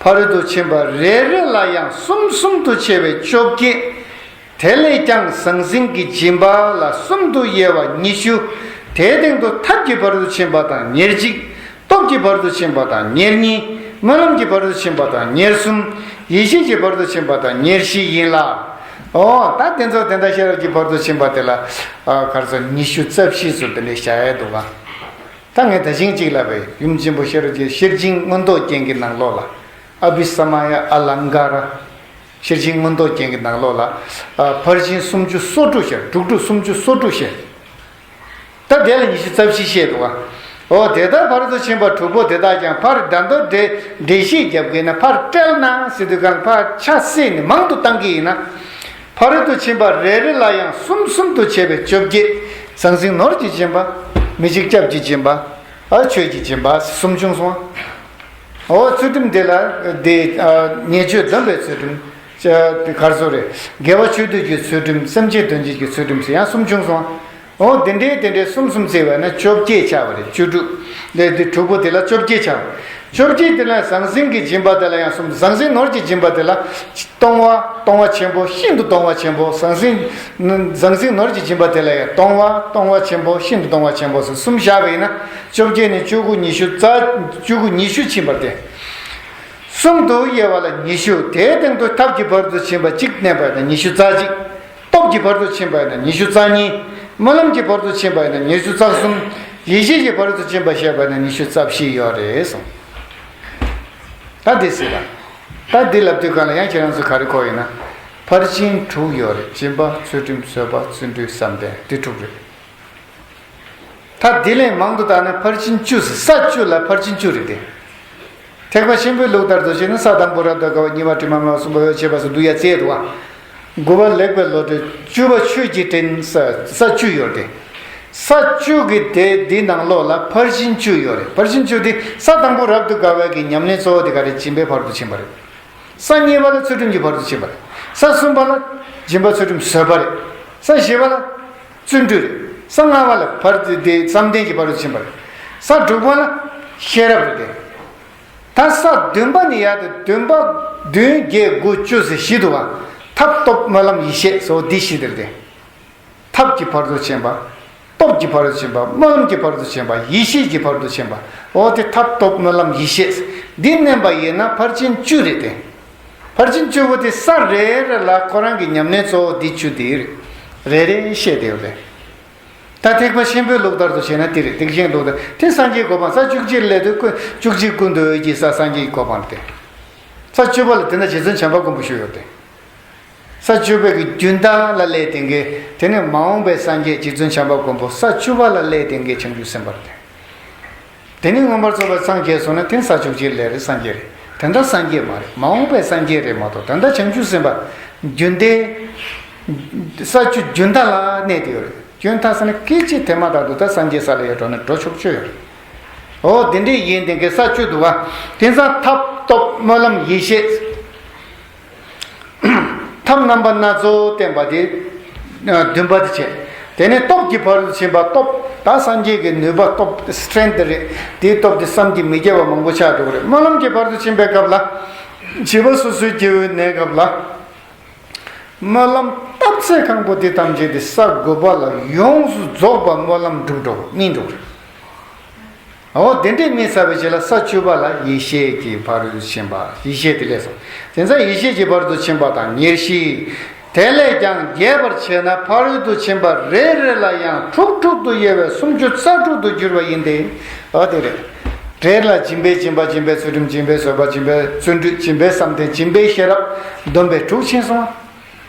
ཕ་རོལ་ཏུ་ཕྱིན་པ་རེ་རེ་ལ་ཡང་གསུམ་གསུམ་དུ་ཕྱེ་བའི་བཅོ་བརྒྱད། དེ་ལས་ཀྱང་ཟང་ཟིང་གི་སྦྱིན་པ་ལ་གསུམ་དུ་དབྱེ་བ་ཉི་ཤུ། དེའི་སྟེང་དུ་ཐབས་ཀྱི་བར་དུ་ཕྱིན་པ་དང་ཉེར་གཅིག། སྟོབས་ཀྱི་བར་དུ་ཕྱིན་པ་དང་ཉེར་གཉིས། སྨོན་ལམ་གྱི་བར་དུ་ཕྱིན་པ་དང་ཉེར་གསུམ། ཡེ་ཤེས་ཀྱི་བར་དུ་ཕྱིན་པ་དང་ཉེར་བཞི་ཡིན་ལ། ཨོ་ད་དེ་ཚོ་དེ་འདྲ་ཤེས་རབ་ཀྱི་བར་དུ་ཕྱིན་པ་དེ་ལ་ཨ་ག་རེ་ཟེར་ཉི་ཤུ་རྩ་བཞི་ཚོ་དེ་འདྲ་བྱ་ཡ་འདུག་ག་ད་ངས་ད་ཞིང་གཅིག་ལབ་པའི་ཡུམ་ཆེན་པོ་ཤེས་རབ་ཀྱི་ཤེར་ཕྱིན་མངོན་རྟོགས་རྒྱན་གྱི་ནང་ལོགས་ལ། ཨ་བྷི་ས་མ་ཡ་ཨ་ལང་ཀ་ར། ཤེར་ཕྱིན་མངོན་རྟོགས་རྒྱན་གྱི་ནང་ལོགས་ལ། ཨ་ཕར་ཕྱིན་སུམ་ཅུ་སོ་དྲུག་བཤད། དྲུག་དྲུག་སུམ་ཅུ་སོ་དྲུག་བཤད། ད་དེ་ལ་ཉི་ཤུ་རྩ་བཞི་བཤད་འདུག་ག་འོ་དེ་ལྟར་ཕ་རོལ་ཏུ་ཕྱིན་པ་དྲུག་པོ་དེ་དག་ཀྱང་ཕར་སྒྲ་མདོར་འགྲེལ་འགྲེལ་བཤད་རྒྱབ་ཀྱི་ཡིན་ན་ཕར་བཀྲལ་ན་ཟེར་དུས་གང་ཕར་ཆ་བསྲེས་ནས་མང་དུ་བཏང་གི་ཡིན་ན། ཕ་རོལ་ཏུ་ཕྱིན་པ་རེ་རེ་ལ་ཡང་གསུམ་གསུམ་དུ་ཕྱེ་བའི་བཅོ་བརྒྱད། ཟང་ཟིང་ནོར་གྱི་སྦྱིན་པ། མི་འཇིགས་སྐྱབས་ཀྱི་སྦྱིན་པ། ཨ་ཆོས་ཀྱི་སྦྱིན་པ་གསུམ་བྱུང་སོང་། འོ་ཚུལ་ཁྲིམས་དེ་ལ་དེ་ཉེས་སྤྱོད་སྡོམ་པའི་ཚུལ་ཁྲིམས། དེ་གར་སོ་རེད། དགེ་བ་ཆོས་སྡུད་ཀྱི་ཚུལ་ཁྲིམས། སེམས་བསྐྱེད་དོན་བྱེད་ཀྱི་ཚུལ་ཁྲིམས་ཟེར་ཡང་གསུམ་བྱུང་སོང་། འོ་དེ་འདྲའི་དེ་འདྲའི་གསུམ་གསུམ་བརྩིས་པ་ན་བཅོ་བརྒྱད་ཆགས་པ་རེད། བཅུ་དྲུག་ལས་དེ་དྲུག་པོ་དེ་ལ་བཅོ་བརྒྱད་ཆགས་པ། བཅོ་བརྒྱད་དེ་ལ་ཟང་ཟིང་གི་སྦྱིན་པ་དེ་ལ་ཡང་གསུམ། ཟང་ཟིང་ནོར་གྱི་སྦྱིན་པ་དེ་ལ་གཏོང་བ། གཏོང་བ་ཆེན་པོ། ཤིན་ཏུ་གཏོང་བ་ཆེན་པོ། ཟང་ཟིང་ཟང་ཟིང་ནོར་གྱི་སྦྱིན་པ་དེ་ལ་ཡང་གཏོང་བ། གཏོང་བ་ཆེན་པོ། ཤིན་ཏུ་གཏོང་བ་ཆེན་པོ་ཟེར་གསུམ་བཞག་པ་ཡིན་ན་བཅོ་བརྒྱད་ནས་བཅུ་དགུ་ཉི་ཤུ་རྩ། བཅུ་དགུ་ཉི་ཤུ་ཕྱིན་པ་སྟེ། གསུམ་དུ་དབྱེ་བ་ལ་ཉི་ཤུ། དེའི་སྟེང་དུ་ཐབས་ཀྱི་བར་དུ་ཕྱིན་པ་གཅིག་བསྣན་པ་ཡིན་ན་ཉི་ཤུ་རྩ་གཅིག། སྟོབས་ཀྱི་བར་དུ་ཕྱིན་པ་ཡིན་ན་ཉི་ཤུ་རྩ་གཉིས། སྨོན་ལམ་གྱི་བར་དུ་ཕྱིན་པ་ཡིན་ན་ཉི་ཤུ་རྩ་གསུམ། ཡེ་ཤེས་ཀྱི་བར་དུ་ཕྱིན་པ་བཤད་པ་ཡིན་ན་ཉི་ཤུ་རྩ་བཞི་ཡོད་རེད་གསུངས། ད་འདི་ཟེར་ལ། ད་འདི་ལབ་དུས་གང་ལ་ཡང་ཁྱེད་རང་ཚོ་ག་རེ་གོ་ཡོད་ན། ཕར་ཕྱིན་དྲུག་ཡོད་རེད། སྦྱིན་པ། ཚུལ་ཁྲིམས། བཟོད་པ། བརྩོན་འགྲུས། བསམ་གཏན། འདི་དྲུག་རེད། ད་དེ་ལས་མང་དུ་བཏང་ན་ཕར་ཕྱིན་བཅུ་ཟེར། ས་བཅུ་ལ་ཕར་ཕྱིན་བཅུ་རེད་དེ། ཐེག་པ་ཆེན་པོའི་ལུགས་ལྟར་དུ་བྱས་ན་ས་དང་པོ་རབ་ཏུ་དགའ་བ། གཉིས་པ་དྲི་མ་མེད་པ། གསུམ་པ་འོད་ཆེས་པ་སོགས་བསྡུ་ཡ་བཙལ་འདུག་བ། དགུ་པ་ལེགས་པའི་བློ་གྲོས། བཅུ་པ་ཆོས་ཀྱི་དྲིན། ས་ས་བཅུ་ཡོད་དེ། ས་བཅུ་གི་དེ་འདི་ནང་ལོགས་ལ་ཕར་ཕྱིན་བཅུ་ཡོད་རེད། ཕར་ཕྱིན་བཅུ་དེ་ས་དང་པོ་རབ་ཏུ་དགའ་བའི་གི་ཉམས་ལེན་གཙོ་བོ་དེ་ག་རེ། སྦྱིན་པའི་བར་དུ་ཕྱིན་པ་རེད། ས་གཉིས་པ་ལ་ཚུལ་ཁྲིམས་ཀྱི་བར་དུ་ཕྱིན་པ་རེད། ས་གསུམ་པ་ལ་སྦྱིན་པ་ཚུལ་ཁྲིམས་བཟོད་པ་རེད། ས་བཞི་པ་ལ་བརྩོན་འགྲུས་རེད། ས་ལྔ་པ་ལ་བར་དེ་བསམ་གཏན་གྱི་བར་དུ་ཕྱིན་པ་རེད། ས་དྲུག་པ་ལ་ཤེས་རབ་རེད་དེ། ད་ས་བདུན་པ་ནས་ཡར་དུ་བདུན་པ། བདུན་བརྒྱད་དགུ་བཅུ་ཟེར་བཞི་འདུག་བ། ཐབས་སྟོབས་སྨོན་ལམ་ཡེ་ཤེས་ཟེར་བ་འདི་བཞི་དེ་རེད་དེ། ཐབས་ཀྱི་བར་དུ་ཕྱིན་པ། སྟོབས་ཀྱི་བར་དུ་ཕྱིན་པ། སྨོན་ལམ་གྱི་བར་དུ་ཕྱིན་པ། ཡེ་ཤེས་ཀྱི་བར་དུ་ཕྱིན་པ། འོ་དེ་ཐབས་སྟོབས་སྨོན་ལམ་ཡེ་ཤེས་འདི་བསྣན་པ་ཡིན་ན་ཕར་ཕྱིན་བཅུ་རེད་དེ། ཕར་ཕྱིན་བཅུ་པོ་དེ་ས་རེ་རེ་ལ་ཁོ་རང་གི་ཉམས་ལེན་གཙོ་བོ་འདི་བཅུ་དེ་རེད། རེ་རེ་བཤད་དེ་ཡོད་རེད། ད་ཐེག་པ་ཆེན་པོའི་ལུགས་ལྟར་དུ་བྱས་ན་དེ་རེད། ཐེག་ཆེན་ལུགས་ལྟར་དེ་སངས་རྒྱས་གོ་འཕང་། ས་བཅུ་གཅིག་སླེབས་དུས་ཀུན། བཅུ་གཅིག་ཀུན་ཏུ་འོད་ཀྱི་ས། སངས་རྒྱས་ཀྱི་གོ་འཕང་སྟེ། ས་བཅུ་པ་ལ་དེ་ན་རྗེ་བཙུན་བྱམས་པ་མགོན་པོ་བཞུགས་ཡོད་དེ། ས་བཅུ་པའི་གི་རྒྱུན་མཐའ་ལ་སླེབས་དེ་གའི་དེ་ནས་མ་འོངས་པའི་སངས་རྒྱས་རྗེ་བཙུན་བྱམས་པ་མགོན་པོ། ས་བཅུ་པ་ལ་སླེབས་དེ་གའི་བྱང་ཆུབ་སེམས་དཔའ་སྟེ། དེ་ནི་མངོན་པར་རྫོགས་པར་སངས་རྒྱས་སོང་ན་དེ་ས་བཅུ་གཅིག་ལས་རེད། སངས་རྒྱས་རེད། དེ་འདྲ་སངས་རྒྱས་མ་རེད། མ་འོངས་པའི་སངས་རྒྱས་རེད་མ་གཏོགས། དེ་འདྲ་བྱང་ཆུབ་སེམས་དཔའ་རྒྱུན་མཐའི་ས་བཅུ་རྒྱུན་མཐའ་ལ་གནས་ཏེ་ཡོད་རེད། རྒྱུན་མཐའ་ས་ནི་སྐད་ཅིག་དེ་མ་ཐག་ཏུ་ད་སངས་རྒྱས་ས་ལ་ཡོད་འགྲོ་ན་འགྲོ་ཆོག་ཆོག་ཡོད་རེད། འོ་དེ་འདྲས་ཡིན་དེ་གའི་ས་བཅུ་འདུག་བ། དེང་སང་ཐབས་སྟོབས་སྨོན་ལམ་ཡེ་ཤེས། ཐབས་རྣམ་པ་སྣ་ཚོགས་བསྟན་པ་དེ་བདུན་པ་དེ་བྱས། དེ་ནས་སྟོབས་ཀྱི་བར་དུ་ཕྱིན་པ། སྟོབས་ད་སངས་རྒྱས་ཀྱི་ནུས་པ། སྟོབས་སི་ཊེན་དེ་རེད། དེའི་སྟོབས་དེ་བསམ་གྱིས་མི་ཁྱབ་པ་མང་པོ་ཆགས་འགྲོ་གི་རེད། སྨོན་ལམ་གྱི་བར་དུ་ཕྱིན་པའི་སྐབས་ལ་བྱིས་པ་སོ་སོའི་སྐྱེ་བོའི་གནས་སྐབས་ལ་སྨོན་ལམ་བཏབ་ཚད་གང་པོ་དེ་ཐམས་ཅད་དེ་ས་དགུ་པ་ལ་ཡོངས་སུ་རྫོགས་པ་སྨོན་ལམ་འགྲུབ་འགྲོ་གི་རེད། འོ་དེ་འདྲས་སྨིན་ཚར་བའི་རྗེས་ལ་ས་བཅུ་པ་ལ་ཡེ་ཤེས་ཀྱི་བར་དུ་ཕྱིན་པ། ཡེ་ཤེས་དེ་ལས་སོ། དེ་ཚེ་ཡེ་ཤེས་ཀྱི་བར་དུ་ཕྱིན་པ་དང་ཉེར་བཞི། དེ་ལས་ཀྱང་རྒྱས་པར་བྱས་ན་ཕ་རོལ་ཏུ་ཕྱིན་པ་རེ་རེ་ལ་ཡང་དྲུག་དྲུག་ཏུ་དབྱེ་བས་སུམ་ཅུ་རྩ་དྲུག་ཏུ་འགྱུར་བ་ཡིན་ཏེ། འོ་དེ་རེད། རེ་ལ་སྦྱིན་པའི་སྦྱིན་པ། སྦྱིན་པའི་ཚུལ་ཁྲིམས། སྦྱིན་པའི་བཟོད་པ། སྦྱིན་པའི་བརྩོན་འགྲུས། སྦྱིན་པའི་བསམ་གཏན། སྦྱིན་པའི་ཤེས་རབ། བསྡོམས་པས་དྲུག་ཕྱིན་སོང་།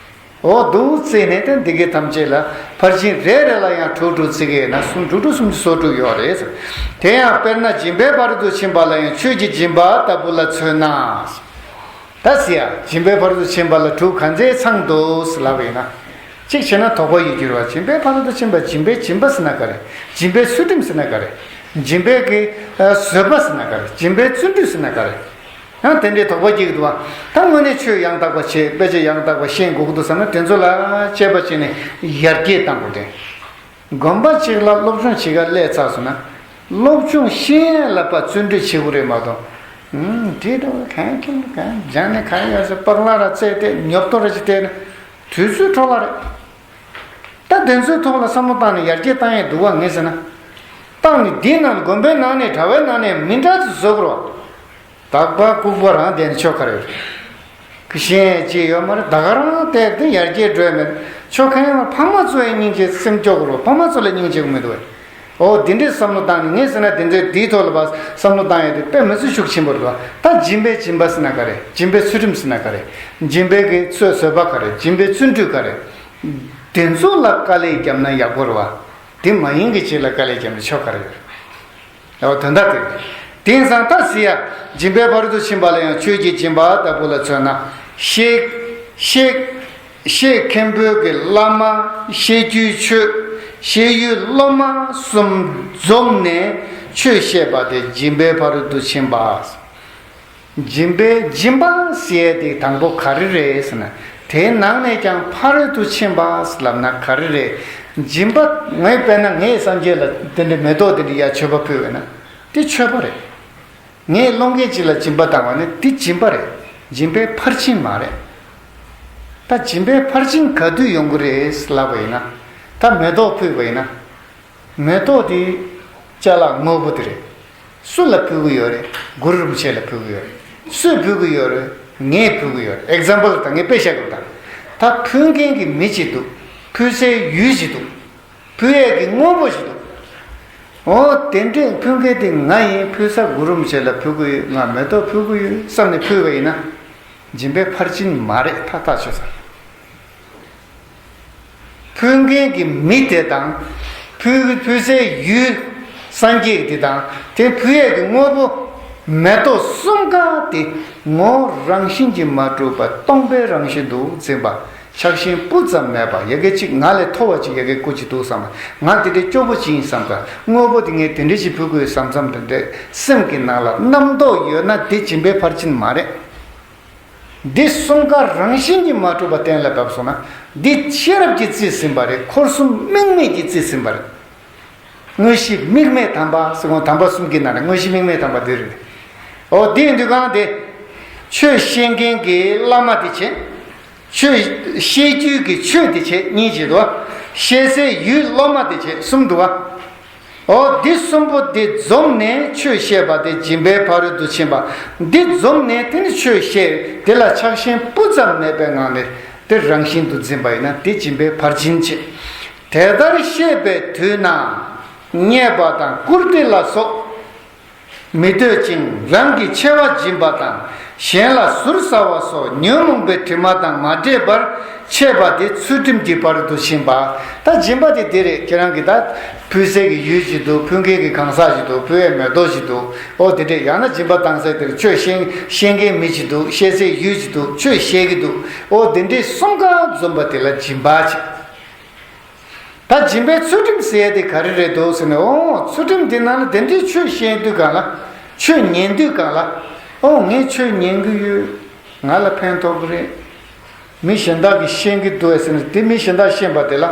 འོ་འདུག་བརྩིས་ནས་དེ་འདི་གའི་ཐམས་ཅད་ལ་ཕར་ཕྱིན་རེ་རེ་ལ་ཡང་དྲུག་དྲུག་བརྩི་གི་ཡིན་ན་སུམ་དྲུག་དྲུག་སུམ་ཅུ་སོ་དྲུག་ཡོད་རེད། དེ་ཡང་དཔེར་ན་སྦྱིན་པའི་བར་དུ་ཕྱིན་པ་ལ་ཡང་ཆོས་ཀྱི་སྦྱིན་པ་ལྟ་བུ་ལ་མཚོན་ན། ད་ཟེར་ཡ། སྦྱིན་པའི་བར་དུ་ཕྱིན་པ་ལ་དྲུག་ག་ཚོད་ཚང་འདུག་ལབ་པ་ཡིན་ན། གཅིག་བྱས་ན་དོགས་པ་ཡོད་རྒྱུ་རེད་བ། སྦྱིན་པའི་བར་དུ་ཕྱིན་པ། སྦྱིན་པའི་སྦྱིན་པ་ཟེར་ན་ག་རེ། སྦྱིན་པའི་ཚུལ་ཁྲིམས་ཟེར་ན་ག་རེ། སྦྱིན་པའི་གི་བཟོད་པ་ཟེར་ན་ག་རེ། སྦྱིན་པའི་བརྩོན་འགྲུས་ཟེར་ན་ག་རེ། ཡང་དེ་འདྲའི་དོགས་པ་སྐྱེ་གི་འདུག་བ། ད་དངོས་གནས་ཆོས་ཡང་དག་པ་བྱེད། དཔེ་ཆ་ཡང་དག་པ་ཤེས་དགོས་ཀྱི་འདུག་བསམ་ན་དེ་ཚོ་ལ་དཔྱད་པ་བྱས་ནས་ཡར་རྒྱས་གཏང་དགོས་ཏེ། དགོན་པ་གཅིག་ལ་སློབ་སྦྱོང་བྱེད་ག་སླེབས་ཚར་སོང་ན། སློབ་སྦྱོང་ཤེས་ཡོན་ལ་ཕར་བརྩོན་འགྲུས་བྱེད་དགོས་རེད་མ་གཏོགས། ཨུམ། དེ་འདྲ་བ་གང་ཁྱིམ་གང་སྦྱང་ནས་གང་ཡོད་ཟེར་པགས་ལ་ར་རྩེ་སྟེ་ཉོབ་ཏོ་ར་ཅིག་བལྟས་ན་དུས་ཚོད་འཕྲོ་བརླག་རེད། ད་དེ་ཚོའི་ཐོག་ལ་བསམ་བློ་བཏང་ནས་ཡར་རྒྱས་བཏང་ཡས་འདུག་བ་ངས་ཟེར་ན། བཏང་ནས་འདི་རྣམས་དགོན་པའི་ནང་ནས་གྲྭ་བའི་ནང་ནས་མི་འདྲ་ཅིག་བཟོ་དགོས་རེད་བ། དག་པ་ལྐུགས་པ་རང་བསྡད་ནས་ཆོ་ག་རེ་ཡོད་རེད། གཞན་ཅི་ཡོད་མ་རེད། ད་ག་རང་བལྟས་ཏེ་ཡར་རྒྱས་འགྲོ་ཡ་མེད། ཆོ་ག་ཡང་ཕ་མ་ཚོ་ཡི་སྙིང་རྗེ་སེམས་སྐྱོ་དགོས་རེད་བ། ཕ་མ་ཚོ་ལ་སྙིང་རྗེ་དགོས་མི་འདུག་བས། འོ་འདི་འདྲའི་བསམ་བློ་བཏང་ནས་ངས་ཟེར་ན་དེ་ཚོའི་འདིའི་ཐོག་ལ་བ་བསམ་བློ་བཏང་ཡ་དེ་དཔེ་མི་སྲིད་ཤུགས་ཆེན་པོ་རེད་བ། ད་སྦྱིན་པའི་སྦྱིན་པ་ཟེར་ན་ག་རེ། སྦྱིན་པའི་ཚུལ་ཁྲིམས་ཟེར་ན་ག་རེ། སྦྱིན་པའི་གི་ཚོད་བཟོད་པ་ག་རེ། སྦྱིན་པའི་བརྩོན་འགྲུས་ག་རེ། དེ་ཚོ་ལ་དཀའ་ལས་བརྒྱབ་ན་ཡག་པོ་རེད་བ། དེ་མ་ཡིན་གྱི་ཅིག་ལ་དཀའ་ལས་བརྒྱབ་ན་ཆོ་ག་རེ་ཡོད་རེད། འོ་དོན་དག་དེ་རེད། དེང་སང་ད་ཟེར་ཡ། སྦྱིན་པའི་བར་དུ་ཕྱིན་པ་ལ་ཡང་ཆོས་ཀྱི་སྦྱིན་པ་ལྟ་བུ་ལ་མཚོན་ན། ཤེས། ཤེས། ཤེས་མཁན་པོའི་གི་བླ་མ། ཤེས་རྒྱུའི་ཆོས། ཤེས་ཡོན་སློབ་མ་གསུམ་འཛོམས་ནས་ཆོས་བཤད་པ་དེ་སྦྱིན་པའི་བར་དུ་ཕྱིན་པ། སྦྱིན་པའི་སྦྱིན་པ་ཟེར་ཡས་དེ་དང་པོ་ག་རེ་རེད་ཟེར་ན། དེའི་ནང་ནས་ཀྱང་ཕ་རོལ་ཏུ་ཕྱིན་པ་ལབ་ན་ག་རེ་རེད། སྦྱིན་པ་ངས་དཔེར་ན་ངས་སངས་རྒྱས་ལ་དེ་འདྲའི་མེ་ཏོག་དེ་འདྲ་ཡ་མཆོད་པ་ཕུལ་བས་ན་དེ་མཆོད་པ་རེད། ངས་སློབ་མཁན་ཅིག་ལ་སྦྱིན་པ་བཏང་བ་ནི་དེ་སྦྱིན་པ་རེད། སྦྱིན་པའི་ཕར་ཕྱིན་མ་རེད། ད་སྦྱིན་པའི་ཕར་ཕྱིན་ག་དུས་ཡོང་གི་རེད་ལབ་པ་ཡིན་ན། ད་མེ་ཏོག་ཕུལ་བ་ཡིན་ན། མེ་ཏོག་དེ་ཅ་ལག་དངོས་པོ་དེ་རེད། སུ་ལ་ཕུལ་གི་ཡོད་རེད། གུ་རུ་རིན་པོ་ཆེ་ལ་ཕུལ་གི་ཡོད་རེད། སུས་ཕུལ་གི་ཡོད་རེད། ངས་ཕུལ་གི་ཡོད་རེད། ཨེག་ཛམ་པལ་དང་ངས་དཔེ་བཞག་གི་ཡོད། ད་ད་ཕུལ་མཁན་གྱི་མི་ཅིག་འདུག་ཕུལ་སའི་ཡུལ་ཅིག་འདུག་ཕུལ་ཡས་ཀྱི་དངོས་པོ་ཞིག་འདུག་འོ་དེ་འདྲས་ཕུལ་མཁན་དེ་ང་ཡིན། ཕུལ་ས་གུ་རུ་རིན་པོ་ཆེ་ལ་ཕུལ་གི་ཡོད། ང་མེ་ཏོག་ཕུལ་གི་ཡོད་བསམ་ནས་ཕུལ་བ་ཡིན་ན། སྦྱིན་པའི་ཕར་ཕྱིན་མ་རེད། ཐག་ཐག་ཆོད་ས་རེད། ཕུལ་མཁན་གྱི་མི་དེ་དང་། ཕུལ་ཕུལ་སའི་ཡུལ། སངས་རྒྱས་དེ་དང་དེ་ཕུལ་ཡས་ཀྱི་དངོས་པོ། མེ་ཏོག་གསུམ་ཀ་དེ་ངོ་བོ་རང་བཞིན་གྱིས་མ་གྲུབ་པ་སྟོང་པའི་རང་བཞིན་དུ་འཛིན་པ། ཆགས་ཞེན་སྤུ་ཙམ་མེད་པ། ཡ་གི་ཅིག་ང་ལས་མཐོ་བ་ཅིག་ཡ་གི་སྐུ་ཅིག་འདུག་བསམ་པ། ང་དེ་འདྲའི་སྐྱོ་པོ་ཅིག་ཡིན་བསམ་པ། དངོས་པོ་དེ་ངས་དེ་འདྲ་ཅིག་ཕུལ་དགོས་བསམ་བསམ་དེ་འདྲའི་སེམས་ཀྱི་ནང་ལ་རྣམ་རྟོག་ཡོད་ན་དེ་སྦྱིན་པའི་ཕར་ཕྱིན་མ་རེད། འདི་གསུམ་ཀ་རང་བཞིན་གྱིས་མ་གྲུབ་པ་གཏན་ལ་ཕབ་སོང་ན། འདི་ཤེས་རབ་ཀྱིས་རྩིས་ཟིན་པ་རེད། འཁོར་གསུམ་དམིགས་མེད་ཀྱིས་རྩིས་ཟིན་པ་རེད། དངོས་གཞི་དམིགས་མེད་དམ་པ་ཟེར་གོང་དམ་པ་གསུམ་གྱི་ནང་ནས་དངོས་གཞི་དམིགས་མེད་དམ་པ་འདི་རེད། འོ་འདི་ཡིན་དུས་གང་དེ། ཆོས་བཤད་མཁན་གྱི་བླ་མ་དེ་བྱས། ཆོས་བཤད་རྒྱུའི་གི་ཆོས་དེ་བྱས་གཉིས་བྱས་འདུག་བ། བཤད་སའི་ཡུལ་སློབ་མ་དེ་བྱས་གསུམ་འདུག་བ། འོ་འདི་གསུམ་པོ་འདི་འཛོམས་ནས་ཆོས་བཤད་པ་དེ་སྦྱིན་པའི་ཕ་རོལ་ཏུ་ཕྱིན་པ། འདི་འཛོམས་ནས་དེ་ནི་ཆོས་བཤད་དེ་ལ་ཆགས་ཞེན་སྤུ་ཙམ་མེད་པའི་ངང་ནས་དེ་རང་བཞིན་དུ་འཛིན་པ་ཡིན་ན་དེ་སྦྱིན་པའི་ཕར་ཕྱིན་བྱེད། དེ་ལྟར་བཤད་པའི་དུས་ན་རྙེད་པ་དང་བཀུར་སྟི་ལ་སོགས་མི་འདོད་ཅིང་རང་གི་ཆེ་བ་སྦྱིན་པ་དང་གཞན་ལ་ཟུར་ཟ་བ་སོགས་ཉོན་མོངས་པའི་དྲི་མ་དང་མ་འདྲེས་པར་འཆད་པ་དེ་ཚུལ་ཁྲིམས་ཀྱི་བར་དུ་ཕྱིན་པ། ད་སྦྱིན་པ་དེ་དེ་རེད། ཁྱེད་རང་གིས་ད་ཕུལ་སའི་གི་ཡུལ་ཅིག་འདུག་ཕུལ་མཁན་གྱི་གང་ཟག་ཅིག་འདུག་ཕུལ་བའི་མེ་ཏོག་ཅིག་འདུག་འོ་དེ་འདྲས། ཡང་ན་སྦྱིན་པ་བཏང་སའི་དེར་ཆོས་བཤད་བཤད་མཁན་མི་ཅིག་འདུག་བཤད་སའི་ཡུལ་ཅིག་འདུག་ཆོས་བཤད་ཀྱི་འདུག་འོ་དེ་འདྲས་གསུམ་ཀ་འཛོམས་པ་དེ་ལ་སྦྱིན་པ་བྱེད། ད་སྦྱིན་པའི་ཚུལ་ཁྲིམས་ཟེར་ཡ་དེ་ག་རེ་རེད་འདུག་ཟེར་ན། འོ་ཚུལ་ཁྲིམས་དེ་ནང་ལ་དེ་འདྲའི་ཆོས་བཤད་དུས་གང་ལ། ཆོས་ཉན་དུས་གང་ལ། འོ་ངས་ཆོས་ཉན་གི་ཡོད། ང་ལ་ཕན་ཐོགས་གི་རེད། མི་གཞན་དག་གིས་ཤེས་ཀྱི་འདུག་ཟེར་ན་དེ་མི་གཞན་དག་ཤེས་པ་དེ་ལ་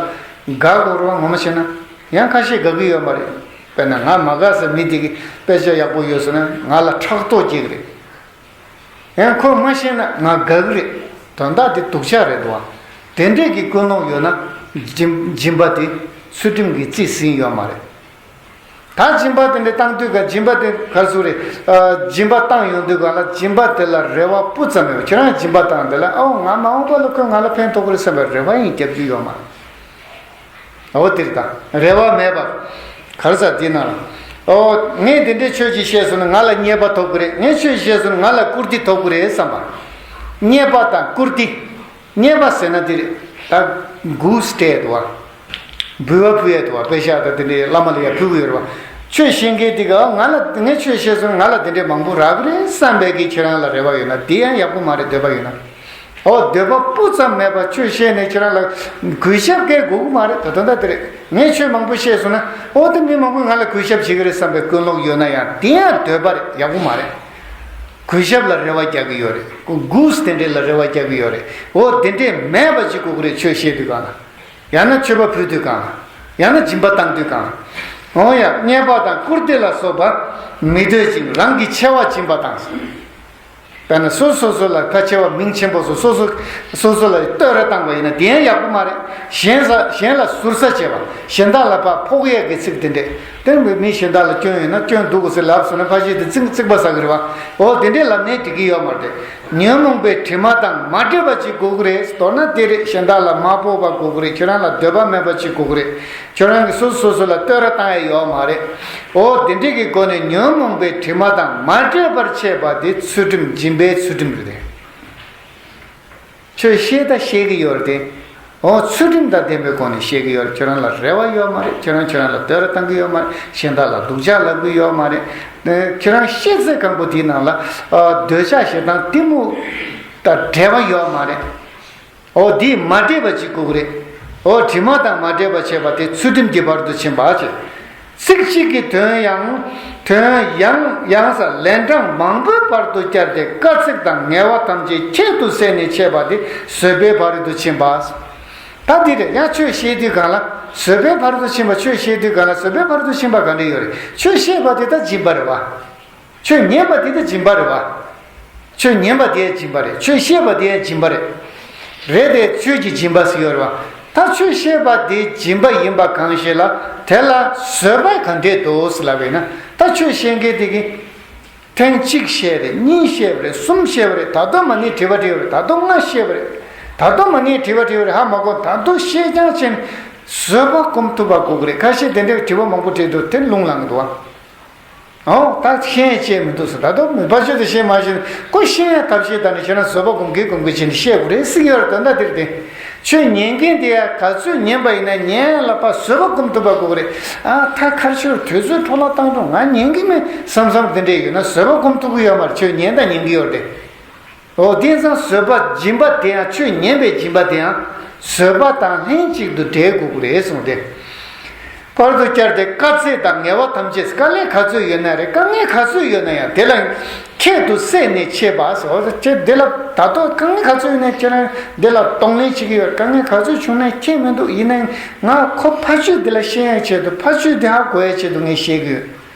དགའ་དགོས་རེད་བ། ངོ་མ་བྱས་ན་ཡང་ཁ་ཤས་དགའ་གི་ཡོད་མ་རེད། དཔེར་ན་ང་མ་དགའ་ཟེར་མི་དེ་གིས་དཔེ་ཆ་ཡག་པོ་ཡོད་ཟེར་ན་ང་ལ་ཕྲག་དོག་སྐྱེ་གི་རེད། ཡང་ཁོས་མ་ཤེས་ན་ང་དགའ་གི་རེད། དོན་དག་དེ་སྡུག་ཅག་རེད་འདུག་བ། དེ་འདྲས་ཀྱི་ཀུན་སློང་ཡོད་ན་སྦྱིན་སྦྱིན་པ་དེ་ཚུལ་ཁྲིམས་ཀྱིས་རྩིས་ཟིན་ཡོད་མ་རེད། ད་སྦྱིན་པ་དེ་འདྲས་བཏང་དུས་ག་སྦྱིན་པ་དེ་ག་རེ་ཟེར་རེད། ཨ། སྦྱིན་པ་བཏང་ཡོང་དུས་ག་ལ་སྦྱིན་པ་དེ་ལ་རེ་བ་སྤུ་ཙམ་མེད་པ། ཁྱེད་རང་སྦྱིན་པ་བཏང་དེ་ལ་ཨའོ་ང་མ་འོངས་པ་ལ་ཁོས་ང་ལ་ཕན་ཐོགས་ཀྱི་རེད་བསམ་པའི་རེ་བ་ཡང་རྒྱབ་རྒྱུ་ཡོད་མ་རེད། འོ་དེ་རེད། ད་རེ་བ་མེད་པ། ག་རེ་ཟེར་དེ་ན་ལ། འོ་ངས་དེ་འདྲའི་ཆོས་ཅིག་བཤད་སོང་ན་ང་ལ་རྙེད་པ་ཐོབ་ཀྱི་རེད། ངས་ཆོས་བཤད་སོང་ན་ང་ལ་བཀུར་སྟི་ཐོབ་ཀྱི་རེད་བསམ་པ། རྙེད་པ་དང་བཀུར་སྟི། རྙེད་པ་ཟེར་ན་དེ་རེད། ད་གུས་སྤྲད་འདུག་བ། འབུལ་བ་ཕུལ་ཡས་འདུག་བ། དཔེ་བཞག་ད་དེ་འདྲའི་བླ་མ་ལ་ཡང་ཕུལ་གྱི་ཡོད་རེད་བ། ཆོས་བཤད་མཁན་དེ་ག་ང་ལ་ངས་ཆོས་བཤད་སོང་ན་ང་ལ་དེ་འདྲའི་མང་པོ་རག་གི་རེད་བསམ་པའི་གི་ཁྱེད་རང་ལ་རེ་བ་ཡོད་ན་དེ་ཡང་ཡག་པོ་མ་རེད། འདོད་པ་ཡོད་ན། འོ་འདོད་པ་སྤུ་ཙམ་མེད་པ་ཆོས་བཤད་ནས་ཁྱེད་རང་ལ་གུས་ཞབས་སྐྱེ་དགོས་ཀྱི་མ་རེད། ད་ད་ད་དེ་རེད། ངས་ཆོས་མང་པོ་བཤད་སོང་ན་འོ་དེ་མི་མང་པོས་ང་ལ་གུས་ཞབས་བྱེད་ཀྱི་རེད་བསམ་པའི་ཀུན་སློང་ཡོད་ན་ཡང་དེ་ཡང་འདོད་པ་རེད། ཡག་པོ་མ་རེད། གུས་ཞབས་ལ་རེ་བ་རྒྱག་གི་ཡོད་རེད། གུས་དེ་འདྲས་ལ་རེ་བ་རྒྱག་གི་ཡོད་རེད། འོ་དེ་འདྲས་མེད་པ་ཅིག་དགོས་ཀྱི་རེད། ཆོས་བཤད་དུས་གང་ལ། ཡང་ན་མཆོད་པ་ཕུལ་དུས་གང་ལ། ཡང་ན་སྦྱིན་པ་བཏང་དུས་གང་ལ། འོ་ཡ། རྙེད་པ་དང་བཀུར་སྟི་ལ་སོགས་པ་མི་འདོད་ཅིང་རང་གི་ཆེ་བ་སྦྱིན་པ་དང་། དཔེར་ན་སོ་སོ་སོ་ལ་ཕལ་ཆེ་བ་མིང་ཆེན་པོ་སོ་སོ་སོ་སོ་ལ་བསྟོད་ར་བཏང་བ་ཡིན་ན་དེ་ཡང་ཡག་པོ་མ་རེད། གཞན་ས་གཞན་ལ་ཟུར་ཟ་བྱས་པ། གཞན་དག་ལ་ཕར་ཕོག་ཡས་ཀྱི་ཚིག་དེ་འདྲས། དེ་མི་མི་གཞན་དག་ལ་སྐྱོན་ཡོད་ན་སྐྱོན་འདུག་གོ་ཟེར་ལབ་སོང་ན་ཕལ་ཆེར་དེ་ཚིག་རྩིག་པ་ཟ་གི་རེད་བ། འོ་དེ་འདྲས་ལབ་ནས་འགྲིག་གི་ཡོད་མ་རེད། ཉོན་མོངས་པའི་དྲི་མ་དང་མ་འདྲེས་པ་ཅིག་དགོས་ཀྱི་རེད། མདོར་ན་དེ་རེད། གཞན་དག་ལ་མ་ཕོག་པ་དགོས་ཀྱི་རེད། ཁྱོད་རང་ལ་འདོད་པ་མེད་པ་ཅིག་དགོས་ཀྱི་རེད། ཁྱོད་རང་གིས་སོ་སོ་སོ་སོ་ལ་བསྟོད་ར་བཏང་ཡ་ཡོད་མ་རེད། འོ་དེ་འདྲས་ཀྱི་སྒོ་ནས་ཉོན་མོངས་པའི་དྲི་མ་དང་མ་འདྲེས་པར་འཆད་པ་དེ་ཚུལ་ཁྲིམས་སྦྱིན་པའི་ཚུལ་ཁྲིམས་རེད་དེ། ཆོས་བཤད་ད་བཤད་ཀྱི་ཡོད་རེད་དེ། འོ་ཚུལ་ཁྲིམས་དང་ལྡན་པའི་སྒོ་ནས་བཤད་ཀྱི་ཡོད་རེད། ཁྱོད་རང་ལ་རེ་བ་ཡོད་མ་རེད། ཁྱོད་རང་ཁྱོད་རང་ལ་བསྟོད་ར་བཏང་གི་ཡོད་མ་རེད། གཞན་དག་ལ་སྡུག་ཅག་ལབ་གི་ཡོད་མ་རེད། ཁྱོད་རང་བཤད་ཚད་གང་པོ་དེའི་ནང་ལ་འདོད་ཆགས་ཞེ་སྡང་གཏི་མུག་དང་འབྲེལ་བ་ཡོད་མ་རེད། འོ་དེས་མ་འདྲེས་པ་ཅིག་དགོས་ཀྱི་རེད། འོ་དྲི་མ་དང་མ་འདྲེས་པ་བྱས་པ་དེ་ཚུལ་ཁྲིམས་ཀྱི་བར་དུ་ཕྱིན་པ་བྱས། ཚིག་གཅིག་གི་དོན་ཡང་། དོན་ཡང་ཡང་ས་ལན་གྲངས་མང་པོའི་བར་དུ་བསྐྱར་ཏེ་དཀའ་ཚེགས་དང་ངལ་བ་ཐམས་ཅད་ཁྱད་དུ་བསད་ནས་འཆད་པ་དེ་བཟོད་པའི་ཕ་རོལ་ཏུ་ཕྱིན་པ། ད་འདི་རེད། ཡང་ཆོས་བཤད་དུས་གང་ལ་བཟོད་པའི་ཕ་རོལ་ཏུ་ཕྱིན་པ། ཆོས་བཤད་དུས་གང་ལ་བཟོད་པའི་ཕ་རོལ་ཏུ་ཕྱིན་པ་ག་འདྲ་ཡོད་རེད། ཆོས་བཤད་པ་དེ་ད་སྦྱིན་པ་རེད་བ། ཆོས་ཉན་པ་དེ་ད་སྦྱིན་པ་རེད་བ། ཆོས་ཉན་པ་དེ་ཡང་སྦྱིན་པ་རེད། ཆོས་བཤད་པ་དེ་ཡང་སྦྱིན་པ་རེད། རེད་དེ། ཆོས་ཀྱི་སྦྱིན་པ་ཟེར་ཡོད་རེད་བ། ད་ཆོས་བཤད་པ་དེ་སྦྱིན་པ་ཡིན་པ་གང་ཞིག་ལ། དེ་ལ་བཟོད་པ་ག་འདྲས་འདུག་ཟེར་ལབ་པས་ན། ད་ཆོས་བཤད་མཁན་དེ་གིས་ཐེངས་གཅིག་བཤད་རེད། གཉིས་བཤད་པ་རེད། གསུམ་བཤད་པ་རེད། ད་དུང་མ་ཎི་དྲི་བ་དྲིས་པ་རེད། ད་དུང་ལྔ་བཤད་པ་རེད། ད་དུང་མ་ཎི་དྲི་བ་དྲིས་པ་རེད། ཧ་མ་གོ། ད་དུང་བཤད་རྐྱང་བྱས་ནས་བཟོད་པ་སྒོམ་ཐུབ་པ་དགོས་ཀྱི་རེད། ཁ་ཤས་དེ་འདྲའི་དྲི་བ་མང་པོ་དྲིས་འདུག་དེ་རླུང་ལངས་འདུག་བ། ཨོ། ད་ཤེས་ཡས་ཅིག་མི་འདུག་ཟེར། ད་དུང་མི་ཕ་ཆོས་དེ་ཤེས་མ་ཤེས་ཁོ་ཤེས་ཡས་ཐབས་ཤེས་དང་ནི་ཤེས་ན་བཟོད་པ་སྒོམ་གི་སྒོམ་གི་བྱས་ནས་བཤད་དགོས་རེད་ཟེར་གྱི་ཡོད་རེད། ད་ལྟ་འདིར་དེ་ཆོས་ཉན་མཁན་དེ་ཡ་ག་ཚོད་ཉན་པ་ཡིན་ན་ཉན་ཡ་ལ་ཕར་བཟོད་པ་སྒོམ་ཐུབ་པ་དགོས་ཀྱི་རེད། ཨ། ད་ཁ་ཆོས་དུས་ཚོད་འཕྲོ་བརླག་བཏང་འགྲོ། ང་ཉན་གི་མེད་བསམ་བསམ་དེ་འདྲས་ཡོད་ན་བཟོད་པ་སྒོམ་ཐུབ་ཀྱི་ཡོད་མ་རེད། ཆོས་ཉན་དང་ཉན་གི་ཡོད་རེད། འོ། དེང་སང་བཟོད་པ་སྦྱིན་པ་དེ་ཡང་། ཆོས་ཉན་པའི་སྦྱིན་པ་དེ་ཡང་བཟོད་པ་དང་ལྷན་ཅིག་ཏུ་འབྲེལ་དགོས་ཀྱི་རེད་གསུངས་ཏེ། བར་དུ་བསྐྱར་ཏེ་དཀའ་ཚེགས་དང་ངལ་བ་ཐམས་ཅད། དཀའ་ངལ་ག་ཚོད་ཡོད་ན་རེད། དཀའ་ངལ་ག་ཚོད་ཡོད་ན་ཡང་དེ་ལ་ཁྱད་དུ་བསད་ནས་འཆད་པ་ཟེར། འོ། ཁྱེད་འདི་ལ་ད་དུང་དཀའ་ངལ་ག་ཚོད་ཡོད་ན་ཁྱེད་རང་འདི་ལ་གདོང་ལེན་བྱེད་ཀྱི་ཡོད། དཀའ་ངལ་ག་ཚོད་བྱུང་ན་ཁྱད་མི་འདུག་ཡིན་ནའི་ང་ཁོ་ཕ་ཆོས་འདི་ལ་ཤེས་ཡག་ཆེད་དུ། ཕ་ཆོས་འདི་ཧ་གོ་ཡག་ཆེད་དུ་ངས་བཤད་ཀྱི་ཡོད།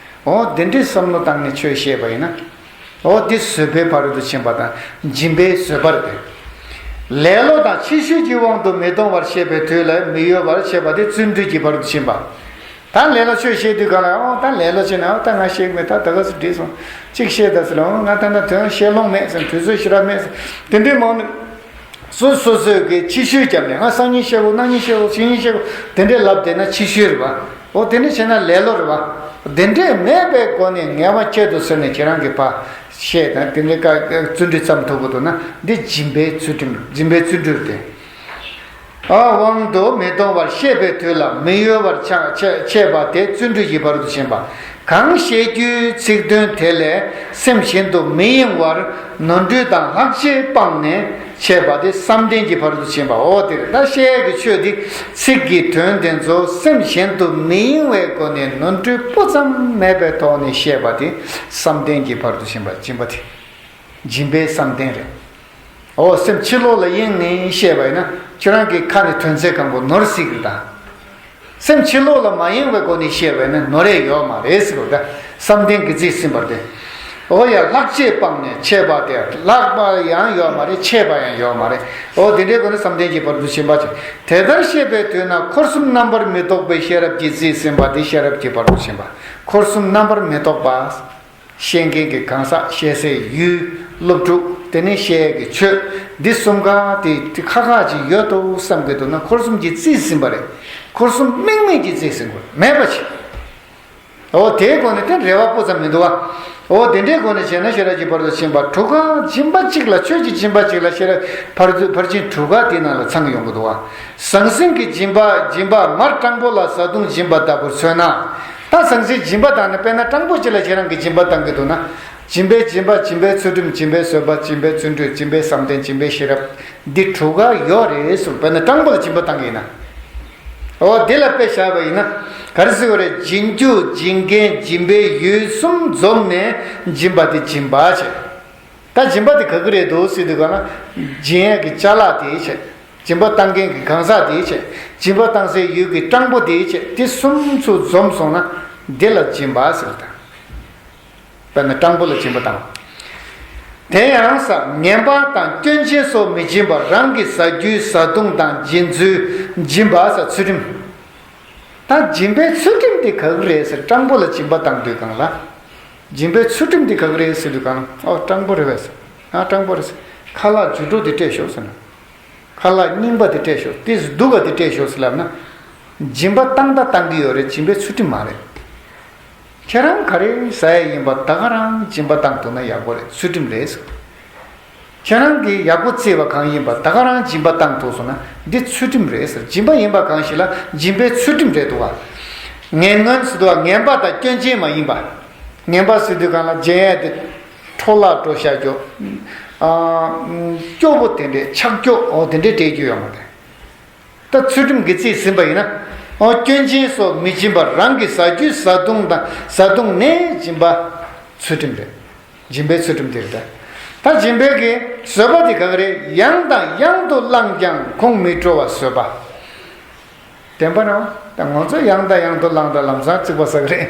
འོ། འདི་འདྲའི་བསམ་བློ་བཏང་ནས་ཆོས་བཤད་པ་ཡིན་ན། འོ། འདི་བཟོད་པའི་ཕ་རོལ་ཏུ་ཕྱིན་པ་དང་སྦྱིན་པའི་བཟོད་པ་རེད། ལེ་ལོ་དང་ཕྱི་བཤོལ་གྱི་དབང་དུ་མི་གཏོང་བར་བཤད་པའི་དུས་ལ་མི་གཡོ་བར་བྱེད་པ་དེ་བརྩོན་འགྲུས་ཀྱི་ཕ་རོལ་ཏུ་ཕྱིན་པ། ད་ལེ་ལོ་ཆོས་བཤད་དུས་གང་ལ། འོ། ད་ལེ་ལོ་བྱས་ན། འོ། ད་ང་བཤད་གི་མེད། ད་ད་ག་ཚོད་འགྲིག་སོང་། གཅིག་བཤད་ད་ཟེར་ལ། འོ། ང་ད་ལྟ་དོན་བཤད་ལོང་མེད་ཟེར། དུས་ཚོད་ཞེ་དྲག་མེད་ཟེར། དེ་འདྲའི་མང་ནི། སོ་སོ་སོས་ཀྱི་ཕྱི་བཤོལ་བརྒྱབ་ནས། ང་སང་ཉིན་བཤད་དགོས། གནངས་ཉིན་བཤད་དགོས། ཕྱི་ཉིན་བཤད་དགོས། དེ་འདྲའི་ལབ་བསྡད་ན་ཕྱི་བཤོལ་རེད་བ། འོ། དེ་འདྲ་བྱས་ན་ལེ་ལོ་རེད་བ། དེ་འདྲས་མེད་པའི་སྒོ་ནས་ངལ་བ་ཁྱད་དུ་བསད་ནས་ཁྱེད་རང་གི་ཕར་བཤད་དང་། དེ་འདྲའི་བཀའ་བརྩོན་འགྲུས་བརྩམས་ཐུབ་ཀྱི་འདུག་ན། འདི་སྦྱིན་པའི་ཚུལ་ཁྲིམས། སྦྱིན་པའི་བརྩོན་འགྲུས་རེད། ཨ། དབང་དུ་མི་གཏོང་བར་བཤད་པའི་དུས་ལ་མི་གཡོ་བར་ཆ་ཆ་འཆད་པ་དེ་བརྩོན་འགྲུས་ཀྱི་ཕ་རོལ་ཏུ་ཕྱིན་པ། གང་བཤད་རྒྱུའི་ཚིག་དོན་དེ་ལས་སེམས་གཞན་དུ་མི་གཡེང་བར་ནོར་འཁྲུལ་དང་ལྷག་བཅས་སྤངས་ནས་འཆད་པ་དེ་བསམ་གཏན་གྱི་ཕ་རོལ་ཏུ་ཕྱིན་པའོ། དེ་རེད། ད་བཤད་ཡས་ཀྱི་ཆོས་འདི་ཚིག་གི་དོན་དེ་ཚོ་སེམས་གཞན་དུ་མི་གཡེང་བའི་སྒོ་ནས་ནོར་འཁྲུལ་སྤུ་ཙམ་མེད་པའི་ཐོག་ནས་བཤད་པ་དེ་བསམ་གཏན་གྱི་ཕ་རོལ་ཏུ་ཕྱིན་པ། སྦྱིན་པ་དེ། སྦྱིན་པའི་བསམ་གཏན་རེད། འོ། སེམས་ཕྱི་ལོགས་ལ་གཡེངས་ནས་བཤད་པ་ཡིན་ན། ཁྱོད་རང་གི་ཁ་ནས་ཐོན་ཚད་གང་པོ་ནོར་སྲིད་ཀྱི་རེད་ད། སེམས་ཕྱི་ལོགས་ལ་མ་གཡེང་བའི་སྒོ་ནས་བཤད་པ་ཡིན་ན་ནོར་ཡས་ཡོད་མ་རེད་ཟེར་བ་ད། བསམ་གཏན་གྱིས་རྩིས་ཟིན་པ་རེད། འོ་ཡ། ལྷག་བཅས་སྤངས་ནས་འཆད་པ་དེ། ལྷག་པ་ཡང་ཡོད་མ་རེད། ཆད་པ་ཡང་ཡོད་མ་རེད། འོ། དེ་འདྲའི་སྒོ་ནས་བསམ་གཏན་གྱི་བར་དུ་ཕྱིན་པ་བྱས། དེ་ལྟར་བཤད་པའི་དུས་ན་འཁོར་གསུམ་རྣམ་པར་མི་རྟོག་པའི་ཤེས་རབ་ཀྱིས་རྩིས་ཟིན་པ་དེ་ཤེས་རབ་ཀྱི་བར་དུ་ཕྱིན་པ། འཁོར་གསུམ་རྣམ་པར་མི་རྟོག་པ། བཤད་མཁན་གྱི་གང་ཟག་བཤད་སའི་ཡུལ། སློབ་ཕྲུག་དེ་ནས་བཤད་ཡས་ཀྱི་ཆོས། འདི་གསུམ་ཀ་དེ་དེ་ཁ་ཁ་ཅིག་ཡོད་དོ་བསམ་གྱི་འདུག་ན། འཁོར་གསུམ་གྱིས་རྩིས་ཟིན་པ་རེད། འཁོར་གསུམ་དམིགས་མེད་ཀྱིས་རྩིས་ཟིན་དགོས། མེད་པ་བྱེད། འོ། དེའི་སྒོ་ནས་དེ་རེ་བ་སྤུ་ཙམ་མི་འདུག་བ། འོ། དེ་འདྲའི་སྒོ་ནས་བྱས་ན་ཤེས་རབ་ཀྱི་བར་དུ་ཕྱིན་པ། དྲུག་ཀ་སྦྱིན་པ་གཅིག་ལ། ཆོས་ཀྱི་སྦྱིན་པ་གཅིག་ལ་ཤེས་རབ་ཕར་ཕར་ཕྱིན་དྲུག་ཀ་དེའི་ནང་ལ་ཚང་ཡོང་གི་འདུག་བ། ཟང་ཟིང་གི་སྦྱིན་པ། སྦྱིན་པ་མར་སྤྲང་པོ་ལ་བཟའ་བཏུང་སྦྱིན་པ་ལྟ་བུར་མཚོན་ན། ད་ཟང་ཟིང་སྦྱིན་པ་བཏང་ནས། དཔེར་ན་སྤྲང་པོ་གཅིག་ལ་ཁྱེད་རང་གིས་སྦྱིན་པ་བཏང་གི་འདུག་ན། སྦྱིན་པའི་སྦྱིན་པ། སྦྱིན་པའི་ཚུལ་ཁྲིམས། སྦྱིན་པའི་བཟོད་པ། སྦྱིན་པའི་བརྩོན་འགྲུས། སྦྱིན་པའི་བསམ་གཏན། སྦྱིན་པའི་ཤེས་རབ། འདི་དྲུག་ཀ་ཡོད་རེད་གསུངས། དཔེར་ན་སྤྲང་པོ་ལ་སྦྱིན་པ་བཏང་གི་ཡིན་ན། འོ། འདི་ལ་དཔེ་བཞག་པ་ཡིན་ན། ག་རེ་ཟེར་དགོས་རེད། སྦྱིན་རྒྱུ། སྦྱིན་མཁན། སྦྱིན་པའི་ཡུལ་གསུམ་འཛོམས་ནས་སྦྱིན་པ་དེ་སྦྱིན་པ་བྱེད། ད་སྦྱིན་པ་དེ་ག་གི་རེད་འདུག་ཟེར་དུས་གང་ལ། སྦྱིན་ཡས་ཀྱི་ཅ་ལག་དེ་བྱས། སྦྱིན་པ་བཏང་མཁན་གྱི་གང་ཟག་དེ་བྱས། སྦྱིན་པ་བཏང་སའི་ཡུལ་གྱི་སྤྲང་པོ་དེ་བྱས། དེ་གསུམ་ཚུར་འཛོམས་སོང་ན་འདི་ལ་སྦྱིན་པ་ཟེར་ད། དཔེར་ན་སྤྲང་པོ་ལ་སྦྱིན་པ་བཏང་། དེ་ཡང་ས་ངན་པ་དང་སྐྱོན་ཅན་སོགས་མི་སྦྱིན་པར་རང་གི་བཟའ་རྒྱུའི་བཟའ་བཏུང་དང་སྦྱིན་ཚུལ། སྦྱིན་པ་ས་ཚུལ་ཁྲིམས། ད་སྦྱིན་པའི་ཚུལ་ཁྲིམས་དེ་ག་གི་རེད་ཟེར། སྤྲང་པོ་ལ་སྦྱིན་པ་བཏང་དུས་གང་ལ། སྦྱིན་པའི་ཚུལ་ཁྲིམས་དེ་ག་གི་རེད་ཟེར་དུས་གང་ལ། ཨོ། སྤྲང་པོ་རེད་པས་ཟེར། ཨ། སྤྲང་པོ་རེད་ཟེར། ཁ་ལག་རྒྱུ་འགྲོ་དེ་སྤྲད་ཤོག་ཟེར་ན། ཁ་ལག་རྙིང་པ་དེ་སྤྲད་ཤོག། དེ་སྡུག་ག་དེ་སྤྲད་ཤོག་ཟེར་ལབ་ན། སྦྱིན་པ་བཏང་ད་བཏང་གི་ཡོད་རེད། སྦྱིན་པའི་ཚུལ་ཁྲིམས་མ་རེད། ཁྱེད་རང་ག་རེ་ཟ་ཡས་ཡིན་པ་ད་ག་རང་སྦྱིན་པ་བཏང་ཐུབ་ན་ཡག་པོ་རེད། ཚུལ་ཁྲིམས་རེད་ཟེར། ཁྱེད་རང་གིས་ཡག་པོ་བརྩིས་པ་གང་ཡིན་པ་ད་ག་རང་སྦྱིན་པ་བཏང་ཐུབ་སོང་ན་འདི་ཚུལ་ཁྲིམས་རེད་ཟེར། སྦྱིན་པ་ཡིན་པ་གང་ཞིག་ལ་སྦྱིན་པའི་ཚུལ་ཁྲིམས་རེད་འདུག་བ། ངན་ངོན་ཟེར་དུས་ངན་པ་དང་སྐྱོན་ཅན་མ་ཡིན་པ། ངན་པ་ཟེར་དུས་གང་ལ་སྦྱིན་ཡས་དེ་འཕྲོ་བརླག་འགྲོ་བཞག་རྒྱུ། ཨ། སྐྱོ་པོ་དེ་འདྲས་ཆག་སྐྱོ། འོ། དེ་འདྲས་སྤྲད་རྒྱུ་ཡོད་མ་རེད། ད་ཚུལ་ཁྲིམས་ཀྱིས་རྩིས་ཟིན་པ་ཡིན་ན། ཨོ། སྐྱོན་ཅན་སོགས་མི་སྦྱིན་པར། རང་གི་ཟ་རྒྱུའི་བཟའ་བཏུང་དང་། བཟའ་བཏུང་ནས་སྦྱིན་པ་ཚུལ་ཁྲིམས་རེད། སྦྱིན་པའི་ཚུལ་ཁྲིམས་དེ་རེད་ད། ད་སྦྱིན་པའི་གི་བཟོད་པ་དེ་ག་གི་རེད། ཡང་དང་ཡང་དུ་བླངས་ཀྱང་ཁོང་མི་སྤྲོ་བར་བཟོད་པ། བདེན་པ་རང་ད་ང་ཚོ་ཡང་དང་ཡང་དུ་བླངས་དང་ལམ་སང་རྩིག་པ་ཟ་གི་རེད།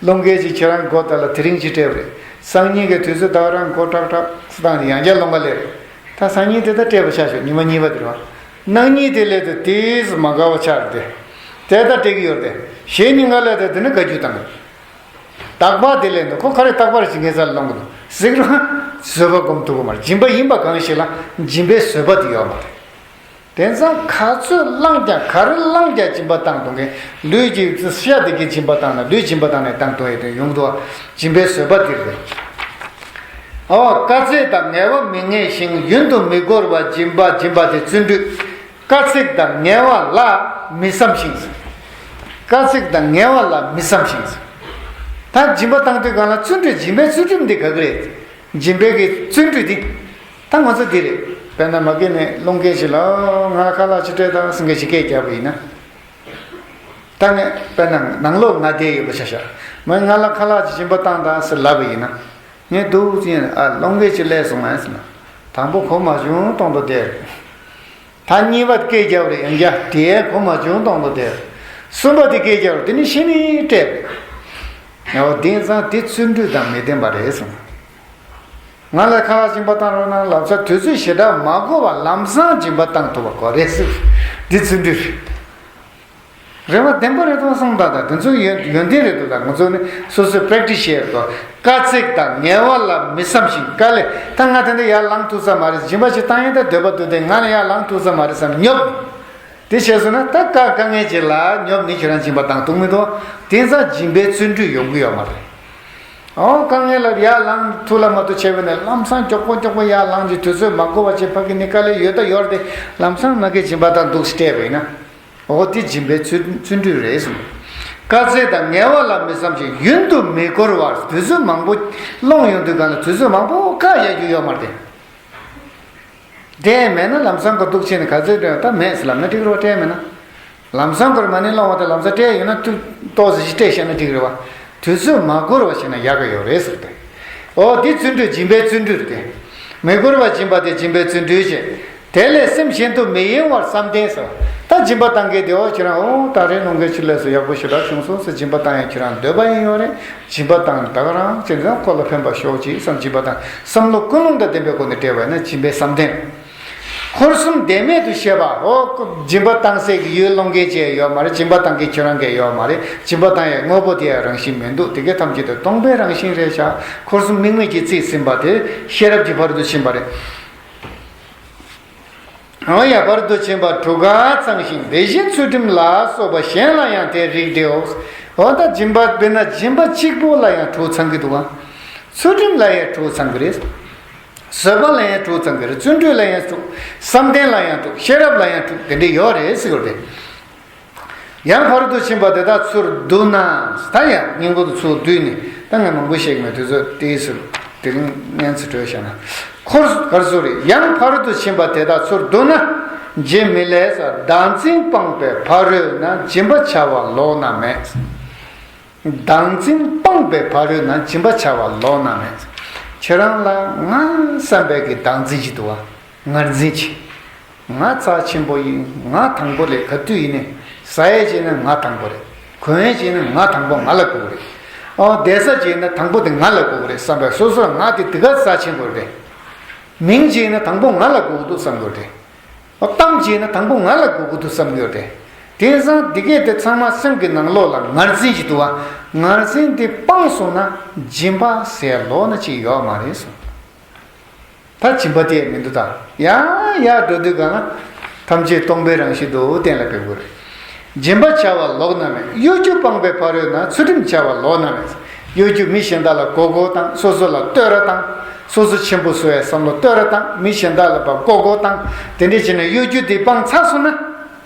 བློ་འགེལ་གྱིས་ཁྱེད་རང་མགོ་ད་ལ་དེ་རིང་ཅིག་སྤྲད་པ་རེད། སང་ཉིན་གི་དུས་ཚོད་ད་ག་རང་མགོ་ཏྲག་ཏྲག་བཏང་ནས་ཡང་བསྐྱར་སློང་ག་ལེ་རེད། ད་སང་ཉིན་དེ་ད་སྤྲད་པ་ཆ་ཤོག་ཉི་མ་གཉིས་པ་དེ་རེད་བ། གནངས་ཉིན་དེ་ལས་དུ་དེས་མ་དགའ་བ་ཆགས་རེད་དེ། དེ་ད་སྤྲད་གི་ཡོད་རེད་དེ། གཞེས་ཉིན་ག་ལས་དུ་དེ་ནི་དགའ་རྒྱུ་དང་། རྟག་པར་དེ་ལས་འདུག་ཁོ་ག་རེ་རྟག་པར་ཞིག་ངེས་ས་ལ་ལོང་གི་འདུག་གཟིགས་རོགས། བཟོད་པ་སྒོམ་ཐུབ་ཀྱི་མ་རེད། སྦྱིན་པ་ཡིན་པ་གང་ཞིག་ལ་སྦྱིན་པའི་བཟོད་པ་དེ་ཡོད་མ་རེད། དེང་སང་ག་ཚོད་བླངས་ཀྱང་ག་རེ་བླངས་ཀྱང་སྦྱིན་པ་བཏང་གཏོང་མཁན་ལུས་ཀྱི་ཤ་དེ་གིས་སྦྱིན་པ་བཏང་ན་ལུས་སྦྱིན་པ་བཏང་ནས་བཏང་གཏོང་ཡས་དེ་ཡོང་འདུག་སྦྱིན་པའི་བཟོད་པ་དེ་རེད། ཨོ། དཀའ་ཚེགས་དང་ངལ་བ་མི་ངེས་ཤིང་། ཡུན་དུ་མི་འགོར་བར་སྦྱིན་པ། སྦྱིན་པ་དེ་བརྩོན་འགྲུས། དཀའ་ཚེགས་དང་ངལ་བ་ལ་མི་བསམ་ཞིང་། དཀའ་ཚེགས་དང་ངལ་བ་ལ་མི་བསམ་ཞིང་། ད་སྦྱིན་པ་བཏང་དུས་སྒང་ལ་བརྩོན་འགྲུས། སྦྱིན་པའི་བརྩོན་འགྲུས་འདི་ག་གི་རེད། སྦྱིན་པའི་གི་བརྩོན་འགྲུས་འདི། ད་ང་ཚོ་འདི་རེད། དཔེར་ན་མ་གི་ནས་སློང་མཁན་ཞིག་ལ་ང་ལ་ཁ་ལག་ཅིག་སྤྲད་དང་ཟེར་མཁན་ཞིག་སྐད་རྒྱབ་པ་ཡིན་ན། ད་ངས་དཔེར་ན་ནང་ལོགས་ང་བསྡད་ཡོད་པ་ཆ་བཞག་མ་ང་ལ་ཁ་ལག་ཅིག་སྦྱིན་པ་བཏང་དང་ཟེར་ལབ་པ་ཡིན་ན། ངས་འདུག་ཟེར་ཡིན་ཨ་སློང་མཁན་ཅིག་སླེབས་སོང་ང་ཟེར་ན། དང་པོ་གོ་མ་བྱུང་སྟོང་དུ་བསྡད། ད་གཉིས་པ་སྐད་རྒྱབ་རེད་ཡང་བསྐྱར་དེ་གོ་མ་བྱུང་སྟོང་དུ་བསྡད། གསུམ་པ་དེ་སྐད་རྒྱབ་རེད་དེ་ནི་ཤི་ནི་སྤྲད་པས། ཡང་བ་དེང་སང་དེ་བརྩོན་འགྲུས་དང་མི་ལྡན་པ་རེད་གསུངས། ང་ལ་ཁ་ལག་སྦྱིན་པ་བཏང་རོགས་གནང་ལབ་ས་དུས་ཚོད་ཞེ་དྲག་མ་འགོར་བ་ལམ་སང་སྦྱིན་པ་བཏང་ཐུབ་པ་དགོས་རེད་ཟེར། འདི་བརྩོན་འགྲུས་རེད། རེ་བ་བདེན་པ་རེད་དོ་བསམ་དང་དང་དེ་ཚོ་ཡོན་ཡོན་ཏན་རེད་འདུག་ད་ང་ཚོ་ནི་སོ་སོས་པྲེག་ཊིས་བྱས་རེད་དོ། དཀའ་ཚེགས་དང་ངལ་བ་ལ་མི་བསམ་ཞིང་དཀའ་ལས་ད་ང་དེ་འདྲ་ཡར་ལངས་ཐུབ་ས་མ་རེད། སྦྱིན་པ་ཞིག་བཏང་ཡིན་ད་འདོད་པ་འདུག་སྟེ་ང་ལ་ཡར་ལངས་ཐུབ་ས་མ་རེད་བསམ་ཉོབ། དེ་བྱས་སོང་ན་ད་དཀའ་དཀའ་ངལ་ཅིག་ལ་ཉོབ་ནི་ཁྱོད་རང་སྦྱིན་པ་བཏང་ཐུབ་མི་འདུག་དེང་སང་སྦྱིན་པའི་བརྩོན་འགྲུས་ཡོང་གི་ཡོད་མ་རེད། ཨོ་དཀའ་ངལ་ལ་ཡར་ལངས་ཐུབ་ལ་མ་ཐུབ་བྱས་པས་ན་ལམ་སང་མགྱོགས་པོ་མགྱོགས་པོ་ཡར་ལངས་ཀྱི་དུས་ཚོད་མ་འགོར་བ་བྱས་ཕ་གི་ནི་དཀའ་ལས་ཡོད་ད་ཡོད་རེད་དེ་ལམ་སང་མ་གི་སྦྱིན་པ་དང་འདུག་སྤྲད་པ་ཡིན་ན། འོ་དེ་སྦྱིན་པའི་བརྩོན་བརྩོན་འགྲུས་རེད་གསུངས། དཀའ་ཚེགས་དང་ངལ་བ་ལ་མི་བསམ་ཞིང་ཡུན་དུ་མི་འགོར་བར་དུས་ཚོད་མང་པོ་སློང་ཡོང་དུས་གང་ལ་དུས་ཚོད་མང་པོ་བཀག་ཡ་རྒྱུ་ཡོད་མ་རེད། དེ་མེད་ན་ལམ་སང་གོ་འདུག་ཕྱིན་ནས་ག་ཚོད་སྤྲད་ད་མེད་ཟེར་ལབ་ན་འགྲིག་རོགས་སྤྲད་མེད་ན། ལམ་སང་གོར་མ་ནི་སློང་བ་དང་ལམ་སང་སྤྲད་ཡོད་ན་ཏུ་ཏོག་ཙམ་ཞིག་སྤྲད་ཤེས་ན་འགྲིག་རེད་བ། དུས་ཚོད་མ་འགོར་བ་ཞིག་ན་ཡག་གི་ཡོད་རེད་ཟེར་ཏེ། འོ་དེ་བརྩོན་འགྲུས་སྦྱིན་པའི་བརྩོན་འགྲུས་རེད་དེ། མི་འགོར་བར་སྦྱིན་པ་དེ་སྦྱིན་པའི་བརྩོན་འགྲུས་བྱེད། དེ་ལས་སེམས་གཞན་དུ་མི་གཡེང་བར་བསམ་གཏན་ཟེར། ད་སྦྱིན་པ་བཏང་མཁན་དེ་འོ་ཁྱེད་རང་འོ་ད་རེས་ནང་གི་ཆུ་ལས་སུ་ཡག་པོ་ཞེ་དྲག་བྱུང་སོང་ཟེར་སྦྱིན་པ་བཏང་ཡང་ཁྱེད་རང་འདོད་པ་ཡིན་ཡོད་རེད། སྦྱིན་པ་བཏང་ད་ག་རང་ཅི་འདྲ་ཁོ་ལ་ཕན་པ་ཤོག་ཅིག་བསམ་སྦྱིན་པ་བཏང་བསམ་བློ་ཀུན་སློང་དང་ལྡན་པའི་སྒོ་ནས་སྤྲད་པ་ཡིན་ན་སྦྱིན་པའི་བསམ་གཏན། འཁོར་གསུམ་བདེན་མེད་དུ་ཤེས་པ་འོ་སྦྱིན་པ་བཏང་སའི་གི་ཡུལ་སློང་མཁན་ཅིག་ཡོད་མ་རེད། སྦྱིན་པ་བཏང་མཁན་ཁྱོད་རང་གི་ཡོད་མ་རེད། སྦྱིན་པ་བཏང་ཡའི་དངོས་པོ་དེ་ཡང་རང་བཞིན་མི་འདུག་དེ་གའི་ཐམས་ཅད་དུ་སྟོང་པའི་རང་བཞིན་རེད་ཤག་འཁོར་གསུམ་དམིགས་མེད་ཀྱིས་རྩིས་ཟིན་པ་དེ་ཤེས་རབ་ཀྱི་ཕ་རོལ་ཏུ་ཕྱིན་པ་རེད། འོ་ཡ་བར་དུ་ཕྱིན་པ་དྲུག་ཀ་ཚང་ཞིང་དེ་བཞིན་ཚུལ་ཁྲིམས་ལ་སོགས་པ་གཞན་ལ་ཡང་དེའི་རིགས་འགྲེའོ། འོ་ད་སྦྱིན་པ་དཔེར་ན་སྦྱིན་པ་གཅིག་པོ་ལ་ཡང་དྲུག་ཚང་གི་འདུག་ག་ཚུལ་ཁྲིམས་ལ་ཡང་དྲུག་ཚང་གི་རེད། བཟོད་པ་ལ་ཡང་དྲུག་ཚང་གི་རེད། བརྩོན་འགྲུས་ལ་ཡང་དྲུག་བསམ་གཏན་ལ་ཡང་དྲུག་ཤེས་རབ་ལ་ཡང་དྲུག་དེ་འདྲ་ཡོད་རེད་ཟེར་གི་རེད། ཡང་ཕ་རོལ་ཏུ་ཕྱིན་པ་དེ་དག་ཚུར་བསྡུ་ན། ད་ཡང་སྙིང་པོ་དེ་ཚུར་བསྡུས་ནས་ད་ངས་མང་པོ་བཤད་ཀྱི་མེད། དེ་ཚོ་ཏོག་ཙམ་དེ་རིང་ཉན་ཚེ་བྲོས་བཞག་ན། འཁོར་ག་རེ་ཟེར་རེད། ཡང་ཕ་རོལ་ཏུ་ཕྱིན་པ་དེ་དག་ཚུར་བསྡུ་ན། ཇི་མི་ལས་ཟེར། བདག་འཛིན་སྤངས་པའི་ཕ་རོལ་ན་སྦྱིན་པ་བྱ་བ་ལོགས་ན་མེད། བདག་འཛིན་སྤངས་པའི་ཕ་རོལ་ན་སྦྱིན་པ་བྱ་བ་ལོགས་ན་མེད། ཁྱེད་རང་ལ་ང་བསམ་པའི་གི་བདག་འཛིན་ཅིག་འདུག་བ། ངར་འཛིན་ཅིག་ང་རྩ་ཆེན་པོ་ཡིན། ང་དང་པོ་རེད། ག་དུས་ཡིན་ནའི་ཟ་ཡས་ཅིག་ནི་ང་དང་པོ་རེད། གོན་ཡས་ཅིག་ནི་ང་དང་པོ་ང་ལ་དགོས་ཀྱི་རེད། ཨོ་བསྡད་ས་ཅིག་ནི་དང་པོ་དེ་ང་ལ་དགོས་ཀྱི་རེད་བསམ་པའི་སོ་སོར་ང་དེ་དེ་ག་རྩ་ཆེན་པོ་རེད། མིང་ཅིག་ནི་དང་པོ་ང་ལ་དགོས་ཀྱི་འདུག་བསམ་དགོས་རེད། ཨོ་གཏམ་ཅིག་ནི་དང་པོ་ང་ལ་དགོས་ཀྱི་འདུག་བསམ་དགོས་རེད། དེང་སང་འདི་གས་དེ་ཚང་མ་སེམས་ཀྱི་ནང་ལོགས་ལ་ངར་འཛིན་ཅིག་འདུག་བ། ངར་འཛིན་དེ་སྤངས་སོང་ན་སྦྱིན་པ་ཟེར་ལོགས་ན་ཅིག་ཡོད་མ་རེད་གསུངས། ད་སྦྱིན་པ་དེ་མི་འདུག་ད་ཡང་ཡར་འགྲོ་དུས་གང་ན་ཐམས་ཅད་སྟོང་པའི་རང་བཞིན་དུ་གཏན་ལ་འབེབས་དགོས་རེད། སྦྱིན་པ་བྱ་བ་ལོགས་ན་མེད། གཡོ་སྒྱུ་སྤངས་པའི་ཕ་རོལ་ན་ཚུལ་ཁྲིམས་བྱ་བ་ལོགས་ན་མེད། གཡོ་སྒྱུ་མི་གཞན་དག་ལ་མགོ་སྐོར་བཏང་། སོ་སོ་ལ་བསྟོད་ར་བཏང་། སོ་སོ་ཆེན་པོ་བཟོ་བའི་བསམ་བློ་བསྟོད་ར་བཏང་། མི་གཞན་དག་ལ་ཕར་མགོ་སྐོར་བཏང་། དེ་འདྲ་བྱས་ནས་གཡོ་སྒྱུ་དེ་སྤངས་ཚར་སོང་ན་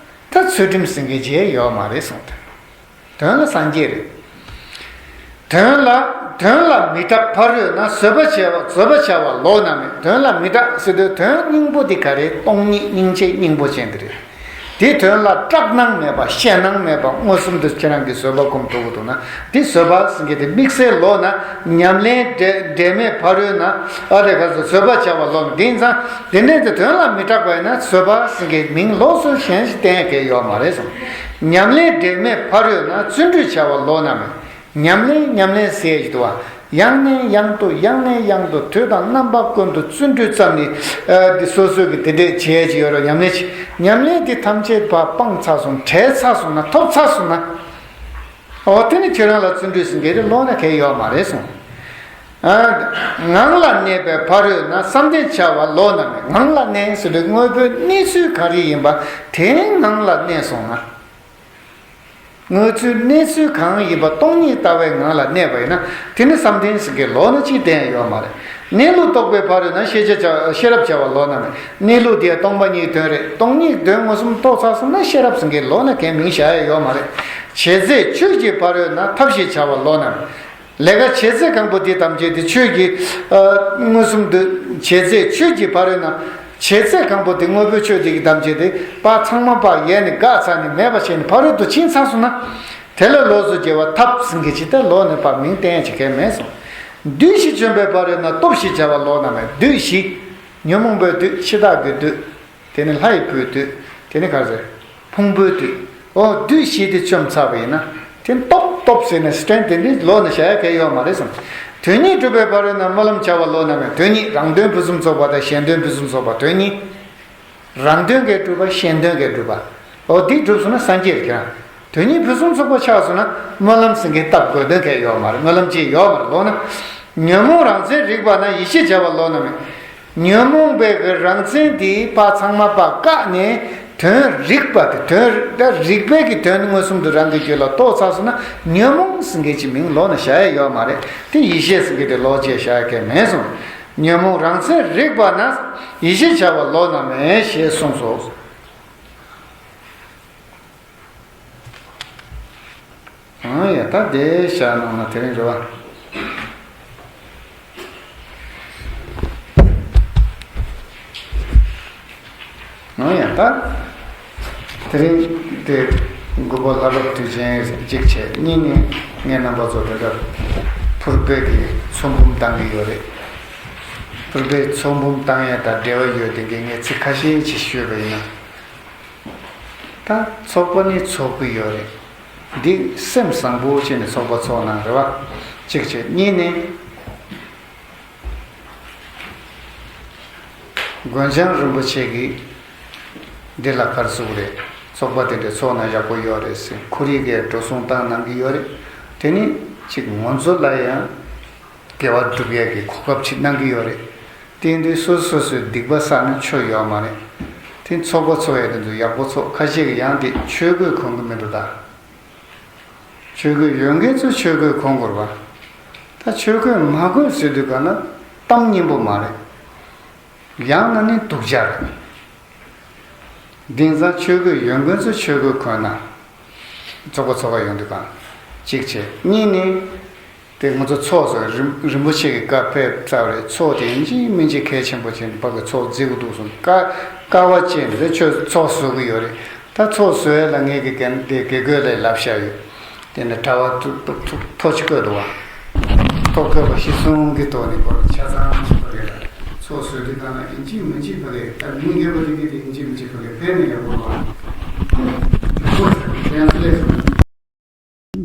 ད་ཚུལ་ཁྲིམས་ཟེར་མཁན་ཅིག་ཡོད་མ་རེད་གསུངས་ཏེ། དོན་ལ་སངས་རྒྱས་རེད། དོན་ལ་དོན་ལ་མི་སྐྲག་ཕ་རོལ་ན། བཟོད་པ་བྱ་བ་བཟོད་པ་བྱ་བ་ལོགས་ན་མེད། དོན་ལ་མི་སྐྲག་ཟེར་དུས་དོན་སྙིང་པོ་དེ་ག་རེ། སྟོང་ཉིད་སྙིང་རྗེ་སྙིང་པོ་ཅན་དེ་རེད། དེའི་དོན་ལ་སྐྲག་སྣང་མེད་པ་ཞེད་སྣང་མེད་པ་མངོན་སུམ་དུ་ཁྱེད་རང་གིས་བཟོད་པ་སྒོམ་ཐུབ་ཀྱི་འདུག་ན། དེ་བཟོད་པ་ཟེར་མཁན་དེ་དམིགས་བསལ་ལོག་ན་ཉམས་ལེན་འབྲས་འབྲས་མེད་ཕ་རོལ་ན། ཨ་རེ་ག་ཚོད་བཟོད་པ་བྱ་བ་ལོག་ན། དེ་ཡིན་ཙང་དེ་འདྲའི་དེ་དོན་ལ་མི་སྐྲག་པ་ཡིན་ན་བཟོད་པ་ཟེར་མཁན་མིང་ལོགས་སུ་གཞན་ཞིག་བསྟན་ཡ་གལ་ཡོད་མ་རེད་གསུངས། ཉམས་ལེན་འབྲས་མེད་ཕ་རོལ་ན་བརྩོན་འགྲུས་བྱ་བ་ལོག་ན་མེད། ཉམས་ལེན་ཉམས་ལེན་ཟེར་གྱི་འདུག་བ། ཡང་ནས་ཡང་དུ་ཡང་ནས་ཡང་དུ་དུས་དང་རྣམ་པ་ཀུན་ཏུ་བརྩོན་འགྲུས་བརྩམས་ནས། ཨ་འདི་སོ་སོ་གི་དེ་འདྲས་བྱས་ཀྱི་ཡོད་རེད། ཉམས་ལེན་བྱེད། ཉམས་ལེན་འདི་ཐམས་ཅད་པ་སྤངས་ཚར་སོང་། བྲལ་ཚར་སོང་ན། ཐོབ་ཚར་སོང་ན། འོ་དེ་ནི་ཁྱོད་རང་ལ་བརྩོན་འགྲུས་ཟེར་མཁན་དེ་ལོག་ན་གལ་ཡོད་མ་རེད་གསུངས། ཨ་ངང་ལ་གནས་པའི་ཕ་རོལ་ན་བསམ་གཏན་བྱ་བ་ལོག་ན་མེད། ངང་ལ་གནས་ཟེར་དུས་དངོས་པོའི་གནས་ཚུལ་ག་རེ་ཡིན་པ་དེའི་ངང་ལ་གནས་སོང་ན། དངོས་ཚུལ་གནས་ཚུལ་གང་ཡིན་པ་སྟོང་ཉིད་ལྟ་བའི་ངང་ལ་གནས་པ་ཡིན་ན། དེ་ནི་བསམ་གཏན་ཟེར་མཁན་ལོག་ན་ཅིག་བསྟན་ཡོད་མ་རེད། གནས་ལུགས་རྟོགས་པའི་ཕ་རོལ་ན་ཤེས་བྱ་བྱ་ཤེས་རབ་བྱ་བ་ལོག་ན་མེད། གནས་ལུགས་དེ་སྟོང་པ་ཉིད་དོན་རེད། སྟོང་ཉིད་དོན་མངོན་སུམ་རྟོགས་ཚར་སོང་ན་ཤེས་རབ་ཟེར་མཁན་ལོག་ན་གལ་མིང་བཞག་ཡ་ཡོད་མ་རེད། བྱེད་ཚད་ཆོས་ཀྱི་ཕ་རོལ་ན་ཐབས་ཤེས་བྱ་བ་ལོག་ན་མེད། ལས་ཀ་བྱེད་ཚད་གང་པོ་དེ་ཐམས་ཅད་དེ་ཆོས་ཀྱི་ཨ་མངོན་སུམ་དུ་བྱེད་ཚད་ཆོས་ཀྱི་ཕ་རོལ་ན། བྱེད་ཚད་གང་པོ་དེ་དངོས་པོའི་ཆོས་དེ་གི་ཐམས་ཅད་དེ་པ་ཚང་མ་པ་ཡལ་ནས་འགག་ཚར་ནས་མེད་པ་བྱས་ནས་ཕ་རོལ་ཏུ་ཕྱིན་ཚར་སོང་ན། དེ་ལ་ལོགས་སུ་དགྱེ་བ་ཐབས་ཟེར་མཁན་ཅིག་དེ་ལོག་ནས་པ་མིང་བསྟན་ཡ་ཅིག་གལ་མེད་གསུངས། བདུད་བཞི་བཅོམ་པའི་ཕ་རོལ་ན་སྟོབས་བཞི་བྱ་བ་ལོག་ན་མེད། བདུད་བཞི། ཉོན་མོངས་པའི་བདུད། འཆི་བདག་གི་བདུད། དེ་ནི་ལྷ་ཡི་བུའི་བདུད། དེ་ནི་ག་རེ་ཟེར། ཕུང་པོའི་བདུད། འོ་བདུད་བཞི་དེ་བཅོམ་ཚར་བ་ཡིན་ན། དེ་སྟོབས་སྟོབས་ཟེར་ནས་སྟན་དེ་འདྲའི་ལོག་ནས་བཞག་ཡ་གལ་ཡོད་མ་རེད་གསུངས། དོན་གཉིས་སྒྲུབ་པའི་ཕ་རོལ་ན་སྨོན་ལམ་བྱ་བ་ལོག་ན་མེད། དོན་གཉིས། རང་དོན་ཕུན་སུམ་ཚོགས་པ་དང་གཞན་དོན་ཕུན་སུམ་ཚོགས་པ། དོན་གཉིས། རང་དོན་གྱི་སྒྲུབ་པ། གཞན་དོན་གྱི་སྒྲུབ་པ། འོ་འདི་སྒྲུབ་སོང་ན་སངས་རྒྱས་རེད་ཀྱང་། དོན་གཉིས་ཕུན་སུམ་ཚོགས་པ་ཆགས་སོང་ན་སྨོན་ལམ་ཟེར་མཁན་བཏབ་དགོས་དོན་གལ་ཡོད་མ་རེད། སྨོན་ལམ་ཅིག་ཡོད་མ་རེད། ལོག་ན། ཉོན་མོངས་རང་མཚན་རིག་པ་ན་ཡིད་ཤེས་བྱ་བ་ལོག་ན་མེད། ཉོན་མོངས་པའི་གི་རང་མཚན་དེ་པ་ཚང་མ་པ་བཀག་ནས་དོན་རིག་པ་དེ། དོན་ད་རིག་པའི་གི་དོན་མངོན་སུམ་དུ་རང་གི་རྒྱུད་ལ་རྟོགས་ཚར་སོང་ན་ཉོན་མོངས་ཟེར་མཁན་གྱི་མིང་ལོག་ན་བཞག་ཡ་ཡོད་མ་རེད། དེ་ཡིད་ཤེས་ཟེར་མཁན་དེ་ལོག་བྱས་བཞག་ཡ་གལ་མེད་གསུངས། ཉོན་མོངས་རང་མཚན་རིག་པ་ན་ཡིད་ཤེས་བྱ་བ་ལོག་ན་མེད་ཞེས་གསུངས་སོ། ཨང་ཡ་ད་དེ་བཞག་གནང་ན་དེ་རིང་རེད་བ། ཨང་ཡ་ད། དེ་རིང་དེ་དགུ་པ་ལྷ་རབ་དུས་ཆེན་གཅིག་བྱས། གཉིས་ནས་ངས་རྣམ་པ་ཚོ་དེ་འདྲ་ཕུར་པའི་གི་ཚོགས་འབུམ་བཏང་གི་ཡོད་རེད། ཕུར་པའི་ཚོགས་འབུམ་བཏང་ཡ་དང་འབྲེལ་བ་ཡོད་དེ་གི་ངས་ཚིག་ཁ་ཤས་ཅིག་ཤོད་པ་ཡིན་ན། ད་ཚོགས་པ་ནི་ཚོགས་ཀྱི་ཡོད་རེད། འདི་སེམས་བཟང་པོ་བྱས་ནས་ཚོགས་པ་ཚོགས་གནང་རེད་བ། གཅིག་བྱས། གཉིས་ནས། མགོན་བྱང་རིན་པོ་ཆེ་གིས་འདི་ལ་ག་རེ་ཟེར་དགོས་རེད། ཚོགས་པ་དེ་འདྲ་ཚོགས་ན་ཡག་པོ་ཡོད་རེད་ཟེར་ཁོ་རང་གིས་འགྲོ་སོང་བཏང་གནང་གི་ཡོད་རེད། དེ་ནི་གཅིག་ང་ཚོ་ལ་ཡང་དགེ་བ་སྒྲུབ་ཡས་ཀྱི་གོ་སྐབས་ཅིག་གནང་གི་ཡོད་རེད། དེ་ཡིན་དུས་སོ་སོ་སོ་སོའི་སྡིག་པ་བསགས་ན་ཆོ་ཡོད་མ་རེད། དེ་ཚོགས་པ་ཚོགས་ཡས་དེ་ཚོ་ཡག་པོ་ཚོགས། ཁ་ཤས་ཀྱིས་ཡང་དེ་ཆོས་གོས་གོན་གི་མི་འདུག་ད། ཆོས་གོས་ཡོད་མཁན་ཚོས་ཆོས་གོས་གོན་དགོས་རེད་བ། ད་ཆོས་གོས་མ་གོན་ཟེར་དུས་ག་ལ་གཏམ་སྙན་པོ་མ་རེད། ཡང་ན་ནི་སྡུག་ཅག་རེད། དེང་སང་ཆོས་གོས་ཡོད་མཁན་ཚོས་ཆོས་གོས་གོན་ན། ཚོགས་པ་ཚོགས་ཀ་ཡོང་དུས་གང་། གཅིག་བྱས། གཉིས་ནི། དེ་ང་ཚོ་ཚོགས་སུ་རིན་རིན་པོ་ཆེ་གི་བཀའ་ཕེབས་ཚར་བ་རེད། ཚོགས་དེ་ཡིན་གཅིག་མིན་གཅིག་གལ་ཆེན་པོ་བྱས་ནས་ཕ་གི་ཚོགས་བརྩི་གི་འདུག་གསུངས། དཀའ་དཀའ་བ་སྤྱད་ནས་ཆོས་ཚོགས་བཟོ་གི་ ཡོད་རེད། ད་ཚོགས་བཟོ་ཡས་ལ་ངས་ཀྱི་འགན་དེ་དགེ་བསྐོས་ལ་ལབ་བཞག་ཡོད། དེ་ནས་གྲྭ་པ་ཐུག་ཐུག་ཐུག་ཐོ་ཅིག་བཀོད་འདུག་བ། ཐོ་བཀོད་པ་གཞི་བཟུང་གི་ཐོག་ནས་སྐོར་ཆ་ཚང་ཞིག་ཕ་གི་ལ་ཚོགས་བཟོས་དུས་གང་ལ་ཡིན་གཅིག་མིན་གཅིག་ཕ་གི་ད་མི་སྒེར་པ་དེ་གི་དེ་ཡིན་གཅིག་མིན་གཅིག་ཕ་གི་ཕེབས་ནས་ཡག་པོ་རེད་བ།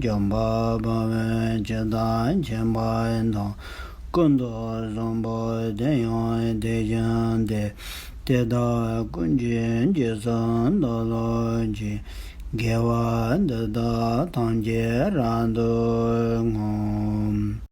འཇམ་དཔལ་དཔའ་བོས་ཇི་ལྟར་མཁྱེན་པ་དང་། ཀུན་ཏུ་བཟང་པོ་དེ་ཡང་དེ་བཞིན་ཏེ། དེ་དག་ཀུན་གྱི་རྗེས་སུ་བདག་སློབ་ཅིང་། དགེ་བ་འདི་དག་ཐམས་ཅད་རབ་ཏུ་བསྔོ།